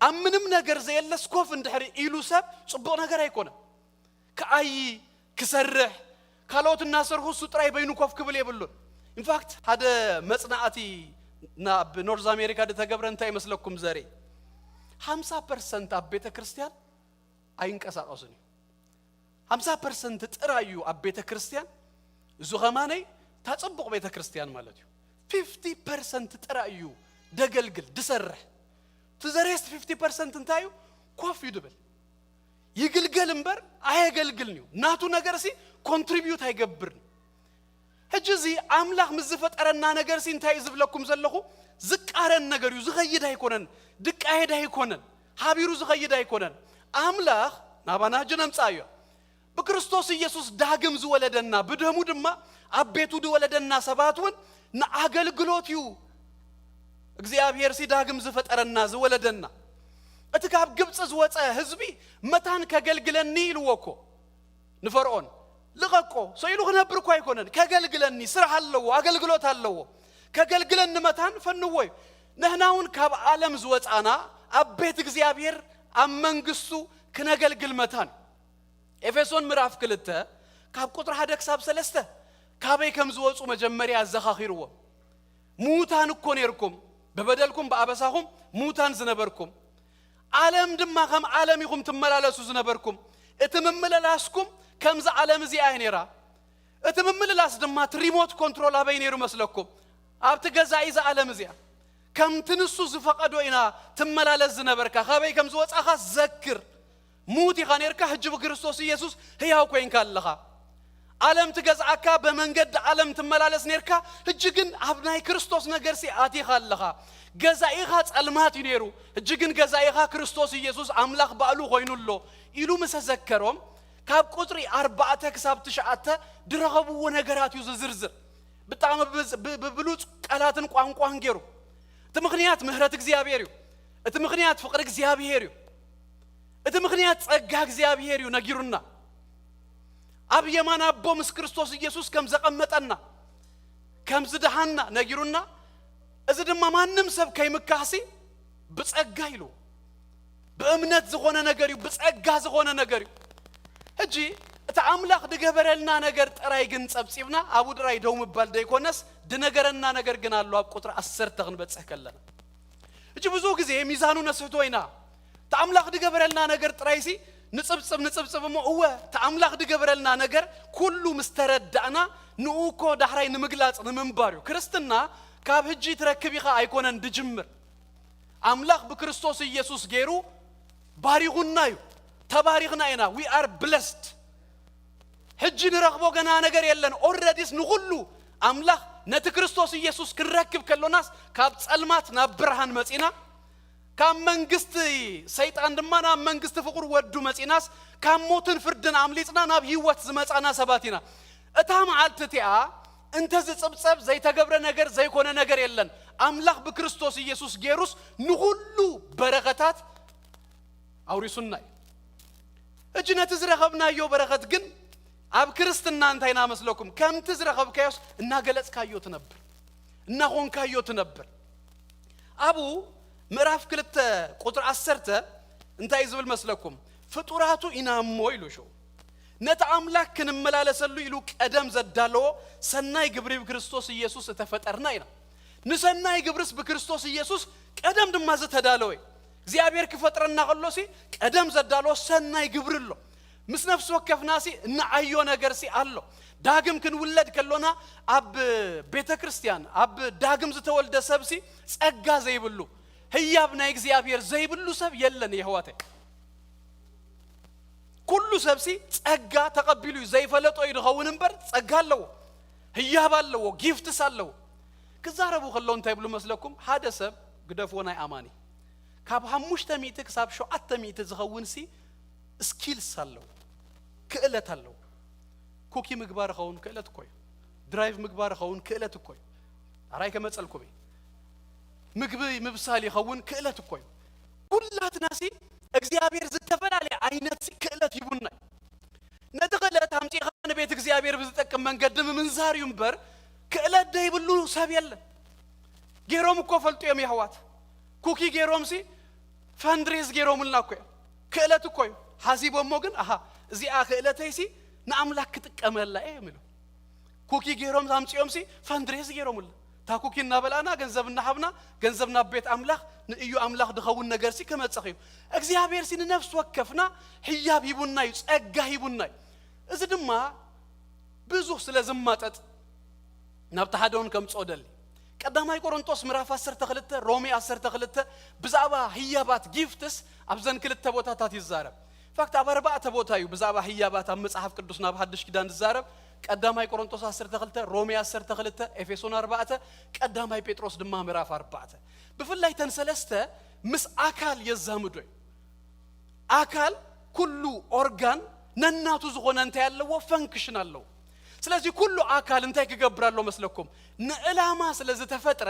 ኣብ ምንም ነገር ዘየለስ ኮፍ እንድሕሪ ኢሉ ሰብ ጽቡቕ ነገር ኣይኮነን። ክኣይ ክሰርሕ ካልኦት እናሰርሑ እሱ ጥራይ በይኑ ኮፍ ክብል የብሉን። ኢንፋክት ሓደ መጽናዕቲ ናብ ኖርዝ ኣሜሪካ ዝተገብረ እንታይ ይመስለኩም ዘርኢ? ሓምሳ ፐርሰንት ኣብ ቤተ ክርስቲያን ኣይንቀሳቐሱን እዩ። ሓምሳ ፐርሰንት ጥራይ እዩ ኣብ ቤተ ክርስቲያን። እዙ ኸማነይ እታ ጽቡቕ ቤተ ክርስቲያን ማለት እዩ። ፊፍቲ ፐርሰንት ጥራይ እዩ ደገልግል ድሰርሕ። ትዘሬስት ፊፍቲ ፐርሰንት እንታይ እዩ? ኮፍ እዩ ድብል። ይግልገል እምበር ኣየገልግልን እዩ። ናቱ ነገር ሲ ኮንትሪቢዩት ኣይገብርን። ሕጂ እዚ ኣምላኽ ምስ ዝፈጠረና ነገር ሲ እንታይ እዩ ዝብለኩም ዘለኹ? ዝቃረን ነገር እዩ። ዝኸይድ ኣይኮነን፣ ድቃየድ ኣይኮነን፣ ሓቢሩ ዝኸይድ ኣይኮነን። ኣምላኽ ናባና ሕጂ ነምጻ እዮ። ብክርስቶስ ኢየሱስ ዳግም ዝወለደና፣ ብደሙ ድማ ኣብ ቤቱ ዝወለደና ሰባት እውን ንኣገልግሎት እዩ። እግዚኣብሔር ሲ ዳግም ዝፈጠረና ዝወለደና። እቲ ካብ ግብፂ ዝወፀ ህዝቢ መታን ከገልግለኒ ኢልዎ እኮ ንፈርዖን። ልቐቆ ሰው ኢሉ ክነብር እኮ ኣይኮነን። ከገልግለኒ ስራሕ ኣለዎ፣ ኣገልግሎት ኣለዎ። ከገልግለኒ መታን ፈንዎ እዩ። ንሕና እውን ካብ ዓለም ዝወፃና ኣብ ቤት እግዚኣብሔር ኣብ መንግስቱ ክነገልግል መታን። ኤፌሶን ምዕራፍ ክልተ ካብ ቁጥሪ ሓደ ክሳብ ሰለስተ ካበይ ከም ዝወፁ መጀመርያ ኣዘኻኺርዎም። ምዉታን እኮ ነርኩም፣ ብበደልኩም ብኣበሳኹም ምዉታን ዝነበርኩም፣ ዓለም ድማ ከም ዓለም ኢኹም ትመላለሱ ዝነበርኩም። እቲ ምምልላስኩም ከምዚ ዓለም እዚኣ እያ ነይራ። እቲ ምምልላስ ድማ እቲ ሪሞት ኮንትሮል ኣበይ ነይሩ መስለኩም? ኣብቲ ገዛኢ እዛ ዓለም እዚኣ። ከምቲ ንሱ ዝፈቐዶ ኢና ትመላለስ ዝነበርካ። ካበይ ከም ዝወጻኻ ዘክር። ምዉት ኢኻ ነርካ፣ ሕጂ ብክርስቶስ ኢየሱስ ህያው ኮይንካ ኣለኻ። ዓለም ትገዝኣካ፣ በመንገዲ ዓለም ትመላለስ ነርካ፣ ሕጂ ግን ኣብ ናይ ክርስቶስ ነገርሲ ኣቲኻ ኣለኻ። ገዛኢኻ ጸልማት እዩ ነይሩ፣ ሕጂ ግን ገዛኢኻ ክርስቶስ ኢየሱስ ኣምላኽ ባዕሉ ኮይኑ ኣሎ ኢሉ ምስ ኣዘከሮም፣ ካብ ቁጽሪ ኣርባዕተ ክሳብ ትሽዓተ ድረኸብዎ ነገራት እዩ ዝዝርዝር። ብጣዕሚ ብዝ- ብ- ብብሉጽ ቃላትን ቋንቋን ገይሩ። እቲ ምኽንያት ምህረት እግዚኣብሔር እዩ። እቲ ምኽንያት ፍቕሪ እግዚኣብሔር እዩ። እቲ ምኽንያት ጸጋ እግዚኣብሔር እዩ ነጊሩና። ኣብ የማን ኣቦ ምስ ክርስቶስ ኢየሱስ ከም ዘቐመጠና፣ ከም ዝደሃና ነጊሩና። እዚ ድማ ማንም ሰብ ከይምካህሲ ብጸጋ ኢሉ። ብእምነት ዝኾነ ነገር እዩ፣ ብጸጋ ዝኾነ ነገር እዩ። ሕጂ እቲ ኣምላኽ ድገበረልና ነገር ጥራይ ግን ጸብጺብና ኣብኡ ጥራይ ደው ምባል ደይኮነስ ድነገረና ነገር ግን ኣሎ። ኣብ ቁጥሪ ዓሰርተ ክንበጽሕ ከለና ሕጂ ብዙ ግዜ ሚዛኑ ነስሕቶ ኢና። እቲ ኣምላኽ ድገበረልና ነገር ጥራይሲ ንጽብጽብ ንጽብጽብ እሞ እወ እቲ ኣምላኽ ድገበረልና ነገር ኩሉ ምስ ተረዳእና ንኡ እኮ ዳሕራይ ንምግላጽ ንምንባር እዩ። ክርስትና ካብ ሕጂ ትረክብ ኢኻ ኣይኮነን ድጅምር። ኣምላኽ ብክርስቶስ ኢየሱስ ገይሩ ባሪኹና እዩ። ተባሪኽና ኢና። We are blessed። ሕጂ ንረኽቦ ገና ነገር የለን። ኦረዲስ ንኹሉ ኣምላኽ ነቲ ክርስቶስ ኢየሱስ ክንረክብ ከሎናስ ካብ ጸልማት ናብ ብርሃን መጺና፣ ካብ መንግስቲ ሰይጣን ድማ ናብ መንግስቲ ፍቕሩ ወዱ መጺናስ ካብ ሞትን ፍርድን ኣምሊጽና ናብ ህይወት ዝመጻና ሰባት ኢና። እታ መዓልቲ እቲኣ እንተ ዝጽብጸብ ዘይተገብረ ነገር ዘይኮነ ነገር የለን። ኣምላኽ ብክርስቶስ ኢየሱስ ገይሩስ ንኹሉ በረኸታት ኣውሪሱና እዩ። ሕጂ ነቲ ዝረኸብናዮ በረኸት ግን ኣብ ክርስትና እንታይ ኢና መስለኩም? ከምቲ ዝረኸብካዮስ እናገለጽካዮ ትነብር፣ እናኾንካዮ ትነብር። ኣብኡ ምዕራፍ ክልተ ቁጥሪ ዓሰርተ እንታይ እዩ ዝብል መስለኩም? ፍጡራቱ ኢና እሞ ኢሉ ሽው ነቲ ኣምላኽ ክንመላለሰሉ ኢሉ ቀደም ዘዳለዎ ሰናይ ግብሪ ብክርስቶስ ኢየሱስ እተፈጠርና ኢና። ንሰናይ ግብርስ ብክርስቶስ ኢየሱስ ቀደም ድማ ዝተዳለወ እዩ። እግዚኣብሔር ክፈጥረና ከሎሲ ቀደም ዘዳለዎ ሰናይ ግብሪ ኣሎ። ምስ ነፍሲ ወከፍናሲ እንዓዮ ነገርሲ ኣሎ። ዳግም ክንውለድ ከሎና ኣብ ቤተ ክርስቲያን ኣብ ዳግም ዝተወልደ ሰብሲ ጸጋ ዘይብሉ ህያብ ናይ እግዚኣብሔር ዘይብሉ ሰብ የለን የሕዋተይ። ኩሉ ኩሉ ሰብሲ ጸጋ ተቐቢሉ እዩ፣ ዘይፈለጦ እዩ ዝኸውን እምበር ጸጋ ኣለዎ፣ ህያብ ኣለዎ፣ ጊፍትስ ኣለዎ። ክዛረቡ ከለዉ እንታይ ይብሉ መስለኩም? ሓደ ሰብ ግደፍዎ ናይ ኣማኒ፣ ካብ ሓሙሽተ ሚእቲ ክሳብ ሸውዓተ ሚእቲ ዝኸውን ሲ ስኪልስ ኣለዎ፣ ክእለት ኣለዎ። ኩኪ ምግባር ኸውን ክእለት እኮ እዩ። ድራይቭ ምግባር ኸውን ክእለት እኮ እዩ። ኣራይ ከመጸልኩም እዩ። ምግቢ ምብሳል ይኸውን ክእለት እኮ እዩ። ኩላትና ሲ እግዚኣብሔር ዝተፈላለየ ዓይነት ሲ ክእለት ሂቡና እዩ። ነቲ ክእለት ኣምጺእኻ ንቤት እግዚኣብሔር ብዝጠቅም መንገዲ ምምንዛር እዩ እምበር ክእለት ዘይብሉ ሰብ የለን። ገይሮም እኮ ፈልጡ እዮም የሕዋት። ኩኪ ገይሮም ሲ ፈንድሬዝ ገይሮምልና እኮ እዮም። ክእለት እኮ እዩ። ሓሲቦሞ ግን ኣሃ እዚኣ ክእለተይ ሲ ንኣምላኽ ክጥቀመላ እየ እዮም ኢሉ። ኩኪ ገይሮም ኣምጺኦም ሲ ፈንድሬዝ ገይሮምልና። እታ ኩኪ እናበላና ገንዘብ እናሃብና ገንዘብ ናብ ቤት ኣምላኽ ንእዩ ኣምላኽ ድኸውን ነገር ሲ ክመጽእ እዩ። እግዚኣብሔር ሲ ንነፍሲ ወከፍና ህያብ ሂቡና እዩ፣ ጸጋ ሂቡና እዩ። እዚ ድማ ብዙሕ ስለ ዝማጠጥ ናብቲ ሓደ እውን ከምጽኦ ደሊ። ቀዳማይ ቆሮንጦስ ምዕራፍ ዓሰርተ ክልተ፣ ሮሜ ዓሰርተ ክልተ ብዛዕባ ህያባት ጊፍትስ ኣብዘን ክልተ ቦታታት ይዛረብ። ፋክት ኣብ ኣርባዕተ ቦታ እዩ ብዛዕባ ህያባት ኣብ መጽሓፍ ቅዱስ ናብ ሓድሽ ኪዳን ዝዛረብ። ቀዳማይ ቆሮንጦስ ዓሰርተ ክልተ፣ ሮሜ ዓሰርተ ክልተ፣ ኤፌሶን ኣርባዕተ፣ ቀዳማይ ጴጥሮስ ድማ ምዕራፍ ኣርባዕተ። ብፍላይ ተን ሰለስተ ምስ ኣካል የዛምዶ እዩ። ኣካል ኩሉ ኦርጋን ነናቱ ዝኾነ እንታይ ኣለዎ? ፈንክሽን ኣለዎ። ስለዚ ኩሉ ኣካል እንታይ ክገብር ኣሎ መስለኩም? ንዕላማ ስለ ዝተፈጥረ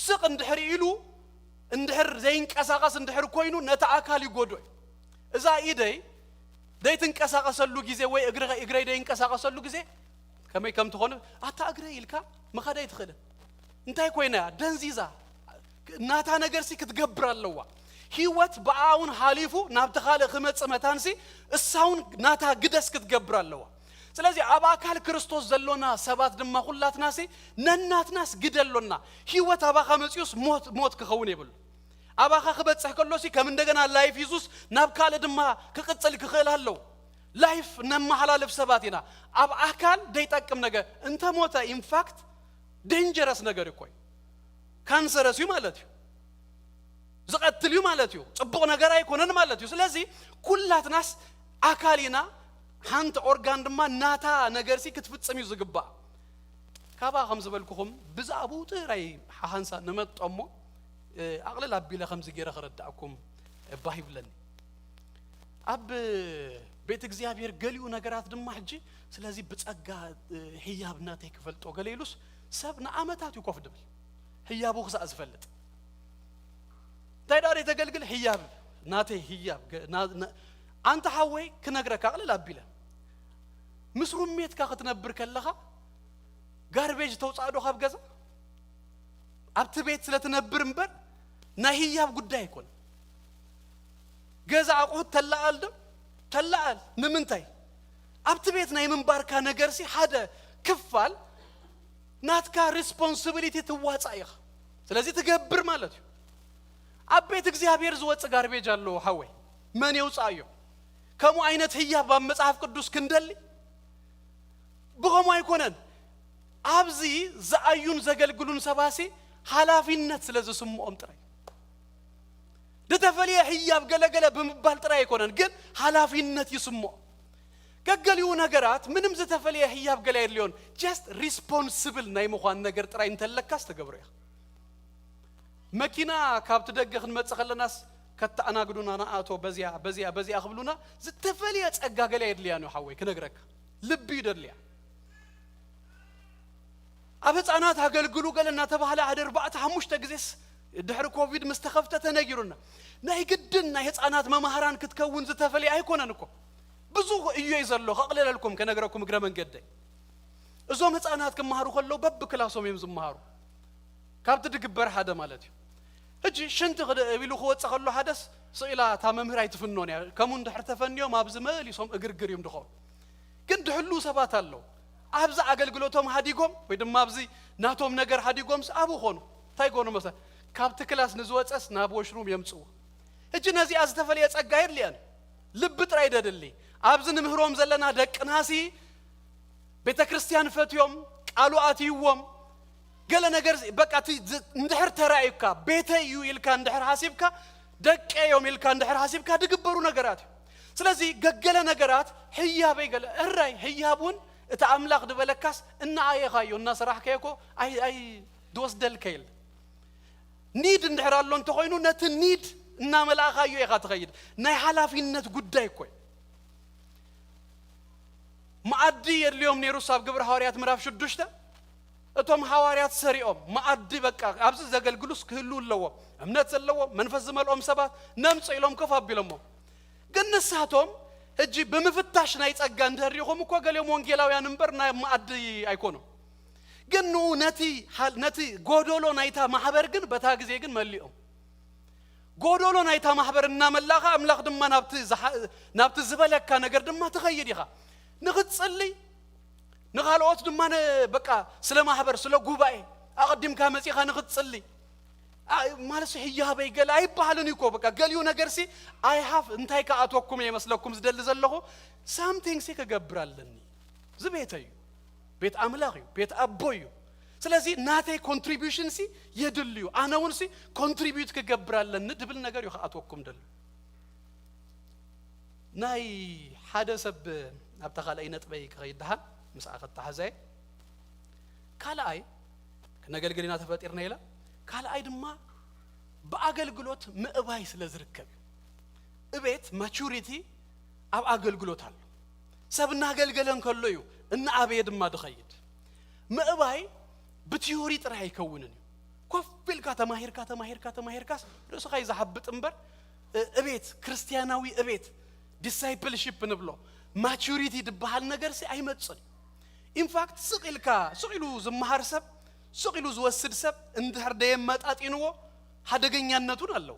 ስቕ እንድሕር ኢሉ እንድሕር ዘይንቀሳቐስ እንድሕር ኮይኑ ነቲ ኣካል ይጎድኦ እዩ። እዛ ኢደይ ዘይትንቀሳቐሰሉ ግዜ ወይ እግረ- እግረይ ዘይንቀሳቐሰሉ ግዜ ከመይ ከም ትኾኑ ኣታ እግረይ ኢልካ ምኻድ ኣይትኽእልን። እንታይ ኮይና እያ? ደንዚዛ። ናታ ነገርሲ ክትገብር ኣለዋ። ህይወት ብኣውን ሓሊፉ ናብቲ ካልእ ክመጽእ መታንሲ እሳውን ናታ ግደስ ክትገብር ኣለዋ። ስለዚ ኣብ ኣካል ክርስቶስ ዘሎና ሰባት ድማ ኩላትናሲ ነናትናስ ግደ ኣሎና። ህይወት ኣባኻ መጺኡስ ሞት ሞት ክኸውን የብሉ። ኣባኻ ክበጽሕ ከሎሲ ከም እንደገና ላይፍ ሂዙስ ናብ ካልእ ድማ ክቕጽል ክኽእል ኣለዎ። ላይፍ ነመሓላልፍ ሰባት ኢና። ኣብ ኣካል ዘይጠቅም ነገር እንተ ሞተ ኢንፋክት ዴንጀረስ ነገር እኮ እዩ። ካንሰረስ እዩ ማለት እዩ። ዝቐትል እዩ ማለት እዩ። ጽቡቕ ነገር ኣይኮነን ማለት እዩ። ስለዚ ኩላትናስ ኣካል ኢና። ሓንቲ ኦርጋን ድማ ናታ ነገርሲ ክትፍጽም እዩ ዝግባእ። ካባ ከም ዝበልኩኹም ብዛዕባኡ ጥራይ ሓሓንሳ ንመጦ እሞ ኣቕልል ኣቢለ ከምዚ ገይረ ክረዳእኩም ባህ ይብለኒ። ኣብ ቤት እግዚኣብሔር ገሊኡ ነገራት ድማ ሕጂ ስለዚ ብጸጋ ህያብ ናተይ ክፈልጦ ገለ ኢሉስ ሰብ ንዓመታት እዩ ኮፍ ድብል ህያቡ ክሳእ ዝፈልጥ። እንታይ ደኣ ተገልግል ህያብ ናተይ ህያብ ኣንተ ሓወይ ክነግረካ ኣቕልል ኣቢለ ምስ ሩሜትካ ክትነብር ከለኻ ጋርቤጅ ተውጻእ ዶ ካብ ገዛ ኣብቲ ቤት ስለ ትነብር እምበር ናይ ህያብ ጉዳይ ኣይኮነ። ገዛ ኣቑሑት ተለኣል ዶ ተለኣል ንምንታይ ኣብቲ ቤት ናይ ምንባርካ ነገርሲ ሓደ ክፋል ናትካ ሪስፖንሲቢሊቲ ትዋፃእ ኢኻ። ስለዚ ትገብር ማለት እዩ። ኣብ ቤት እግዚኣብሔር ዝወፅ ጋርቤጅ ኣለዎ ሓወይ፣ መን የውፃእዮ? ከምኡ ዓይነት ህያብ ኣብ መጽሓፍ ቅዱስ ክንደሊ ብኸምኡ ኣይኮነን። ኣብዚ ዝኣዩን ዘገልግሉን ሰባሲ ሓላፊነት ስለ ዝስምኦም ጥራይ ዝተፈለየ ህያብ ገለገለ ብምባል ጥራይ ኣይኮነን፣ ግን ሓላፊነት ይስምኦ። ገገሊኡ ነገራት ምንም ዝተፈለየ ህያብ ገለ የድልዮን። ጀስት ሪስፖንስብል ናይ ምዃን ነገር ጥራይ እንተለካስ ተገብሮ ኢኻ። መኪና ካብቲ ደገ ክንመጽእ ከለናስ ከተኣናግዱና ንኣቶ በዚያ በዚያ በዚያ ክብሉና ዝተፈለየ ጸጋ ገለ የድልያን እዩ ሓወይ ክነግረካ። ልቢ እዩ ደድልያ። ኣብ ህፃናት ኣገልግሉ ገለ እናተባህለ ሓደ ኣርባዕተ ሓሙሽተ ግዜስ ድሕሪ ኮቪድ ምስ ተኸፍተ ተነጊሩና። ናይ ግድን ናይ ህፃናት መማህራን ክትከውን ዝተፈለየ ኣይኮነን እኮ። ብዙ እዮ እዩ ዘሎ፣ ከቕልለልኩም ከነግረኩም እግረ መንገደይ። እዞም ህፃናት ክመሃሩ ከለዉ በብክላሶም እዮም ዝመሃሩ። ካብቲ ድግበር ሓደ ማለት እዩ። ሕጂ ሽንቲ ክደ- ኢሉ ክወፅእ ከሎ ሓደስ ስኢላ እታ መምህር ኣይትፍኖን እያ። ከምኡ እንድሕር ተፈንዮም ኣብዚ መሊሶም እግርግር እዮም ድኾኑ። ግን ድሕሉ ሰባት ኣለዉ። ኣብዚ ኣገልግሎቶም ሓዲጎም ወይ ድማ ኣብዚ ናቶም ነገር ሓዲጎምስ ኣብኡ ኾኑ። እንታይ ኮኑ መሰ ካብቲ ክላስ ንዝወፀስ ናብ ወሽሩም የምፅዎ። ሕጂ ነዚኣ ዝተፈለየ ጸጋ የድልየን። ልቢ ጥራይ ደድሊ። ኣብዚ ንምህሮም ዘለና ደቅናሲ ቤተ ክርስቲያን ፈትዮም ቃሉ ኣትይዎም ገለ ነገር በቃ እቲ ዝ- እንድሕር ተራእዩካ ቤተይ እዩ ኢልካ እንድሕር ሓሲብካ ደቀ እዮም ኢልካ እንድሕር ሓሲብካ ድግበሩ ነገራት እዩ። ስለዚ ገገለ ነገራት ህያበይ ገለ እራይ ህያብ እውን እቲ ኣምላኽ ዝበለካስ እናኣየኻዮ እናሰራሕካዮ እኮ ኣይ ኣይ ድወስደልካ የለ። ኒድ እንድሕር ኣሎ እንተኾይኑ ነቲ ኒድ እናመላእኻዮ ኢኻ ትኸይድ። ናይ ሓላፊነት ጉዳይ እኮ እዩ። መኣዲ የድልዮም ነይሩስ ኣብ ግብረ ሃዋርያት ምዕራፍ ሽዱሽተ እቶም ሃዋርያት ሰሪኦም መኣዲ በቃ ኣብዚ ዘገልግሉስ ክህሉ ኣለዎም፣ እምነት ዘለዎም መንፈስ ዝመልኦም ሰባት ነምጽእ ኢሎም ከፍ ኣቢሎሞ። ግን ንሳቶም ሕጂ ብምፍታሽ ናይ ጸጋ እንድህር ዲኹም እኮ ገሊኦም ወንጌላውያን እምበር ናይ መኣዲ ኣይኮኑም። ግን ንኡ ነቲ ሓል- ነቲ ጎዶሎ ናይታ ማሕበር ግን በታ ግዜ ግን መሊኦም። ጎዶሎ ናይታ ማሕበር እናመላእኻ ኣምላኽ ድማ ናብቲ ዝሓ- ናብቲ ዝበለካ ነገር ድማ ትኸይድ ኢኻ። ንኽትጽሊ ንኻልኦት ድማ ን- በቃ ስለ ማሕበር ስለ ጉባኤ ኣቐዲምካ መጺኻ ንኽትጽሊ ኣ- ማለት ሲ ህያበይ ገለ ኣይበሃልን እዩ እኮ። በቃ ገሊኡ ነገር ሲ ኣይሃፍ እንታይ ከኣትወኩም እየ መስለኩም ዝደሊ ዘለኹ ሳምቲንግ ሲ ክገብር ኣለኒ። እዚ ቤተይ እዩ፣ ቤት ኣምላኽ እዩ፣ ቤት ኣቦ እዩ። ስለዚ ናተይ ኮንትሪቢሽን ሲ የድል እዩ። ኣነ እውን ሲ ኮንትሪቢዩት ክገብር ኣለኒ ድብል ነገር እዩ ከኣትወኩም ደሎ። ናይ ሓደ ሰብ ኣብታ ካልኣይ ነጥበይ ክኸይድ ደሓን ምስኣ ከተሓሕዛየ። ካልኣይ ክነገልግል ኢና ተፈጢርና ኢላ። ካልኣይ ድማ ብኣገልግሎት ምእባይ ስለ ዝርከብ እዩ። እቤት ማቹሪቲ ኣብ ኣገልግሎት ኣሎ። ሰብ እናገልገለ እንከሎ እዩ እናኣበየ ድማ ድኸይድ። ምእባይ ብቲዮሪ ጥራይ ኣይከውንን እዩ። ኮፍ ኢልካ ተማሂርካ ተማሂርካ ተማሂርካስ ርእስኻ እዩ ዝሓብጥ እምበር እ- እቤት ክርስቲያናዊ እቤት ዲሳይፕልሺፕ ንብሎ ማቹሪቲ ዝበሃል ነገር ሲ ኣይመጽን። ኢንፋክት ስቕ ኢልካ ስቕ ኢሉ ዝመሃር ሰብ ስቕ ኢሉ ዝወስድ ሰብ እንድሕር ደየመጣጢንዎ ሓደገኛነቱን ኣለዎ።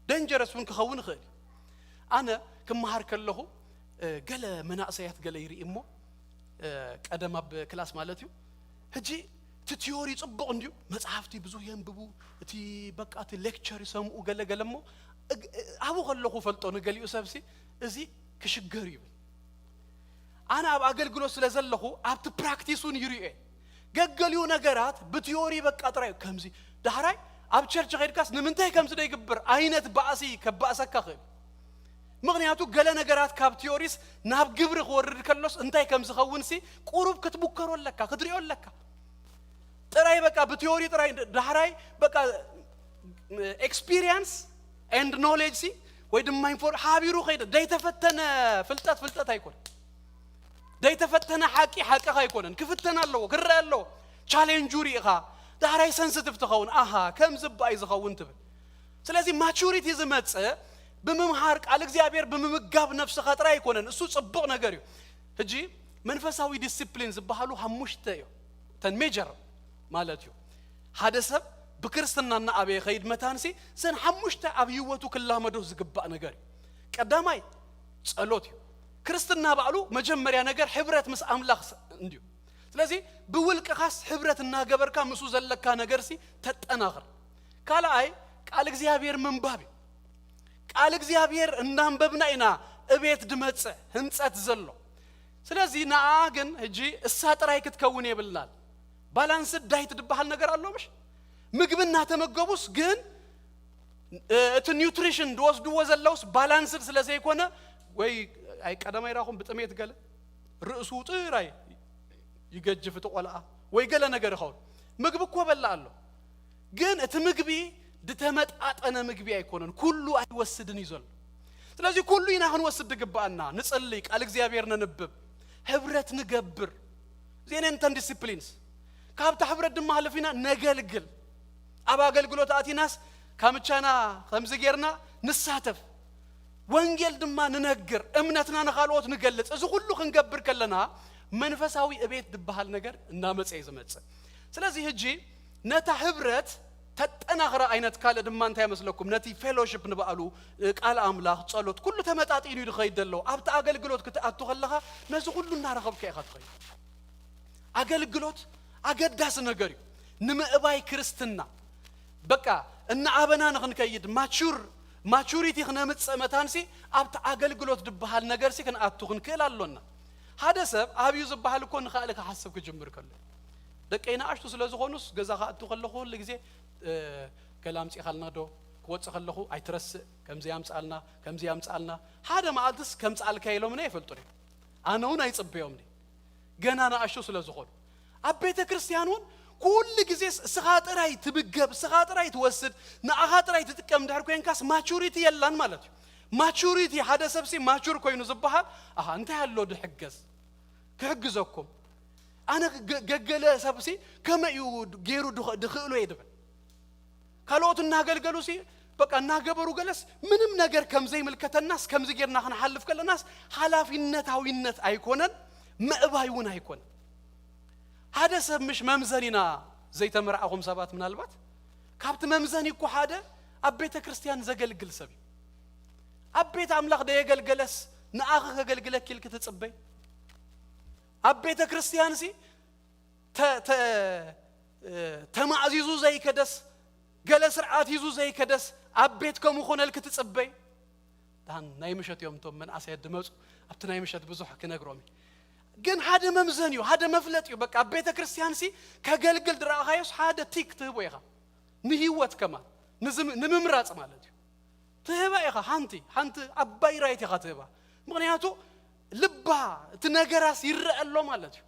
ደንጀረስ እውን ክኸውን ይኽእል እዩ። ኣነ ክመሃር ከለኹ እ፣ ገለ መናእሰያት ገለ ይርኢ እሞ እ፣ ቀደም ኣብ ክላስ ማለት እዩ። ሕጂ እቲ ቲዮሪ ጽቡቕ እንድዩ፣ መጽሓፍቲ ብዙ የንብቡ፣ እቲ በቃ እቲ ሌክቸር ይሰምኡ ገለ ገለ እሞ እግ- እ፣ ኣብኡ ከለኹ ፈልጦ ንገሊኡ ሰብሲ እዚ ክሽገር እዩ ይብል። ኣነ ኣብ ኣገልግሎት ስለ ዘለኹ ኣብቲ ፕራክቲስ እውን ይርእዮ እየ። ገገሊኡ ነገራት ብቲዮሪ በቃ ጥራይ ከምዚ ዳሕራይ ኣብ ቸርች ኸይድካስ ንምንታይ ከምዚ ዶ ይግብር ዓይነት ባእሲ ከባእሰካ ኽእል። ምኽንያቱ ገለ ነገራት ካብ ቲዮሪስ ናብ ግብሪ ክወርድ ከሎስ እንታይ ከም ዝኸውን ሲ ቁሩብ ክትሙከሮ ኣለካ ክትሪኦ ኣለካ። ጥራይ በቃ ብቲዮሪ ጥራይ ዳሕራይ በቃ ኤክስፒሪየንስ ኤንድ ኖሌጅ ሲ ወይ ድማ ኢንፎር ሓቢሩ ከይደ ደይተፈተነ ፍልጠት ፍልጠት ኣይኮነ። ደይተፈተነ ሓቂ ሓቅኻ ኣይኮነን ክፍተን ኣለዎ ክረአ ኣለዎ። ቻሌንጁ ርኢኻ ዳሕራይ ሰንስቲቭ ትኸውን ኣሃ ከም ዝበኣይ ዝኸውን ትብል። ስለዚ ማቹሪቲ ዝመጽእ ብምምሃር ቃል እግዚኣብሔር ብምምጋብ ነፍስኻ ጥራይ ኣይኮነን እሱ ጽቡቕ ነገር እዩ። ሕጂ መንፈሳዊ ዲስፕሊን ዝበሃሉ ሓሙሽተ እዮም። ተን ሜጀር ማለት እዩ። ሓደ ሰብ ብክርስትና እናኣበየ ኸይድ መታንሲ ዘን ሓሙሽተ ኣብ ህይወቱ ክላመዶ ዝግባእ ነገር እዩ። ቀዳማይ ጸሎት እዩ። ክርስትና ባዕሉ መጀመርያ ነገር ሕብረት ምስ ኣምላኽ ስ- እንድዩ። ስለዚ ብውልቅኻስ ሕብረት እናገበርካ ምስኡ ዘለካ ነገርሲ ተጠናኽር። ካልኣይ ቃል እግዚኣብሔር ምንባብ እዩ። ቃል እግዚኣብሔር እናንበብና ኢና እቤት ድመጽእ ህንጸት ዘሎ። ስለዚ ንኣ ግን ሕጂ እሳ ጥራይ ክትከውን የብላል። ባላንስድ ዳይት ዝበሃል ነገር ኣሎ ምሽ? ምግቢ እናተመገቡስ ግን እ፣ እቲ ኒውትሪሽን ዝወስድዎ ዘለውስ ባላንስድ ስለ ዘይኮነ ወይ ኣይ ቀደማይ ራኹም ብጥሜት ገለ ርእሱ ጥራይ ይገጅፍ እቲ ቆልኣ ወይ ገለ ነገር ይኸውን። ምግቢ እኮ በላ ኣሎ ግን እቲ ምግቢ ዝተመጣጠነ ምግቢ ኣይኮነን። ኩሉ ኣይወስድን እዩ ዘሎ። ስለዚ ኩሉ ኢና ክንወስድ ዝግባኣና። ንጽሊ፣ ቃል እግዚኣብሔር ነንብብ፣ ህብረት ንገብር። ዜኔንተን ዲስፕሊንስ ካብታ ህብረት ድማ ሃለፊና ነገልግል። ኣብ ኣገልግሎት ኣቲናስ ካምቻና ከምዚ ጌርና ንሳተፍ። ወንጌል ድማ ንነግር፣ እምነትና ንኻልኦት ንገልጽ። እዚ ኩሉ ክንገብር ከለና መንፈሳዊ እቤት ዝበሃል ነገር እናመጸ እዩ ዝመጽእ። ስለዚ ሕጂ ነታ ህብረት ተጠናኽረ ዓይነት ካልእ ድማ እንታይ መስለኩም ነቲ ፌሎሺፕ ንባዕሉ እ፣ ቃል ኣምላኽ ጸሎት ኩሉ ተመጣጢኑ እዩ ዝኸይድ ዘሎ። ኣብቲ ኣገልግሎት ክትኣቱ ከለኻ ነዚ ኩሉ እናረኸብካ ኢኻ ትኸይድ። ኣገልግሎት ኣገዳሲ ነገር እዩ ንምእባይ ክርስትና። በቃ እናኣበና ንኽንከይድ ማቹር ማቹሪቲ ክነምጽእ መታንሲ ኣብቲ ኣገልግሎት ዝበሃል ነገርሲ ክንኣቱ ክንክእል ኣሎና። ሓደ ሰብ ኣብዩ ዝበሃል እኮ ንኻእል ክሓስብ ክጅምር ከሎ ደቀይ ንኣሽቱ ስለ ዝኾኑስ ገዛ ክኣቱ ከለኹ ኩሉ ግዜ እ፣ ገለ ኣምጺኻልና ዶ ክወጽእ ከለኹ ኣይትረስእ፣ ከምዚ ያምጻልና፣ ከምዚ ያምጻልና። ሓደ መዓልትስ ከምጻልካ ኢሎምና ይፈልጡ እዮም። ኣነ እውን ኣይጽበዮም ገና ንኣሽቱ ስለ ዝኾኑ። ኣብ ቤተ ክርስቲያን እውን ኩሉ ግዜ እስኻ ጥራይ ትብገብ፣ እስኻ ጥራይ ትወስድ፣ ንኣኻ ጥራይ ትጥቀም እንድሕር ኮይንካስ ማቹሪቲ የላን ማለት እዩ። ማቹሪቲ፣ ሓደ ሰብሲ ማቹር ኮይኑ ዝበሃል፣ ኣሃ እንታይ ኣሎ ድሕገዝ፣ ክሕግዘኩም፣ ኣነ ገ- ገገለ ሰብሲ ከመይ እዩ ገይሩ ድኸ- ድኽእሎ እየ ድብል። ካልኦት እናገልገሉ ሲ በቃ እናገበሩ ገለስ ምንም ነገር ከም ዘይምልከተናስ ከምዚ ጌርና ክንሓልፍ ከለናስ ሓላፊነታዊነት ኣይኮነን፣ ምእባይ እውን ኣይኮነን። ሓደ ሰብ ምሽ መምዘኒና ዘይተመርዓኹም ሰባት ምናልባት ካብቲ መምዘኒ እኮ ሓደ ኣብ ቤተ ክርስቲያን ዘገልግል ሰብ እዩ። ኣብ ቤት ኣምላኽ ደየገልገለስ ንኣኸ ከገልግለኪ ኢልክ ትጽበይ? ኣብ ቤተ ክርስቲያን ሲ ተ- ተ- ተማእዚዙ ዘይከደስ፣ ገለ ስርዓት ሂዙ ዘይከደስ ኣብ ቤት ከምኡ ኮነልክ ትጽበይ? ዳን ናይ ምሸት እዮም እቶም መንእሰያት ድመጹ። ኣብቲ ናይ ምሸት ብዙሕ ክነግሮም እዩ። ግን ሓደ መምዘን እዩ፣ ሓደ መፍለጥ እዩ። በቃ ኣብ ቤተ ክርስቲያን ሲ ከገልግል ድረኣኻዮስ ሓደ ቲክ ትህቦ ኢኻ። ንህይወት ከማን ንዝም- ንምምራጽ ማለት እዩ። ትህባ ኢኻ ሓንቲ ሓንቲ ዓባይ ራይት ኢኻ ትህባ። ምኽንያቱ ልባ እቲ ነገራስ ይረአ ኣሎ ማለት እዩ።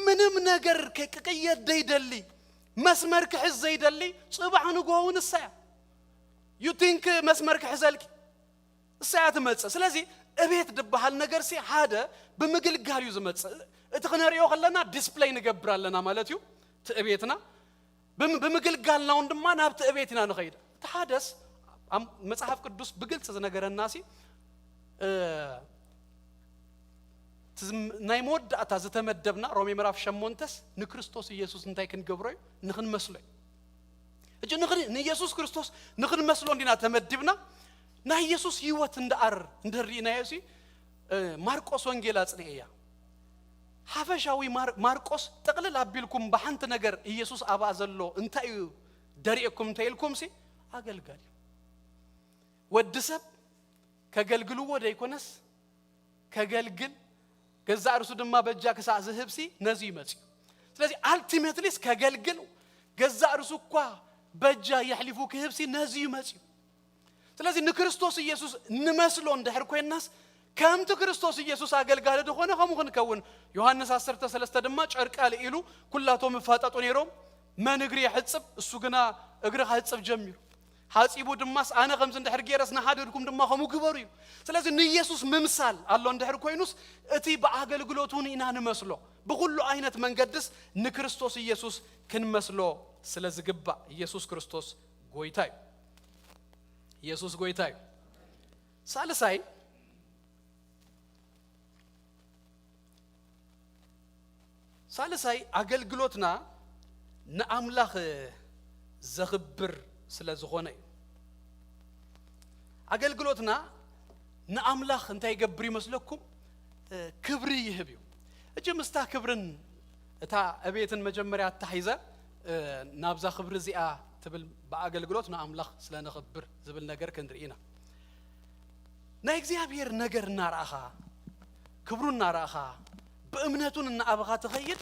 ምንም ነገር ክቅየድ ዘይደሊ፣ መስመር ክሕዝ ዘይደሊ፣ ጽባሕ ንግሆ እውን እሳ እያ። You think መስመር ክሕዘልኪ እሳ እያ ትመጽእ። ስለዚ እቤት ዝበሃል ነገር ሲ ሓደ ብምግልጋል እዩ ዝመጽእ። እቲ ክነሪኦ ከለና ዲስፕሌይ ንገብር ኣለና ማለት እዩ። እቲ እቤትና ብም- ብምግልጋልና እውን ድማ ናብቲ እቤት ኢና ንኸይድ። እቲ ሓደስ ኣም- መጽሓፍ ቅዱስ ብግልጽ ዝነገረና ሲ እ፣ እቲ ዝም- ናይ መወዳእታ ዝተመደብና ሮሜ ምዕራፍ ሸሞንተስ ንክርስቶስ ኢየሱስ እንታይ ክንገብሮ እዩ? ንኽንመስሎ እዩ። እጂ ንኽን- ንኢየሱስ ክርስቶስ ንኽንመስሎ እንዲና ተመዲብና። ናይ ኢየሱስ ህይወት እንደኣር እንደርኢናዮ ሲ እ፣ ማርቆስ ወንጌል ኣጽንኤያ። ሓፈሻዊ ማር- ማርቆስ ጥቕልል ኣቢልኩም ብሓንቲ ነገር ኢየሱስ ኣብኣ ዘሎ እንታይ እዩ ደሪእኩም እንተ ኢልኩም ሲ ኣገልጋሊ እዩ። ወዲ ሰብ ከገልግልዎ ደይኮነስ ከገልግል ገዛእ ርሱ ድማ በጃ ክሳዕ ዝህብሲ ነዚ እዩ መጽዩ። ስለዚ ኣልቲሜትሊስ ከገልግል ገዛእ ርሱ እኳ በጃ የሕሊፉ ክህብሲ ነዚ እዩ መጽዩ። ስለዚ ንክርስቶስ ኢየሱስ ንመስሎ እንድሕር ኮይናስ ከምቲ ክርስቶስ ኢየሱስ ኣገልጋሊ ዝኾነ ከምኡ ክንከውን። ዮሃንስ ዓሰርተ ሰለስተ ድማ ጨርቂ ኣልዒሉ ኩላቶም ይፋጠጡ ነይሮም። መን እግሪ የሕጽብ እሱ ግና እግሪ ክሕጽብ ጀሚሩ። ሓጺቡ ድማስ ኣነ ከምዚ እንድሕር ገይረስ ንሓደድኩም ድማ ከምኡ ግበሩ እዩ። ስለዚ ንኢየሱስ ምምሳል ኣሎ እንድሕር ኮይኑስ እቲ ብኣገልግሎት እውን ኢና ንመስሎ። ብኹሉ ዓይነት መንገድስ ንክርስቶስ ኢየሱስ ክንመስሎ ስለ ዝግባእ ኢየሱስ ክርስቶስ ጎይታ እዩ። ኢየሱስ ጎይታ እዩ። ሳልሳይ ሳልሳይ ኣገልግሎትና ንኣምላኽ ዘኽብር ስለ ዝኾነ እዩ። ኣገልግሎትና ንኣምላኽ እንታይ ይገብር ይመስለኩም? ክብሪ ይህብ እዩ። እጂ ምስታ ክብርን እታ ዕቤትን መጀመርያ ኣታሒዘ ናብዛ ክብሪ እዚኣ ትብል ብኣገልግሎት ንኣምላኽ ስለ ነኽብር ዝብል ነገር ክንርኢ ኢና። ናይ እግዚኣብሔር ነገር እናረኣኻ ክብሩ እናረኣኻ ብእምነቱን እናኣበኻ ትኸይድ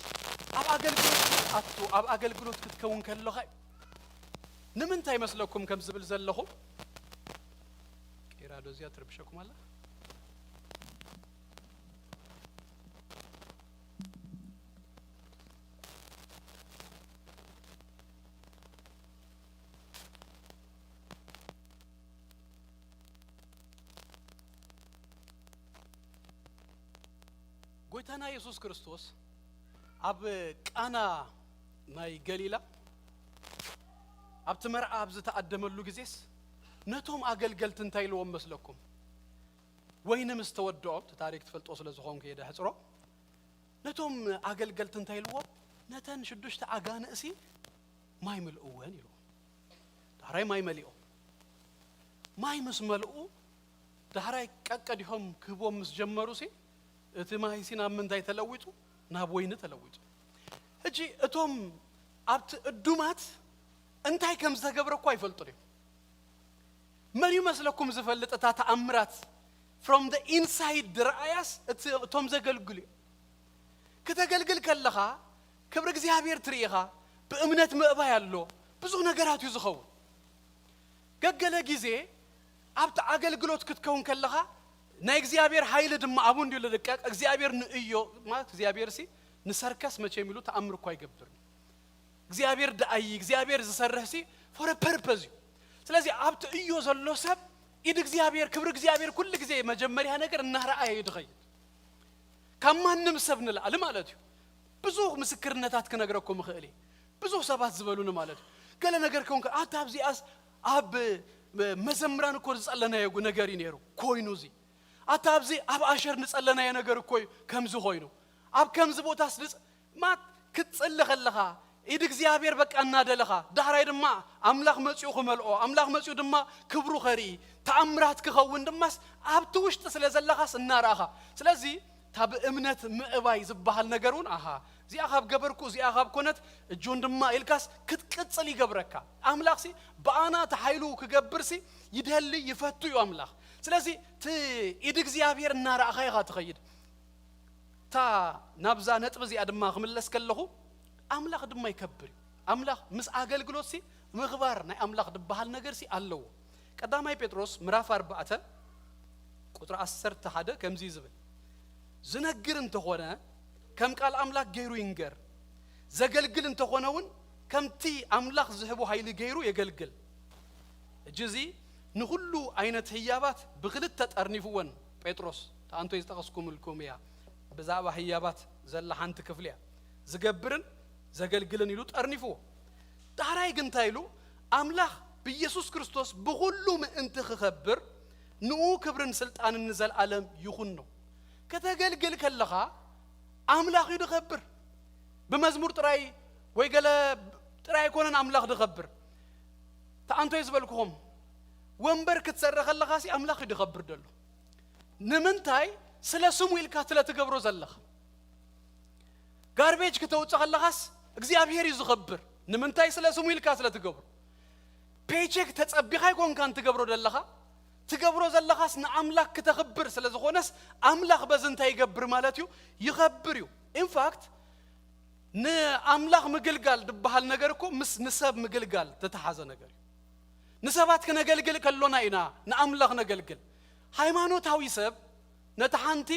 ኣብ ኣገልግሎት ክትኣቱ ኣብ ኣገልግሎት ክትከውን ከለኻ እዩ። ንምንታይ መስለኩም ከም ዝብል ዘለኹ ቄራዶ እዚኣ ትርብሸኩም ኣላ። ጎይታና የሱስ ክርስቶስ ኣብ ቃና ናይ ገሊላ ኣብቲ መርዓ ኣብ ዝተኣደመሉ ግዜስ ነቶም ኣገልገልቲ እንታይ ኢልዎም መስለኩም? ወይኒ ምስ ተወድኦም፣ እቲ ታሪክ ትፈልጦ ስለ ዝኾንኩ እየ ደሕፅሮ። ነቶም ኣገልገልቲ እንታይ ኢልዎም? ነተን ሽዱሽተ ኣጋንእሲ ማይ ምልእወን ኢልዎም። ዳሕራይ ማይ መሊኦም ማይ ምስ መልኡ ዳሕራይ ቀቀዲሆም ክህቦም ምስ ጀመሩ ሲ እቲ ማይ ሲ ናብ ምንታይ ተለዊጡ? ናብ ወይኒ ተለዊጡ። ሕጂ እቶም ኣብቲ እዱማት እንታይ ከም ዝተገብረ እኳ ይፈልጡ ድዮም? መን እዩ መስለኩም ዝፈልጥ እታ ተኣምራት from the inside ድረኣያስ እቲ እቶም ዘገልግሉ እዮም። ክተገልግል ከለኻ ክብሪ እግዚኣብሔር ትርኢ ኢኻ። ብእምነት ምእባይ ኣሎ። ብዙ ነገራት እዩ ዝኸውን። ገገለ ግዜ ኣብቲ ኣገልግሎት ክትከውን ከለኻ ናይ እግዚኣብሔር ሓይሊ ድማ ኣብኡ እንድዩ ዝልቀቕ። እግዚኣብሔር ንእዮ ማለት እግዚኣብሔር ሲ ንሰርከስ መቸም ኢሉ ተኣምር እኳ ኣይገብርን። እግዚኣብሔር ደኣይ እግዚኣብሔር ዝሰርሕ ሲ for a purpose እዩ። ስለዚ ኣብቲ እዮ ዘሎ ሰብ ኢድ እግዚኣብሔር ክብሪ እግዚኣብሔር ኩሉ ግዜ መጀመርያ ነገር እናረኣየ እዩ ዝኸይድ። ካብ ማንም ሰብ ንላዕሊ ማለት እዩ። ብዙሕ ምስክርነታት ክነግረኩም እኽእል እየ። ብዙሕ ሰባት ዝበሉኒ ማለት እዩ። ገለ ነገር ከውን ኣታ ኣብዚኣስ ኣብ መዘምራን እኮ ዝጸለናዮ ነገር እዩ ነይሩ ኮይኑ እዚ ኣታ ኣብዚ ኣብ ኣሸር ንጸለናዮ ነገር እኮ እዩ ከምዚ ኮይኑ ኣብ ከምዚ ቦታስ ንጸ- ማት ክትጽሊ ከለኻ ኢድ እግዚኣብሔር በቃ እናደለኻ ዳሕራይ ድማ ኣምላኽ መጺኡ ክመልኦ ኣምላኽ መጺኡ ድማ ክብሩ ኸርኢ ተኣምራት ክኸውን ድማስ ኣብቲ ውሽጢ ስለ ዘለኻስ እናረኣኻ ስለዚ እታ ብእምነት ምእባይ ዝበሃል ነገር እውን ኣሃ እዚኣ ካብ ገበርኩ እዚኣ ካብ ኮነት እጆን ድማ ኢልካስ ክትቅጽል ይገብረካ። ኣምላኽሲ ብኣና ተሓይሉ ክገብርሲ ይደሊ ይፈቱ እዩ ኣምላኽ። ስለዚ እቲ ኢድ እግዚኣብሔር እናረኣኻ ኢኻ ትኸይድ። እታ ናብዛ ነጥቢ እዚኣ ድማ ክምለስ ከለኹ ኣምላኽ ድማ ይከብር እዩ። ኣምላኽ ምስ ኣገልግሎትሲ ምግባር ናይ ኣምላኽ ዝበሃል ነገርሲ ኣለዎ። ቀዳማይ ጴጥሮስ ምዕራፍ ኣርባዕተ ቁጽሪ ዓሰርተ ሓደ ከምዚ እዩ ዝብል፣ ዝነግር እንተኾነ ከም ቃል ኣምላኽ ገይሩ ይንገር፣ ዘገልግል እንተኾነ እውን ከምቲ ኣምላኽ ዝህቦ ሓይሊ ገይሩ የገልግል። ሕጂ እዚ ንኹሉ ዓይነት ህያባት ብክልተ ጠርኒፍወን ጴጥሮስ፣ ተኣንቶይ ዝጠቐስኩምልኩም እያ። ብዛዕባ ህያባት ዘላ ሓንቲ ክፍሊ እያ። ዝገብርን ዘገልግልን ኢሉ ጠርኒፍዎ። ዳሕራይ ግን እንታይ ኢሉ? ኣምላኽ ብኢየሱስ ክርስቶስ ብኹሉ ምእንቲ ክኸብር ንኡ ክብርን ስልጣንን ንዘለኣለም ይኹን ነው። ከተገልግል ከለኻ ኣምላኽ እዩ ድኸብር። ብመዝሙር ጥራይ ወይ ገለ ጥራይ ኣይኮነን ኣምላኽ ድኸብር። ተኣንቶይ ዝበልኩኹም ወንበር ክትሰርሕ ከለኻ ሲ ኣምላኽ እዩ ድኸብር ደሎ። ንምንታይ? ስለ ስሙ ኢልካ ስለ ትገብሮ ዘለኻ። ጋርቤጅ ክተውፅእ ከለኻስ እግዚኣብሔር እዩ ዝኸብር። ንምንታይ? ስለ ስሙ ኢልካ ስለ ትገብሮ። ፔይቼክ ተጸቢኻ ኣይኮንካን ትገብሮ ዘለኻ። ትገብሮ ዘለኻስ ንኣምላኽ ክተኽብር ስለ ዝኾነስ ኣምላኽ በዚ እንታይ ይገብር ማለት እዩ? ይኸብር እዩ። ኢንፋክት ንኣምላኽ ምግልጋል ዝበሃል ነገር እኮ ምስ ንሰብ ምግልጋል ዝተተሓዘ ነገር እዩ። ንሰባት ክነገልግል ከሎና ኢና ንኣምላኽ ነገልግል። ሃይማኖታዊ ሰብ ነታ ሓንቲ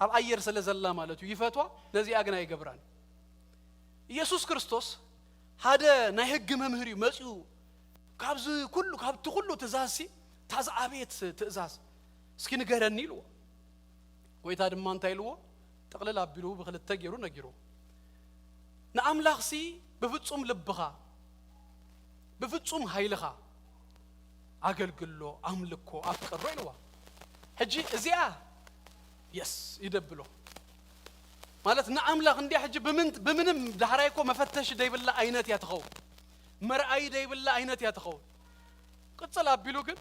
ኣብ ኣየር ስለ ዘላ ማለት እዩ ይፈትዋ፣ ነዚኣ ግን ኣይገብራን። ኢየሱስ ክርስቶስ ሓደ ናይ ሕጊ መምህር እዩ መጺኡ፣ ካብዚ ኩሉ ካብቲ ኩሉ ትእዛዝሲ እታ ዝዓበየት ትእዛዝ እስኪ ንገረኒ ኢልዎ። ጎይታ ድማ እንታይ ኢልዎ? ጥቕልል ኣቢሉ ብኽልተ ገይሩ ነጊርዎ። ንኣምላኽሲ ብፍጹም ልብኻ ብፍጹም ሃይልኻ ኣገልግሎ ኣምልኮ ኣፍቅሮ ኢልዋ። ሕጂ እዚኣ የስ ይደብሎ ማለት ንኣምላኽ እንዲያ ሕጂ ብምን- ብምንም ዳሕራይ እኮ መፈተሺ ደይብላ ዓይነት እያ ትኸውን፣ መርኣዪ ደይብላ ዓይነት እያ ትኸውን። ቅጽል ኣቢሉ ግን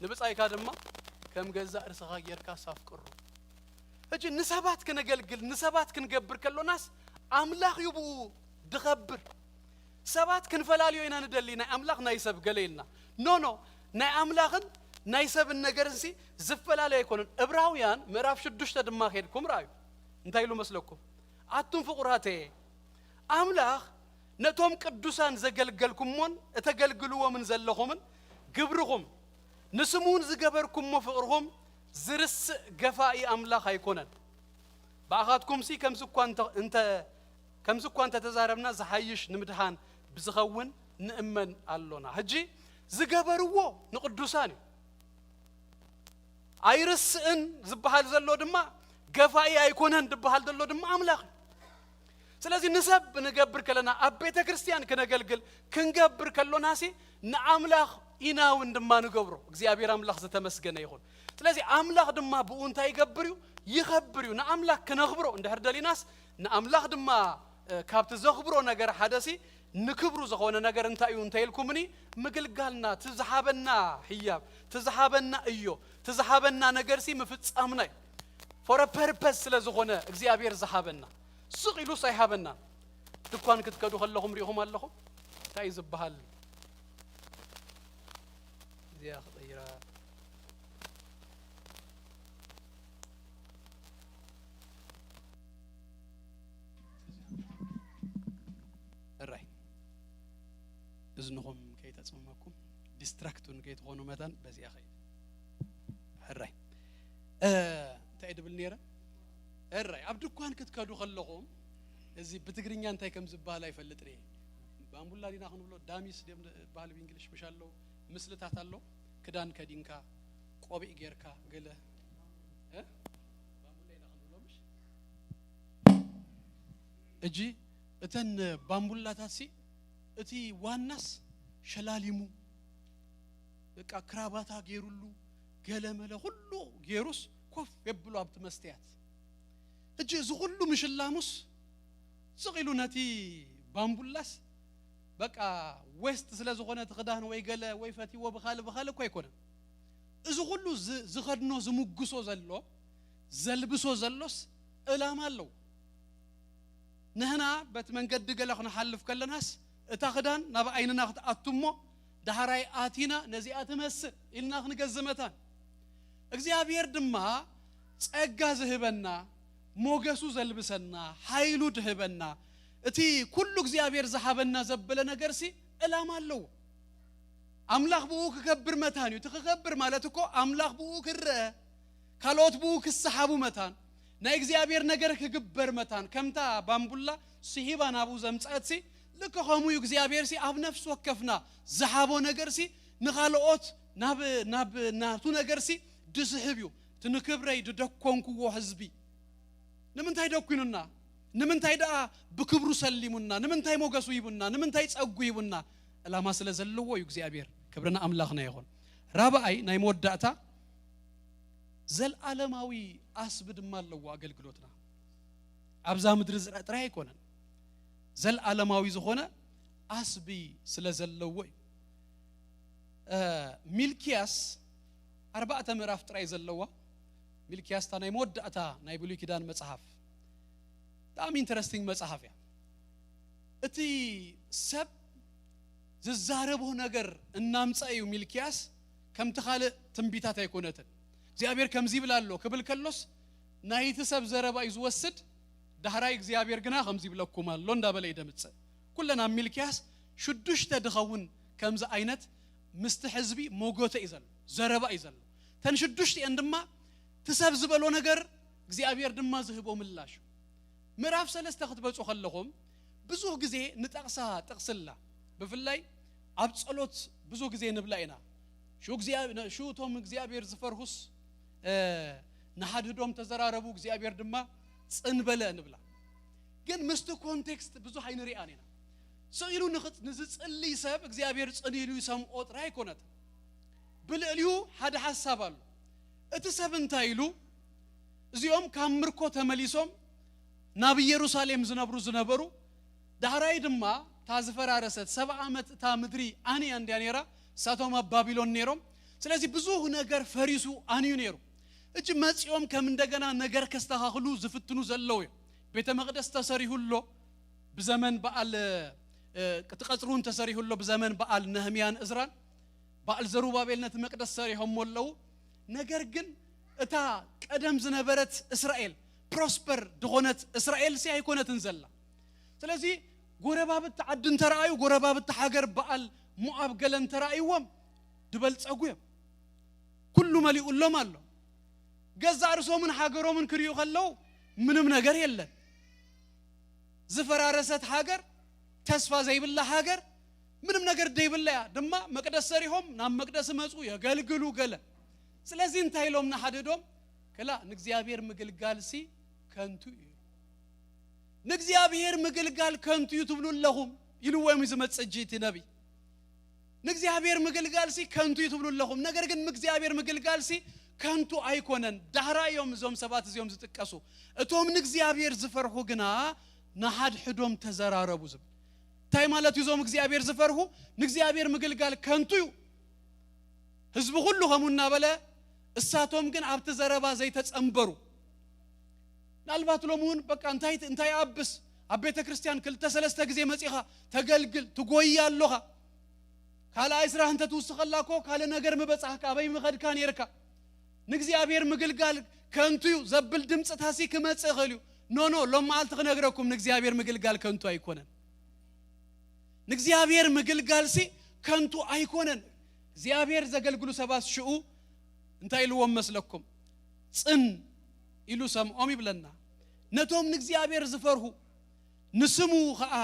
ንብጻይካ ድማ ከም ገዛእ ርእስኻ ጌርካ ኣፍቅሮ። ሕጂ ንሰባት ክነገልግል ንሰባት ክንገብር ከሎናስ ኣምላኽ እዩ ብኡ ድኸብር። ሰባት ክንፈላልዮ ኢና ንደሊ ናይ ኣምላኽ ናይ ሰብ ገለ ኢልና ኖ ኖ ናይ ኣምላኽን ናይ ሰብን ነገርንሲ ዝፈላለ ኣይኮኑን። እብራውያን ምዕራፍ ሽዱሽተ ድማ ከድኩም ረኣዩ እንታይ ኢሉ መስለኩም? ኣቱም ፍቑራተየ ኣምላኽ ነቶም ቅዱሳን ዘገልገልኩሞን እተገልግልዎምን ዘለኹምን ግብርኹም ንስሙን ዝገበርኩሞ ፍቕርኹም ዝርስእ ገፋኢ ኣምላኽ ኣይኮነን። ብኣኻትኩምሲ ከምዚ እኳ እንተ- እንተ- ከምዚ እኳ እንተተዛረብና ዝሓይሽ ንምድሓን ብዝኸውን ንእመን ኣሎና። ሕጂ ዝገበርዎ ንቅዱሳን እዩ። ኣይርስእን ዝበሃል ዘሎ ድማ ገፋኢ ኣይኮነን ዝበሃል ዘሎ ድማ ኣምላኽ እዩ። ስለዚ ንሰብ ንገብር ከለና ኣብ ቤተ ክርስቲያን ክነገልግል ክንገብር ከሎናሲ ንኣምላኽ ኢና እውን ድማ ንገብሮ። እግዚኣብሔር ኣምላኽ ዝተመስገነ ይኹን። ስለዚ ኣምላኽ ድማ ብኡ እንታይ ይገብር እዩ? ይኸብር እዩ። ንኣምላኽ ክነኽብሮ እንድሕር ደሊናስ ንኣምላኽ ድማ ካብቲ ዘኽብሮ ነገር ሓደሲ ንክብሩ ዝኾነ ነገር እንታይ እዩ እንተኢልኩምኒ ምግልጋልና ትዝሃበና ህያብ ትዝሃበና እዮ ትዝሃበና ነገርሲ ምፍጻምና እዩ። ፎረ ፐርፐስ ስለ ዝኾነ እግዚኣብሔር ዝሃበና ስቕ ኢሉስ ኣይሃበናን። ድኳን ክትከዱ ከለኹም ሪኹም ኣለኹም እንታይ እዩ ዝበሃል? እዚኣ ክቕይራ እራይ እዝንኹም ከይተጽመመኩም ዲስትራክት እውን ከይትኾኑ መታን በዚኣ ኸይድ። ሕራይ። እ፣ እንታይ ድብል ነይረ? ሕራይ። ኣብ ድኳን ክትከዱ ከለኹም፣ እዚ ብትግርኛ እንታይ ከም ዝበሃል ኣይፈልጥን እየ። ባምቡላ ዲና ክንብሎ፣ ዳሚስ ድዮም ዝበሃል ብእንግሊሽ ምሽ ኣሎ፣ ምስልታት ኣሎ፣ ክዳን ከዲንካ፣ ቆቢዕ ጌርካ፣ ገለ፣ እ? ባምቡላ ኢና ክንብሎ ምሽ? እጂ እተን ባምቡላታት ሲ፣ እቲ ዋናስ ሸላሊሙ፣ በቃ ክራባታ ጌሩሉ፣ ገለመለ፣ ኩሉ ጌሩስ ኮፍ የብሎ ኣብቲ መስተያት። እጂ እዚ ኩሉ ምሽላሙስ ስቕ ኢሉ ነቲ ባምቡላስ፣ በቃ ዌስት ስለ ዝኾነ እቲ ክዳን ወይ ገለ ወይ ፈቲዎ ብኻልእ ብኻልእ እኮ ኣይኮነን። እዚ ኩሉ ዝ-፣ ዝኸድኖ ዝምጉሶ ዘሎ፣ ዘልብሶ ዘሎስ ዕላማ ኣለዎ። ንሕና በቲ መንገዲ ገለ ክንሓልፍ ከለናስ፣ እታ ክዳን ናብ ዓይንና ክትኣቱ እሞ፣ ዳሕራይ ኣቲና ነዚኣ ትመስል ኢልና ክንገዝእ መታን። እግዚኣብሔር ድማ ጸጋ ዝህበና፣ ሞገሱ ዘልብሰና፣ ሓይሉ ድህበና፣ እቲ ኩሉ እግዚኣብሔር ዝሃበና ዘበለ ነገርሲ ዕላማ ኣለዎ። ኣምላኽ ብኡ ክከብር መታን እዩ። እቲ ክከብር ማለት እኮ ኣምላኽ ብኡ ክረአ፣ ካልኦት ብኡ ክሰሓቡ መታን፣ ናይ እግዚኣብሔር ነገር ክግበር መታን፣ ከምታ ባምቡላ ስሒባ ናብኡ ዘምጸኣትሲ፣ ልክ ከምኡ እዩ። እግዚኣብሔርሲ ኣብ ነፍሲ ወከፍና ዝሃቦ ነገርሲ ንኻልኦት ናብ፣ ናብ ናቱ ነገርሲ ድስሕብ እዩ። እቲ ንክብረይ ድደኮንክዎ ህዝቢ ንምንታይ ደኩኑና? ንምንታይ ደኣ ብክብሩ ሰሊሙና? ንምንታይ ሞገሱ ሂቡና? ንምንታይ ጸጉ ሂቡና? ዕላማ ስለ ዘለዎ እዩ እግዚኣብሔር። ክብሪ ንኣምላኽና ይኹን። ራብኣይ ናይ መወዳእታ ዘልዓለማዊ ኣስቢ ድማ ኣለዎ ኣገልግሎትና። ኣብዛ ምድሪ ዝረ-፣ ጥራይ ኣይኮነን። ዘልዓለማዊ ዝኾነ ኣስቢ ስለ ዘለዎ እዩ። እ፣ ሚልኪያስ ኣርባዕተ ምዕራፍ ጥራይ ዘለዋ፣ ሚልኪያስ እታ ናይ መወዳእታ ናይ ብሉይ ኪዳን መጽሓፍ፣ ብጣዕሚ ኢንተረስቲንግ መጽሓፍ እያ። እቲ ሰብ ዝዛረቦ ነገር እናምጸ እዩ ሚልኪያስ፣ ከምቲ ካልእ ትንቢታት ኣይኮነትን። እግዚኣብሔር ከምዚ ይብል ኣሎ ክብል ከሎስ፣ ናይቲ ሰብ ዘረባ እዩ ዝወስድ። ዳሕራይ እግዚኣብሔር ግና ከምዚ ይብለኩም ኣሎ እንዳበለ እዩ ደምጽእ። ኩለን ኣብ ሚልኪያስ ሽዱሽተ ድኸውን ከምዚ ዓይነት ምስቲ ህዝቢ ሞጎተ እዩ ዘሎ፣ ዘረባ እዩ ዘሎ። ተን ሽዱሽተ እየን ድማ እቲ ሰብ ዝበሎ ነገር እግዚኣብሔር ድማ ዝህቦ ምላሽ እዩ። ምዕራፍ ሰለስተ ክትበጹ ከለኹም ብዙሕ ግዜ ንጠቕሳ ጥቕሲ ኣላ። ብፍላይ ኣብ ጸሎት ብዙሕ ግዜ ንብላ ኢና። ሽኡ እግዚኣብ-፣ ሽኡ እቶም እግዚኣብሔር ዝፈርሁስ፣ እ፣ ንሓድህዶም ተዘራረቡ፣ እግዚኣብሔር ድማ ጽን በለ ንብላ። ግን ምስቲ ኮንቴክስት ብዙሕ ኣይንሪኣን ኢና። ስቕ ኢሉ ንኽጽ-፣ ንዝጽልይ ሰብ እግዚኣብሔር ጽን ኢሉ ይሰምዖ ጥራይ ኣይኮነትን። ብልዕሊኡ ሓደ ሓሳብ ኣሎ። እቲ ሰብ እንታይ ኢሉ? እዚኦም ካብ ምርኮ ተመሊሶም ናብ ኢየሩሳሌም ዝነብሩ ዝነበሩ፣ ዳሕራይ ድማ እታ ዝፈራረሰት ሰብዓ ዓመት እታ ምድሪ ኣንያ እንድያ ነይራ፣ እሳቶም ኣብ ባቢሎን ነይሮም። ስለዚ ብዙሕ ነገር ፈሪሱ ኣንዩ ነይሩ። እጂ መጺኦም ከም እንደገና ነገር ከስተኻኽሉ ዝፍትኑ ዘለዉ እዮም። ቤተ መቕደስ ተሰሪሁ ኣሎ ብዘመን በዓል፣ እ፣ እቲ ቀጽሪ እውን ተሰሪሁ ኣሎ ብዘመን በዓል ነህምያን እዝራን። በዓል ዘሩባቤል ነቲ መቅደስ ሰሪሖሞ ኣለዉ። ነገር ግን እታ ቀደም ዝነበረት እስራኤል፣ ፕሮስፐር ዝኾነት እስራኤል ሲ ኣይኮነትን ዘላ። ስለዚ ጎረባብቲ ዓዲ እንተረኣዩ፣ ጎረባብቲ ሃገር በዓል ሞኣብ ገለ እንተረኣይዎም ድበልጸጉ እዮም። ኩሉ መሊኡሎም ኣሎ። ገዛእ ርእሶምን ሃገሮምን ክርእዩ ከለዉ ምንም ነገር የለን። ዝፈራረሰት ሃገር፣ ተስፋ ዘይብላ ሃገር፣ ምንም ነገር ደይብላ እያ። ድማ መቅደስ ሰሪሖም ናብ መቅደስ መጹ፣ የገልግሉ ገለ። ስለዚ እንታይ ኢሎም ንሓድዶም? ክላ ንእግዚኣብሔር ምግልጋልሲ ከንቱ እዩ። ንእግዚኣብሔር ምግልጋል ከንቱ እዩ ትብሉ ኣለኹም ኢልዎም እዩ ዝመጽእ እጂ እቲ ነቢይ። ንእግዚኣብሔር ምግልጋልሲ ከንቱ እዩ ትብሉ ኣለኹም። ነገር ግን ንእግዚኣብሔር ምግልጋልሲ ከንቱ ኣይኮነን። ዳሕራ እዮም እዞም ሰባት እዚኦም ዝጥቀሱ። እቶም ንእግዚኣብሔር ዝፈርሑ ግና ንሓድሕዶም ተዘራረቡ ዝብል። እንታይ ማለት እዩ? እዞም እግዚኣብሔር ዝፈርሁ ንእግዚኣብሔር ምግልጋል ከንቱ እዩ። ህዝቢ ኩሉ ከምኡ እናበለ፣ እሳቶም ግን ኣብቲ ዘረባ ዘይተጸንበሩ። ምናልባት ሎሚ እውን በቃ እንታይ፣ እንታይ ኣብስ ኣብ ቤተ ክርስቲያን ክልተ ሰለስተ ግዜ መጺኻ ተገልግል፣ ትጎይ ኣሎኻ። ካልኣይ ስራሕ እንተ ትውስኸላ እኮ ካልእ ነገር ምበጻሕካ፣ ኣበይ ምኸድካ ነይርካ? ንእግዚኣብሔር ምግልጋል ከንቱ እዩ ዘብል ድምፅታሲ ክመጽእ ይኽእል እዩ። ኖ፣ ኖ፣ ሎም መዓልቲ ክነግረኩም፣ ንእግዚኣብሔር ምግልጋል ከንቱ ኣይኮነን። ንእግዚኣብሔር ምግልጋልሲ ከንቱ ኣይኮነን። እግዚኣብሔር ዘገልግሉ ሰባት ሽኡ እንታይ ኢልዎም መስለኩም? ጽን ኢሉ ሰምዖም ይብለና። ነቶም ንእግዚኣብሔር ዝፈርሁ ንስሙ ኸኣ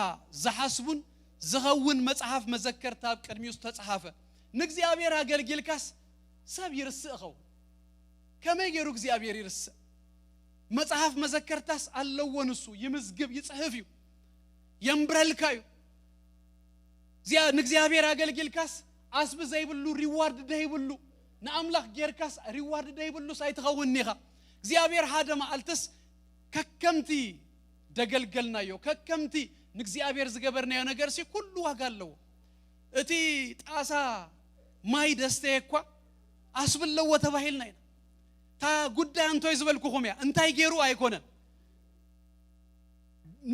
ዝሓስቡን ዝኸውን መጽሓፍ መዘከርታ ኣብ ቅድሚኡ ዝተጽሓፈ። ንእግዚኣብሔር ኣገልጊልካስ ሰብ ይርስእ ኸውን። ከመይ ገይሩ እግዚኣብሔር ይርስእ? መጽሓፍ መዘከርታስ ኣለዎ፣ ንሱ ይምዝግብ ይጽሕፍ እዩ፣ የንብረልካ እዩ። ንእግዚኣብሔር ኣገልጊልካስ ኣስቢ ዘይብሉ፣ ሪዋርድ ደይብሉ፣ ንኣምላኽ ጌርካስ ሪዋርድ ደይብሉስ ኣይትኸውን ኢኻ። እግዚኣብሔር ሓደ መዓልትስ ከከምቲ ደገልገልናዮ፣ ከከምቲ ንእግዚኣብሔር ዝገበርናዮ ነገርሲ ኩሉ ዋጋ ኣለዎ። እቲ ጣሳ ማይ ደስተየ እኳ ኣስቢ ኣለዎ ተባሂልና ኢና። እታ ጉዳይ ኣንቶይ ዝበልኩኹም እያ። እንታይ ገይሩ ኣይኮነን።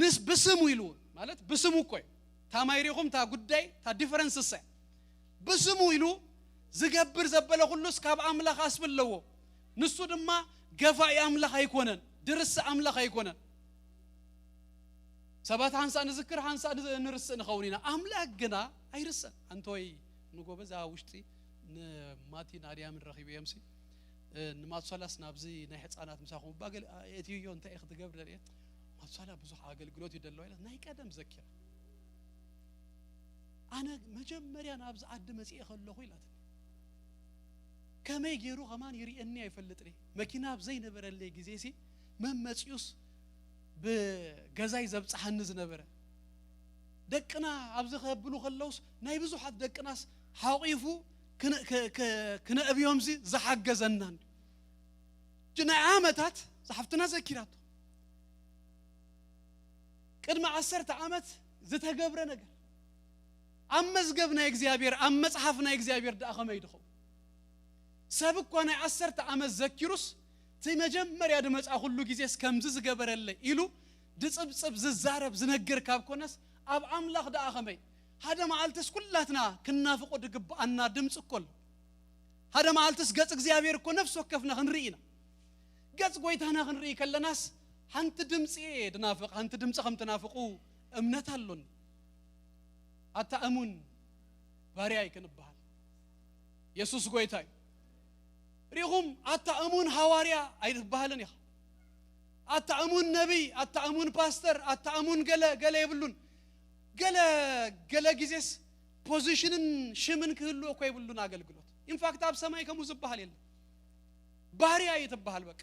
ንስ ብስሙ ኢሉ ማለት ብስሙ እኮ እዩ። እታ ማይ ሪኹም እታ ጉዳይ እታ ዲፈረንስ እሳ እያ። ብስሙ ኢሉ ዝገብር ዘበለ ኩሉስ ካብ ኣምላኽ ኣስቢ ኣለዎ። ንሱ ድማ ገፋኢ ኣምላኽ ኣይኮነን፣ ድርሲ ኣምላኽ ኣይኮነን። ሰባት ሓንሳእ ንዝክር ሓንሳእ ንዝ- ንርስእ ንኸውን ኢና። ኣምላኽ ግና ኣይርሰን። ኣንቶይ ንጎበዝ ኣብ ውሽጢ ንማቲን ኣድያምን ረኺቡ እዮም ሲ ንማትሶላስ ናብዚ ናይ ሕፃናት ምሳኹም እባ ገለ የእትዮ እንታይ ክትገብር ደልየ ማትሶላ ብዙሕ ኣገልግሎት እዩ ደለዋ ኢላት ናይ ቀደም ዘኪራ ኣነ መጀመርያ ናብዚ ዓዲ መፅኤ ከለኹ ኢላትኒ። ከመይ ገይሩ ከማን ይርእየኒ ኣይፈልጥን እየ። መኪና ኣብ ዘይነበረለይ ግዜ ሲ መመፂኡስ ብገዛይ ዘብፅሓኒ ዝነበረ ደቅና ኣብዚ ከብሉ ከለውስ ናይ ብዙሓት ደቅናስ ሓቂፉ ክነ- ከ- ከ- ክነእብዮምሲ ዝሓገዘና እንዲ ናይ ዓመታት ዝሓፍትና ዘኪራቶ ቅድሚ ዓሰርተ ዓመት ዝተገብረ ነገር ኣብ መዝገብ ናይ እግዚኣብሔር ኣብ መጽሓፍ ናይ እግዚኣብሔር ደኣ ከመይ ድኸውን? ሰብ እኳ ናይ ዓሰርተ ዓመት ዘኪሩስ እቲ መጀመርያ ድመጻ ኩሉ ግዜስ ከምዚ ዝገበረለይ ኢሉ ድጽብጽብ ዝዛረብ ዝነግር ካብ ኮነስ ኣብ ኣምላኽ ደኣ ከመይ? ሓደ መዓልትስ ኩላትና ክናፍቆ ድግብኣና ድምፂ እኮ ኣሎ። ሓደ መዓልትስ ገጽ እግዚኣብሔር እኮ ነፍሲ ወከፍና ክንርኢ ኢና። ገጽ ጎይታና ክንርኢ ከለናስ ሓንቲ ድምፂ እየ ድናፍቕ፣ ሓንቲ ድምፂ ከም ትናፍቁ እምነት ኣሎኒ። ኣታ እሙን ባርያይ ክንበሃል የሱስ ጎይታ እዩ። ሪኹም ኣታ እሙን ሃዋርያ ኣይትበሃልን ኢኻ። ኣታ እሙን ነቢይ፣ ኣታ እሙን ፓስተር፣ ኣታ እሙን ገለ ገለ የብሉን። ገለ ገለ ግዜስ ፖዚሽንን ሽምን ክህልዎ እኮ የብሉን ኣገልግሎት። ኢንፋክት ኣብ ሰማይ ከምኡ ዝበሃል የለን። ባርያ እዩ ትበሃል። በቃ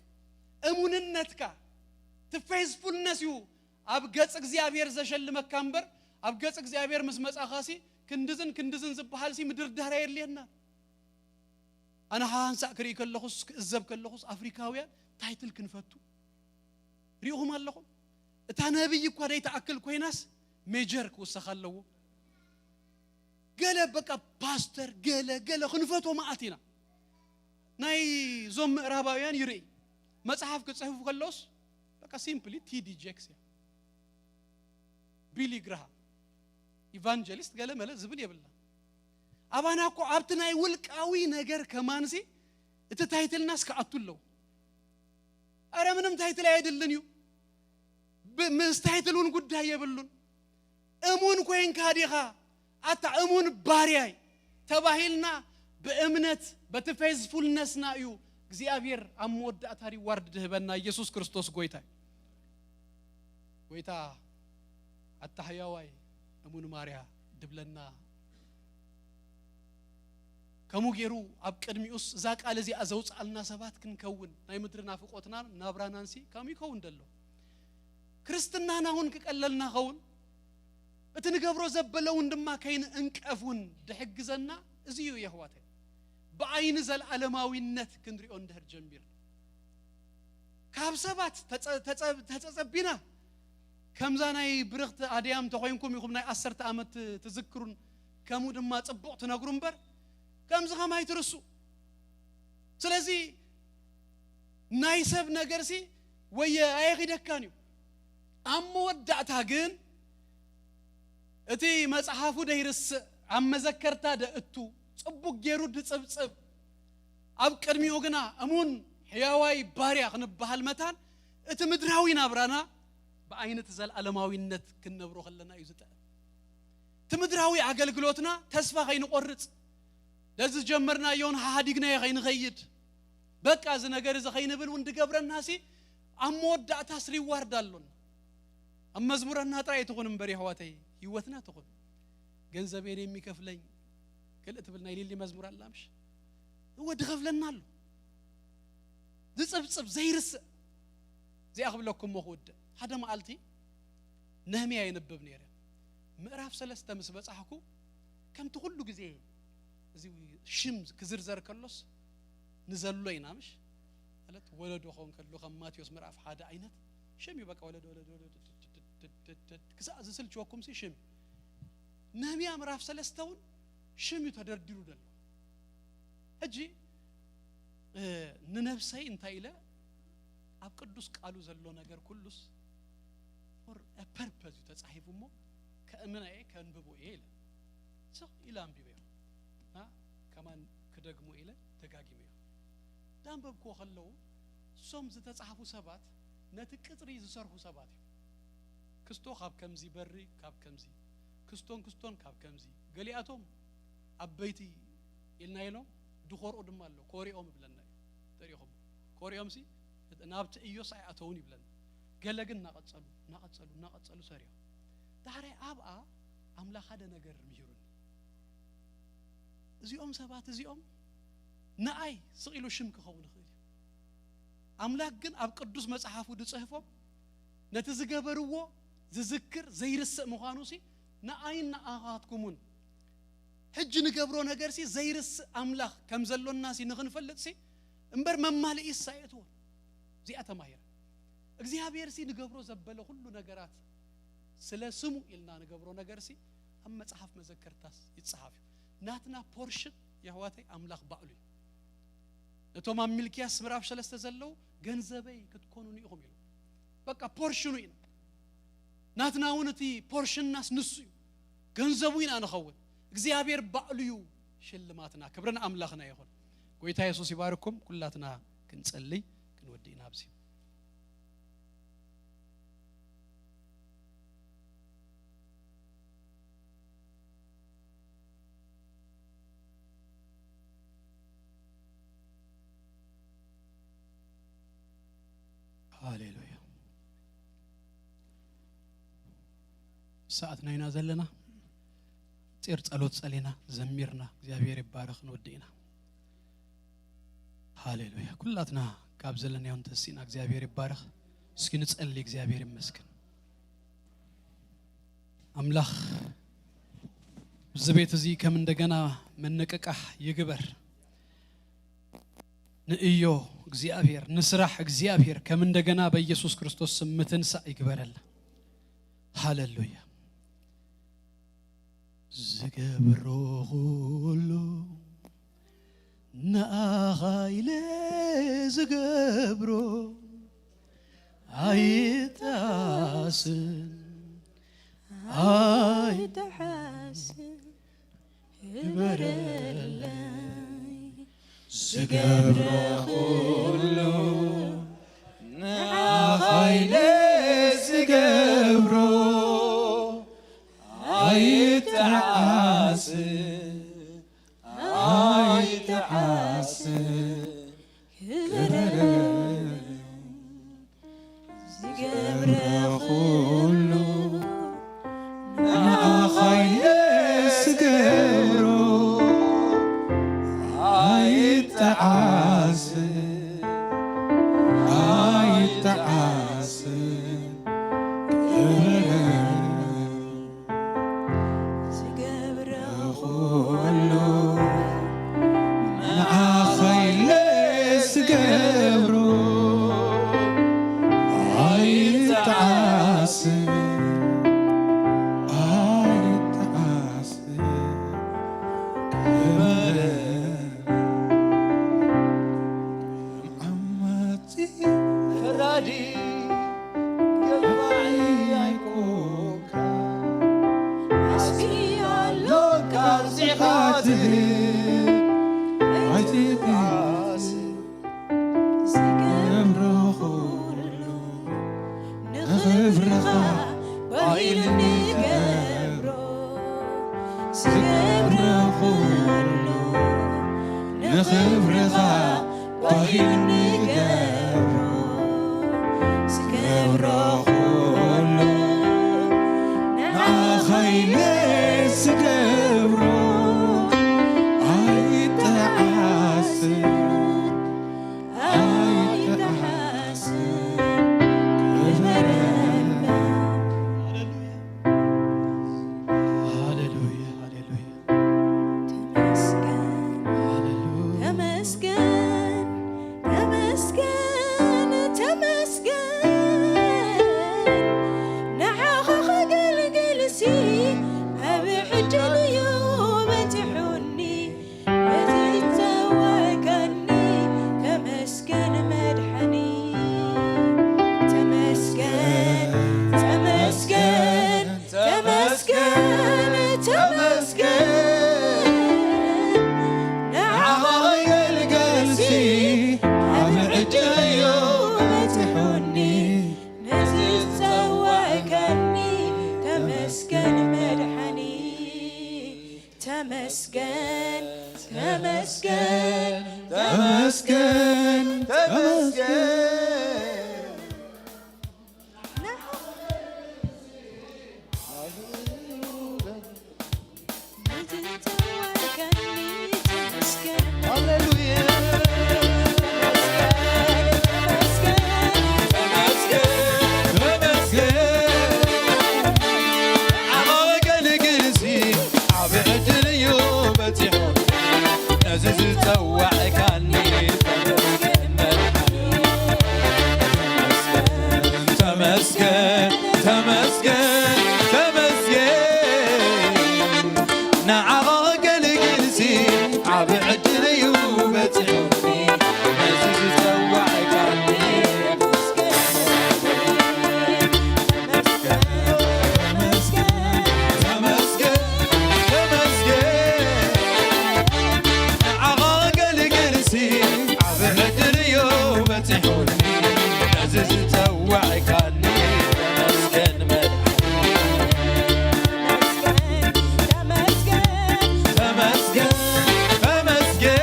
እሙንነትካ እቲ ፌዝፉልነስ እዩ ኣብ ገጽ እግዚኣብሔር ዘሸልመካ እምበር ኣብ ገጽ እግዚኣብሔር ምስ መጻኻሲ ክንድዝን ክንድዝን ዝበሃልሲ ምድርዳር ኣየድልየና። ኣነ ሓንሳእ ክርኢ ከለኹስ ክእዘብ ከለኹስ ኣፍሪካውያን ታይትል ክንፈቱ ሪእኹም ኣለኹም። እታ ነብይ እኳ ደይተኣክል ኮይናስ ሜጀር ክውሰኽ ኣለዎ። ገለ በቃ ፓስተር ገለ ገለ ክንፈቶ መዓት ኢና። ናይ ዞም ምዕራባውያን ይርኢ መጽሓፍ ክጽሕፉ ከለውስ በቃ ሲምፕሊ ቲዲ ጄክስ እያ። ቢሊ ግርሃም ኢቫንጀሊስት ገለ መለ ዝብል የብልና። ኣባና እኮ ኣብቲ ናይ ውልቃዊ ነገር ከማንሲ እቲ ታይትልናስ ክኣቱ ኣለዎ። ኣረ ምንም ታይትል ኣየድልን እዩ። ብ- ምስ ታይትል እውን ጉዳይ የብሉን። እሙን ኮይንካ ዲኻ ኣታ እሙን ባርያይ ተባሂልና ብእምነት በቲ ፌዝፉልነስና እዩ እግዚኣብሔር ኣብ መወዳእታ ሪዋርድ ድህበና። ኢየሱስ ክርስቶስ ጎይታ እዩ። ጎይታ ኣታ ሕያዋይ እሙን ማርያ ድብለና ከምኡ ገይሩ ኣብ ቅድሚኡስ እዛ ቃል እዚኣ ዘውፅኣልና ሰባት ክንከውን ናይ ምድሪ ናፍቆትናን ናብራናንሲ ከምኡ ይከውን ደሎ። ክርስትናና እውን ክቀለልና ኸውን እቲ ንገብሮ ዘበለ እውን ድማ ከይንእንቀፍ እውን ድሕግዘና እዚ እዩ የሕዋተይ። ብዓይኒ ዘለዓለማዊነት ክንሪኦ እንድሕር ጀሚር ካብ ሰባት ተጸ- ተጸ- ተጸጸቢና ከምዛ ናይ ብርኽቲ ኣድያም ተኾይንኩም ኢኹም ናይ ዓሰርተ ዓመት ትዝክሩን ከምኡ ድማ ጽቡቕ ትነግሩ እምበር ከምዚ ከማይ ትርሱ። ስለዚ ናይ ሰብ ነገርሲ ወየ ኣየኺደካን እዩ። ኣብ መወዳእታ ግን እቲ መጽሓፉ ደይርስእ ኣብ መዘከርታ ደእቱ ጽቡቕ ገይሩ ድጽብጽብ ኣብ ቅድሚኡ ግና እሙን ሕያዋይ ባርያ ክንበሃል መታን እቲ ምድራዊ ናብራና ብዓይኒ እቲ ዘለኣለማዊነት ክንነብሮ ከለና እዩ ዝጥዕም። እቲ ምድራዊ ኣገልግሎትና ተስፋ ከይንቆርጽ ነዚ ዝጀመርናዮ ንሓሓዲግናዮ ከይንኸይድ፣ በቃ እዚ ነገር እዚ ከይንብል እውን ዝገብረናሲ ኣብ መወዳእታስ ሪዋርድ ኣሎና። ኣብ መዝሙረና ጥራይ ትኹን እምበር የሕዋተይ፣ ህይወትና ትኹን። ገንዘቤን የሚከፍለኝ ክልእ ትብል ናይ ሊሊ መዝሙር ኣላ ምሽ? እወ ድኸፍለና ኣሎ። ዝጽብጽብ ዘይርስእ። እዚኣ ክብለኩም እሞ ክውድእ። ሓደ መዓልቲ ነህምያ የንብብ ነይረ። ምዕራፍ ሰለስተ ምስ በጻሕኩ ከምቲ ኩሉ ግዜ እዚ ሽም ክዝርዘር ከሎስ ንዘሎ ኢና ምሽ? ማለት ወለዶ ኸውን ከሎ ከም ማቴዎስ ምዕራፍ ሓደ ዓይነት ሽም እዩ። በቃ ወለዶ፣ ወለዶ፣ ወለዶ፣ ትትትትትትት ክሳዕ ዝስልችወኩም ሲ ሽም እዩ። ነህምያ ምዕራፍ ሰለስተ እውን ሽም እዩ ተደርዲሩ ዘሎ። ሕጂ፣ እ፣ ንነብሰይ እንታይ ኢለ ኣብ ቅዱስ ቃሉ ዘሎ ነገር ኩሉስ for a purpose እዩ ተጻሒፉ እሞ ከእምና እየ ከንብቦ እየ ኢለ ስቕ ኢለ ኣንቢበዮ። እና ከማን ክደግሞ ኢለ ደጋጊመዮ። ዳንበብክዎ ከለዉ እሶም ዝተጻሕፉ ሰባት ነቲ ቅጽሪ ዝሰርሑ ሰባት እዮም። ክስቶ ካብ ከምዚ በሪ ካብ ከምዚ ክስቶን ክስቶን ካብ ከምዚ ገሊኣቶም ዓበይቲ ኢልና ኢሎም ድኾርኡ ድማ ኣሎ። ኮሪኦም ይብለና እዩ። ተሪኹም ኮሪኦም ሲ ናብቲ እዮስ ኣይኣተውን ይብለና። ገለ ግን እናቐጸሉ እናቐጸሉ እናቐጸሉ ሰሪሖም። ዳሕራይ ኣብኣ ኣምላኽ ሓደ ነገር ምሂሩኒ። እዚኦም ሰባት እዚኦም ንኣይ ስቕ ኢሉ ሽም ክኸውን ይኽእል እዩ። ኣምላክ ግን ኣብ ቅዱስ መጽሓፉ ዝጽሕፎም ነቲ ዝገበርዎ ዝዝክር ዘይርስእ ምዃኑ ሲ ንኣይን ንኣኻትኩምን ሕጂ ንገብሮ ነገር ሲ ዘይርስእ ኣምላኽ ከም ዘሎና ሲ ንኽንፈልጥ ሲ እምበር መማልኢስ ኣየእትዎን። እዚኣ ተማሂረ። እግዚኣብሔር ሲ ንገብሮ ዘበለ ኩሉ ነገራት ስለ ስሙ ኢልና ንገብሮ ነገር ሲ ኣብ መጽሓፍ መዘከርታስ ይጸሓፍ እዩ። ናትና ፖርሽን የሕዋተይ ኣምላኽ ባዕሉ እዩ። ነቶም ኣብ ሚልክያስ ምዕራፍ ሰለስተ ዘለዉ ገንዘበይ ክትኮኑኒ ኢኹም ኢሉ። በቃ ፖርሽኑ ኢና። ናትና እውን እቲ ፖርሽንናስ ንሱ እዩ። ገንዘቡ ኢና ንኸውን። እግዚኣብሔር ባዕሉ እዩ ሽልማትና። ክብርን ኣምላኽና ይኹን። ጎይታ የሱስ ይባርኩም። ኩላትና ክንጸልይ ክንወዲ ኢና ኣብዚ። ሃሌሉያ። ሰዓትና ኢና ዘለና። ፂር ጸሎት ጸሊና ዘሚርና እግዚኣብሔር ይባረኽ ክንወዲ ኢና። ሃሌሉያ። ኩላትና ካብ ዘለናዮ እንተሲና እግዚኣብሔር ይባረኽ። እስኪ ንጸሊ። እግዚኣብሔር ይመስገን። ኣምላኽ እዚ ቤት እዚ ከም እንደገና መነቀቃሕ ይግበር። ንእዮ እግዚኣብሔር፣ ንስራሕ እግዚኣብሔር ከም እንደገና በኢየሱስ ክርስቶስ ስም ምትንሳእ ይግበረልና። ሃሌሉያ። ዝገብሮ ኩሉ ንኣኻ ኢለ ዝገብሮ ኣይጣስን ኣይጠሓስን ግበረለይ። ዝገብሮ ኩሉ ንኣኻ ኢለ ዝገብሮ ኣይጠዓስን ኣይጠዓስን ግበረለይ። ዝገብረ ኩሉ ንኣኻ ኢለ ዝገብሮ ኣይጠዓስን ኣይጠዓስን ግበረለይ። ዝገብረ ኩሉ ንዓኻ ኢለ ዝገብሮ ኣይጠዓስን ኣይጠዓስን ክብር ዓማጺ ፈራዲ ገባዒ ኣይኮንካ ኣስኪ ኣሎካ ኣምጺኻ ትህብ ኣይትቃስ ዝገብሮ ኩሉ ንኽብርኻ ባይሉ ንገብሮ ዝገብሮ ኩሉ ክብርኻ ባሂል ንገብሮ፣ ዝገብሮ ኩሉ ንዓኻ ኢለ ዝገብሮ ኣይጠዓስን፣ ኣይጠዓስን፣ ክበረልና። ሃሌሉያ፣ ሃሌሉያ። ተመስገን፣ ተመስገን፣ ተመስገን፣ ተመስገን። ንዓኻ ከገልግልሲ ዓቢ ዕድል እዩ በጺሑኒ። ነዚ ዝጸዋዕካኒ ተመስገን መድሓኒ። ተመስገን፣ ተመስገን፣ ተመስገን፣ ተመስገን። ንዓኻ ከገልገልሲ ዓቢ ዕድል እዩ በጺሑኒ። ነዚ ዝጸዋዕካኒ ተመስገን መድሓኒ። ተመስገን፣ ተመስገን፣ ተመስገን፣ ተመስገን። ሃሌሉያ። ተመስገን፣ ተመስገን፣ ተመስገን። ኣገልግልሲ ዓቢ ዕድል እዩ በጺሑ ነዚ ዝጸዋዕካኒ። ተመስገን፣ ተመስገን፣ ተመስገን። ንዓኻ ከገልግልሲ ዓቢ ዕድል እዩ በጺሑኒ ነዚ ዝጸዋዕካኒ። ተመስገን፣ ተመስገን፣ ንዓኻ ከገልግልሲ ዓቢ ዕድል እዩ በጺሑኒ። ነዚ ዝጸዋዕካኒ ተመስገን መድሓኒ። ተመስገን፣ ተመስገን፣ ተመስገን።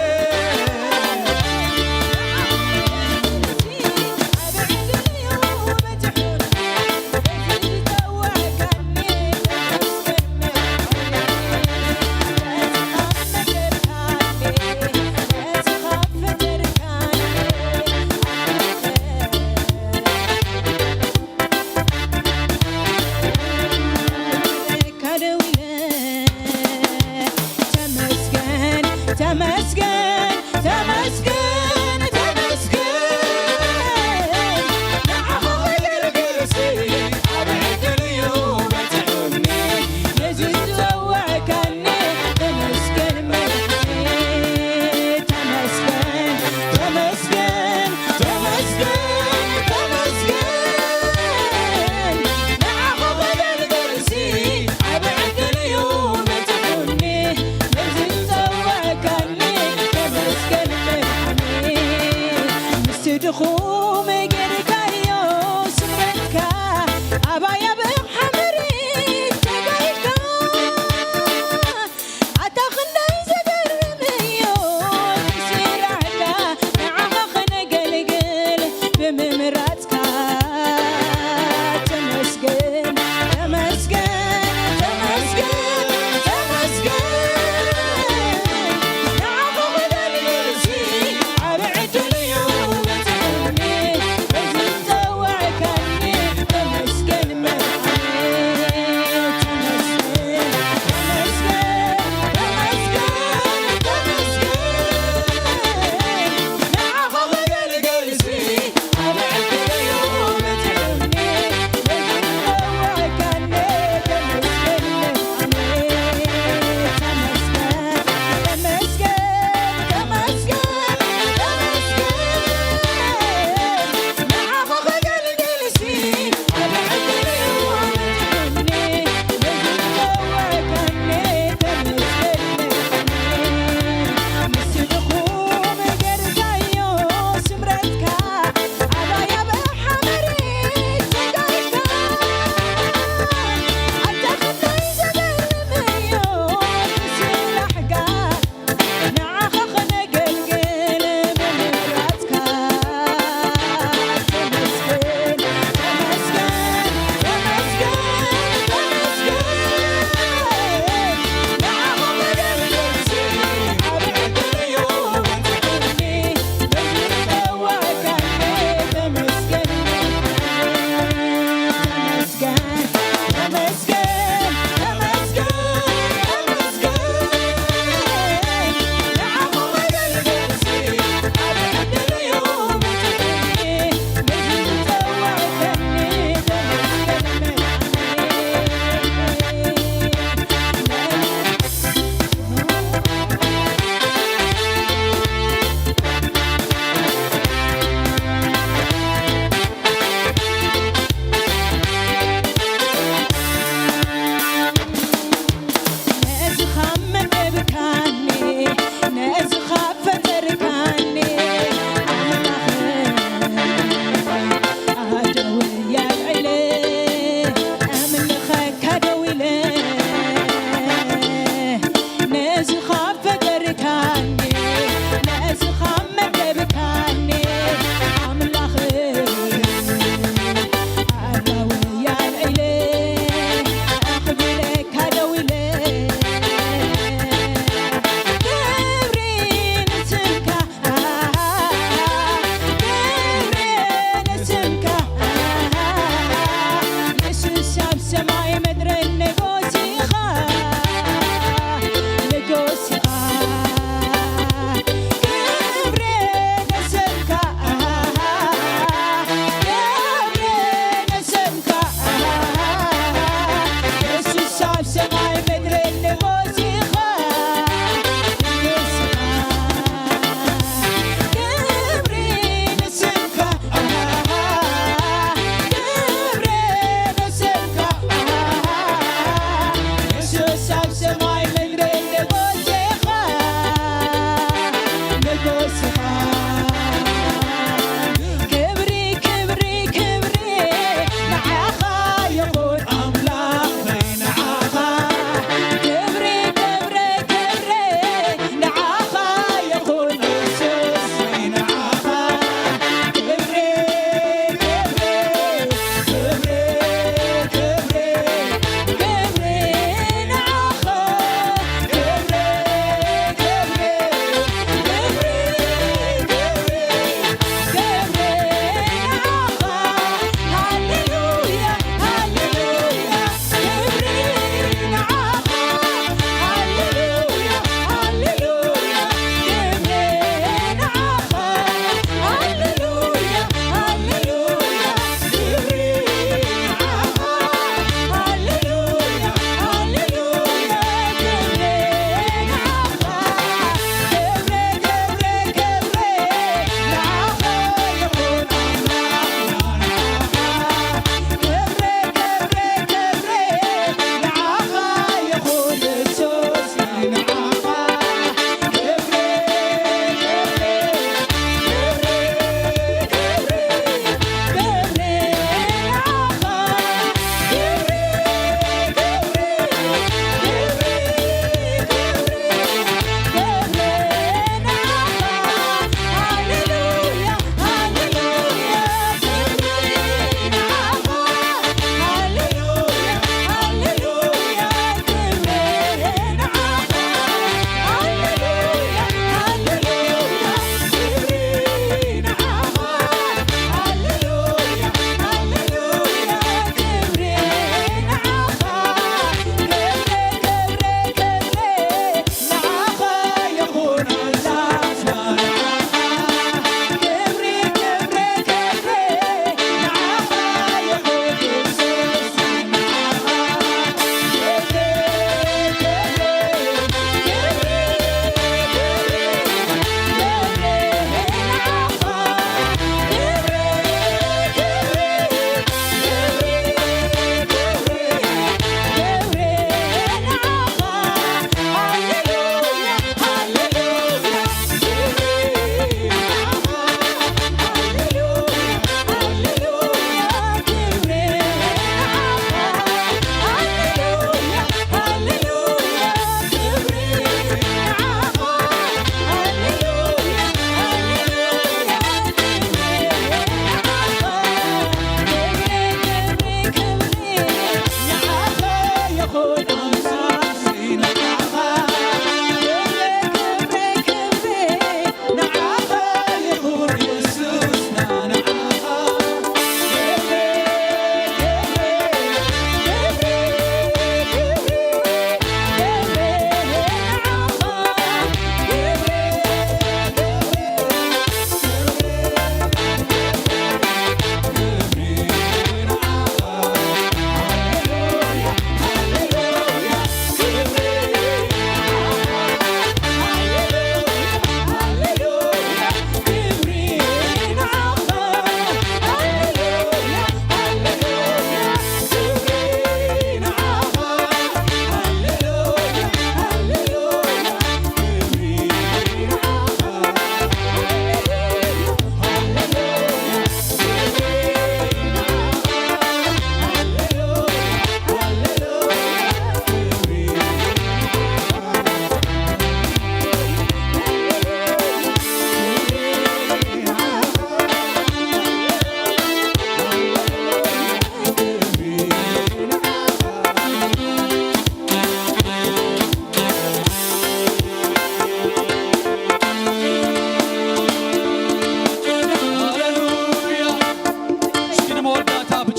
ድኹም ጌርካዮ ስምረትካ ኣባያ ብሓመሪ ተጋይካ ኣታ ክንደይ ዘገርም እዩ ስራሕካ ንዓኻ ከነገልግል ብምምራጽካ ተመስገን ተመስገን ተመስገን ተመስገን ንዓኻ ከገልግልሲ ዓቢ ዕድል እዩ በጺሑኒ በዚ ዝጸዋዕካኒ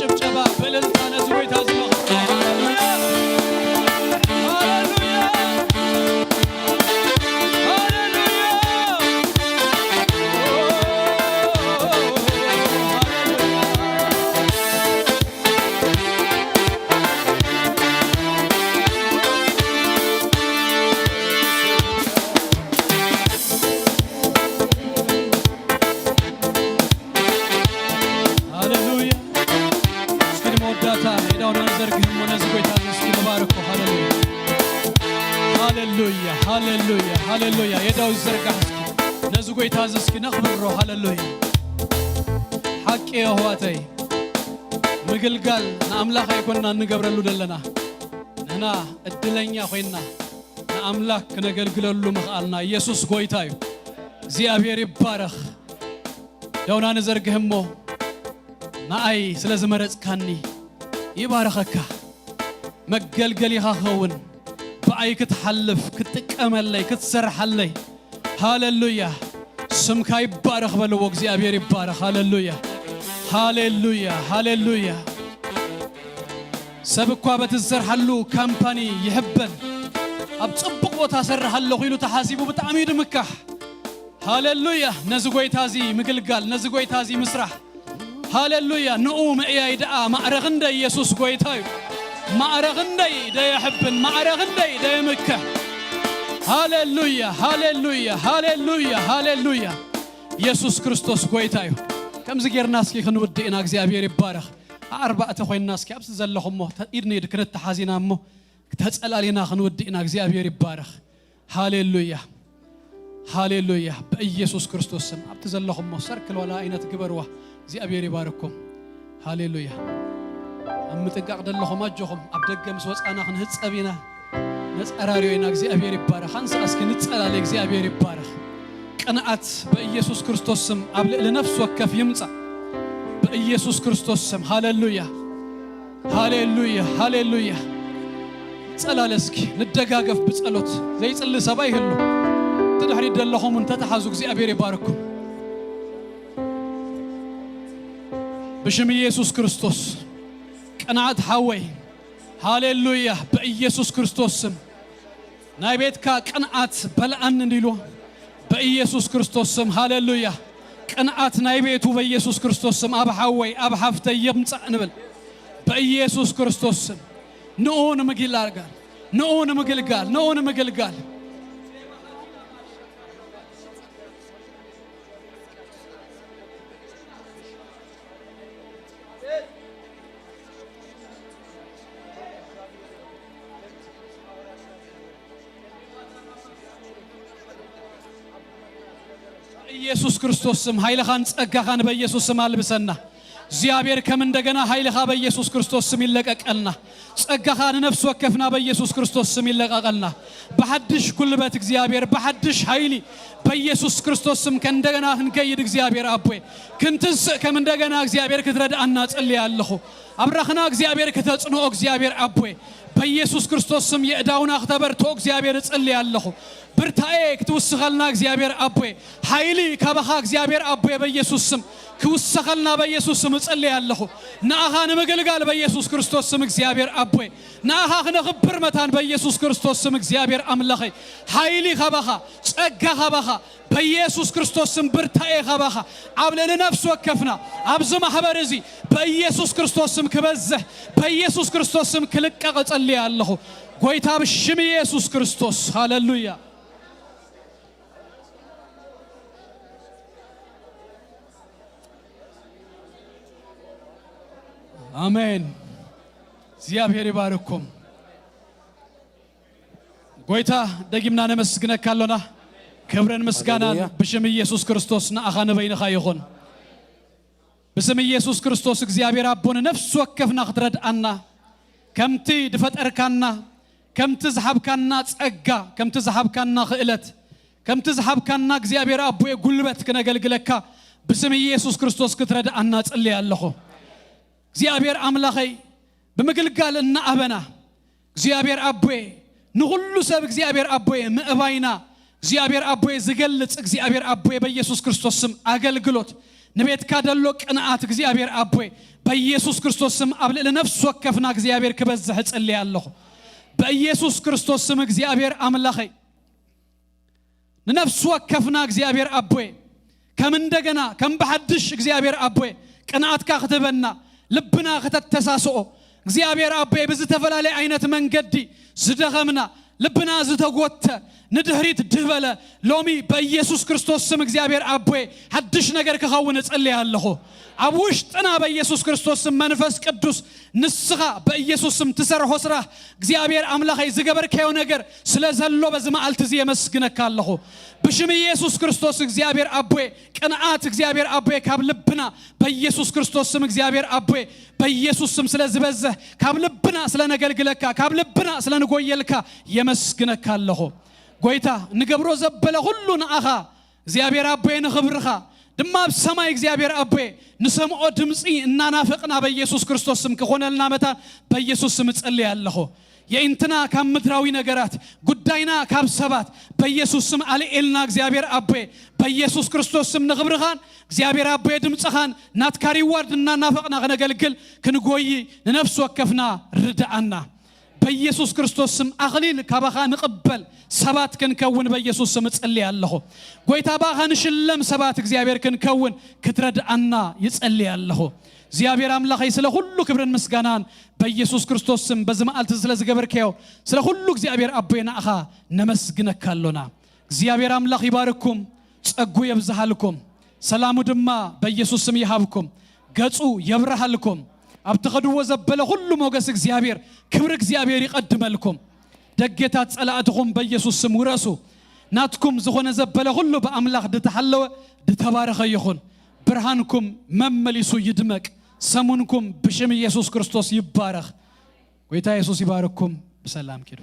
ጭብጨባ፣ በእልልታ ነዚ ጎይታ እዚ ነኽብሮ። ሃሌሉያ! ሃሌሉያ! ሃሌሉያ! ሃሌሉያ። እስኪ ንመወዳእታ የዳውና ንዘርግህ እሞ ነዚ ጎይታ እዚ እስኪ ንባርኮ። ሃሌሉያ። ሃሌሉያ፣ ሃሌሉያ፣ ሃሌሉያ። የዳው ይዘርጋሕ እስኪ። ነዚ ጎይታ እዚ እስኪ ነኽብሮ። ሃሌሉያ። ሓቂ የሕዋተይ፣ ምግልጋል ንኣምላኽ ኣይኮንና እንገብረሉ ዘለና። ንሕና ዕድለኛ ኮይንና ንኣምላኽ ክነገልግለሉ ምኽኣልና። ኢየሱስ ጎይታ እዩ። እግዚኣብሔር ይባረኽ። ደውና ንዘርግህ እሞ ንኣይ ስለ ዝመረጽካኒ ይባርኸካ። መገልገሊኻ ክኸውን፣ ብኣይ ክትሓልፍ፣ ክትጥቀመለይ፣ ክትሰርሓለይ። ሃሌሉያ። ስምካ ይባረኽ በልዎ፣ እግዚኣብሔር ይባረኽ። ሃሌሉያ። ሃሌሉያ። ሃሌሉያ። ሰብ እኳ በቲ ዝሰርሓሉ ካምፓኒ ይሕበን። ኣብ ጽቡቕ ቦታ እሰርሕ ኣለኹ ኢሉ ተሓሲቡ ብጣዕሚ እዩ ድምካሕ። ሃሌሉያ። ነዚ ጎይታ እዚ ምግልጋል፣ ነዚ ጎይታ እዚ ምስራሕ። ሃሌሉያ። ንኡ ምእያይ ደኣ ማዕረ ክንደይ ኢየሱስ ጎይታ እዩ። ማዕረ ክንደይ ደየሕብን፣ ማዕረ ክንደይ ደየምክሕ። ሃሌሉያ፣ ሃሌሉያ፣ ሃሌሉያ፣ ሃሌሉያ። ኢየሱስ ክርስቶስ ጎይታ እዩ። ከምዚ ጌርና እስኪ ክንውድእ ኢና። እግዚኣብሔር ይባረኽ። ኣርባዕተ ኮይንና እስኪ ኣብዚ ዘለኹም እሞ ተ-፣ ኢድ ንኢድ ክንተሓዝ ኢና እሞ ተጸላሊና ክንውድእ ኢና። እግዚኣብሔር ይባረኽ። ሃሌሉያ፣ ሃሌሉያ። በኢየሱስ ክርስቶስ ስም ኣብቲ ዘለኹም እሞ ሰርክል ዋላ ዓይነት ግበርዋ። እግዚኣብሔር ይባርኩም። ሃሌሉያ። ኣብ ምጥንቃቕ ዘለኹም ኣጆኹም። ኣብ ደገ ምስ ወጻና ክንህጸብ ኢና። ነጸራርዮ ኢና። እግዚኣብሔር ይባረኽ። ሓንሳእ እስኪ ንጸላለ። እግዚኣብሔር ይባረኽ። ቅንኣት በኢየሱስ ክርስቶስ ስም ኣብ ልዕሊ ነፍሲ ወከፍ ይምጻእ። በኢየሱስ ክርስቶስ ስም። ሃሌሉያ፣ ሃሌሉያ፣ ሃሌሉያ። ንጸላለ እስኪ፣ ንደጋገፍ ብጸሎት። ዘይጽሊ ሰብ ኣይህሉ። እቲ ድሕሪት ዘለኹም እውን ተተሓዙ። እግዚኣብሔር ይባርኩም። ብሽም ኢየሱስ ክርስቶስ፣ ቅንኣት ሓወይ፣ ሃሌሉያ፣ በኢየሱስ ክርስቶስ ስም። ናይ ቤትካ ቅንኣት በልኣኒ እንዲሉ በኢየሱስ ክርስቶስ ስም። ሃሌሉያ። ቅንኣት ናይ ቤቱ በኢየሱስ ክርስቶስ ስም ኣብ ሓወይ ኣብ ሓፍተይ ይምጻእ ንብል። በኢየሱስ ክርስቶስ ስም። ንኡ ንምግላጋል፣ ንኡ ንምግልጋል፣ ንኡ ንምግልጋል። ኢየሱስ ክርስቶስ ስም ኃይልኻን ጸጋኻን በኢየሱስ ስም ኣልብሰና። እግዚኣብሔር ከም እንደገና ኃይልኻ በኢየሱስ ክርስቶስ ስም ይለቀቀልና። ጸጋኻ ንነፍሲ ወከፍና በኢየሱስ ክርስቶስ ስም ይለቀቀልና። ብሓድሽ ጉልበት እግዚኣብሔር፣ ብሓድሽ ኃይሊ በኢየሱስ ክርስቶስ ስም ከእንደገና ክንከይድ እግዚኣብሔር ኣቦይ፣ ክንትንስእ ከም እንደገና እግዚኣብሔር ክትረድኣና ጸልየ ኣለኹ። ኣብራኽና እግዚኣብሔር ክተጽንኦ እግዚኣብሔር ኣቦይ፣ በኢየሱስ ክርስቶስ ስም የእዳውና ክተበርትኦ እግዚኣብሔር እጽልየ ኣለኹ። ብርታኤ ክትውስኸልና እግዚኣብሔር ኣቦይ፣ ኃይሊ ካባኻ እግዚኣብሔር ኣቦይ በኢየሱስ ስም ክውሰኸልና በኢየሱስ ስም እጽልየ ኣለኹ። ንኣኻ ንምግልጋል በኢየሱስ ክርስቶስ ስም እግዚኣብሔር ኣቦይ፣ ንኣኻ ክነኽብር መታን በኢየሱስ ክርስቶስ ስም እግዚኣብሔር ኣምላኸይ፣ ኃይሊ ካባኻ፣ ጸጋ ካባኻ፣ በኢየሱስ ክርስቶስ ስም ብርታኤ ካባኻ ኣብ ልዕሊ ነፍሲ ወከፍና ኣብዚ ማሕበር እዚ በኢየሱስ ክርስቶስ ስም ክበዝሕ በኢየሱስ ክርስቶስ ስም ክልቀቕ እጸልየ ኣለኹ። ጎይታ ብሽም ኢየሱስ ክርስቶስ። ሃሌሉያ። ኣሜን። እግዚኣብሔር ይባርኩም። ጎይታ ደጊምና ነመስግነካ ኣሎና። ክብርን ምስጋናን ሃሌሉያ። ብሽም ኢየሱስ ክርስቶስ ንኣኻ ንበይንኻ ይኹን። ብስም ኢየሱስ ክርስቶስ እግዚኣብሔር ኣቦ ንነፍሲ ወከፍና ክትረድኣና፣ ከምቲ ዝፈጠርካና፣ ከምቲ ዝሃብካና ጸጋ፣ ከምቲ ዝሃብካና ክእለት፣ ከምቲ ዝሃብካና እግዚኣብሔር ኣቦየ ጉልበት ክነገልግለካ ብስም ኢየሱስ ክርስቶስ ክትረድኣና ጽልየ ኣለኹ። እግዚኣብሔር ኣምላኸይ ብምግልጋል እናኣበና እግዚኣብሔር ኣቦየ ንኹሉ ሰብ እግዚኣብሔር ኣቦየ ምእባይና እግዚኣብሔር ኣቦየ ዝገልጽ እግዚኣብሔር ኣቦየ በኢየሱስ ክርስቶስ ስም ኣገልግሎት ንቤትካ ደሎ ቅንኣት እግዚኣብሔር ኣቦይ በኢየሱስ ክርስቶስ ስም ኣብ ልዕሊ ነፍሲ ወከፍና እግዚኣብሔር ክበዝሕ እጽልይ ኣለኹ። በኢየሱስ ክርስቶስ ስም እግዚኣብሔር ኣምላኸይ ንነፍሲ ወከፍና እግዚኣብሔር ኣቦይ ከም እንደገና ከም ብሓድሽ እግዚኣብሔር ኣቦይ ቅንኣትካ ክትህበና ልብና ከተተሳስኦ እግዚኣብሔር ኣቦይ ብዝተፈላለየ ዓይነት መንገዲ ዝደኸምና ልብና ዝተጎተ ንድሕሪት ድበለ ሎሚ በኢየሱስ ክርስቶስ ስም እግዚኣብሔር ኣቦይ ሓድሽ ነገር ክኸውን እጸልይ ኣለኹ። ኣብ ውሽጥና በኢየሱስ ክርስቶስ ስም መንፈስ ቅዱስ ንስኻ በኢየሱስ ስም ትሰርሖ ስራሕ እግዚኣብሔር ኣምላኸይ ዝገበርከዮ ነገር ስለ ዘሎ በዚ መዓልቲ እዚ የመስግነካ ኣለኹ። ብሽም ኢየሱስ ክርስቶስ እግዚኣብሔር ኣቦይ ቅንኣት እግዚኣብሔር ኣቦይ ካብ ልብና በኢየሱስ ክርስቶስ ስም እግዚኣብሔር ኣቦይ በኢየሱስ ስም ስለ ዝበዝሕ ካብ ልብና ስለ ነገልግለካ ካብ ልብና ስለ ንጎየልካ የመስግነካ ኣለኹ። ጎይታ ንገብሮ ዘበለ ኩሉ ንኣኻ እግዚኣብሔር ኣቦይ ንኽብርኻ ድማ ኣብ ሰማይ እግዚኣብሔር ኣቦይ ንሰምዖ ድምፂ እናናፈቕና በኢየሱስ ክርስቶስ ስም ክኾነልና መታን በኢየሱስ ስም እጸልይ ኣለኹ። የኢንትና ካብ ምድራዊ ነገራት ጉዳይና ካብ ሰባት በኢየሱስ ስም ኣልኤልና እግዚኣብሔር ኣቦይ በኢየሱስ ክርስቶስ ስም ንኽብርኻን እግዚኣብሔር ኣቦይ ድምፅኻን ናትካ ሪዋርድ እናናፈቕና ክነገልግል ክንጎይ ንነፍሲ ወከፍና ርድኣና። በኢየሱስ ክርስቶስ ስም ኣኽሊል ካባኻ ንቕበል ሰባት ክንከውን በኢየሱስ ስም እጽሊ ኣለኹ። ጎይታ ባኻ ንሽለም ሰባት እግዚኣብሔር ክንከውን ክትረድኣና ይጸሊ ኣለኹ። እግዚኣብሔር ኣምላኸይ ስለ ኩሉ ክብርን ምስጋናን በኢየሱስ ክርስቶስ ስም በዚ መዓልቲ ስለ ዝገበርከዮ ስለ ኩሉ እግዚኣብሔር ኣቦይ ንኣኻ ነመስግነካ ኣሎና። እግዚኣብሔር ኣምላኽ ይባርኩም፣ ጸጉ የብዝሃልኩም፣ ሰላሙ ድማ በኢየሱስ ስም ይሃብኩም፣ ገጹ የብርሃልኩም። ኣብ ትኸድዎ ዘበለ ኩሉ ሞገስ እግዚኣብሔር ክብሪ እግዚኣብሔር ይቐድመልኩም። ደጌታት ጸላእትኹም በኢየሱስ ስም ውረሱ። ናትኩም ዝኾነ ዘበለ ኩሉ ብኣምላኽ ድተሓለወ ድተባረኸ ይኹን። ብርሃንኩም መመሊሱ ይድመቅ። ሰሙንኩም ብሽም ኢየሱስ ክርስቶስ ይባረኽ። ጎይታ የሱስ ይባርኩም። ብሰላም ኪዱ።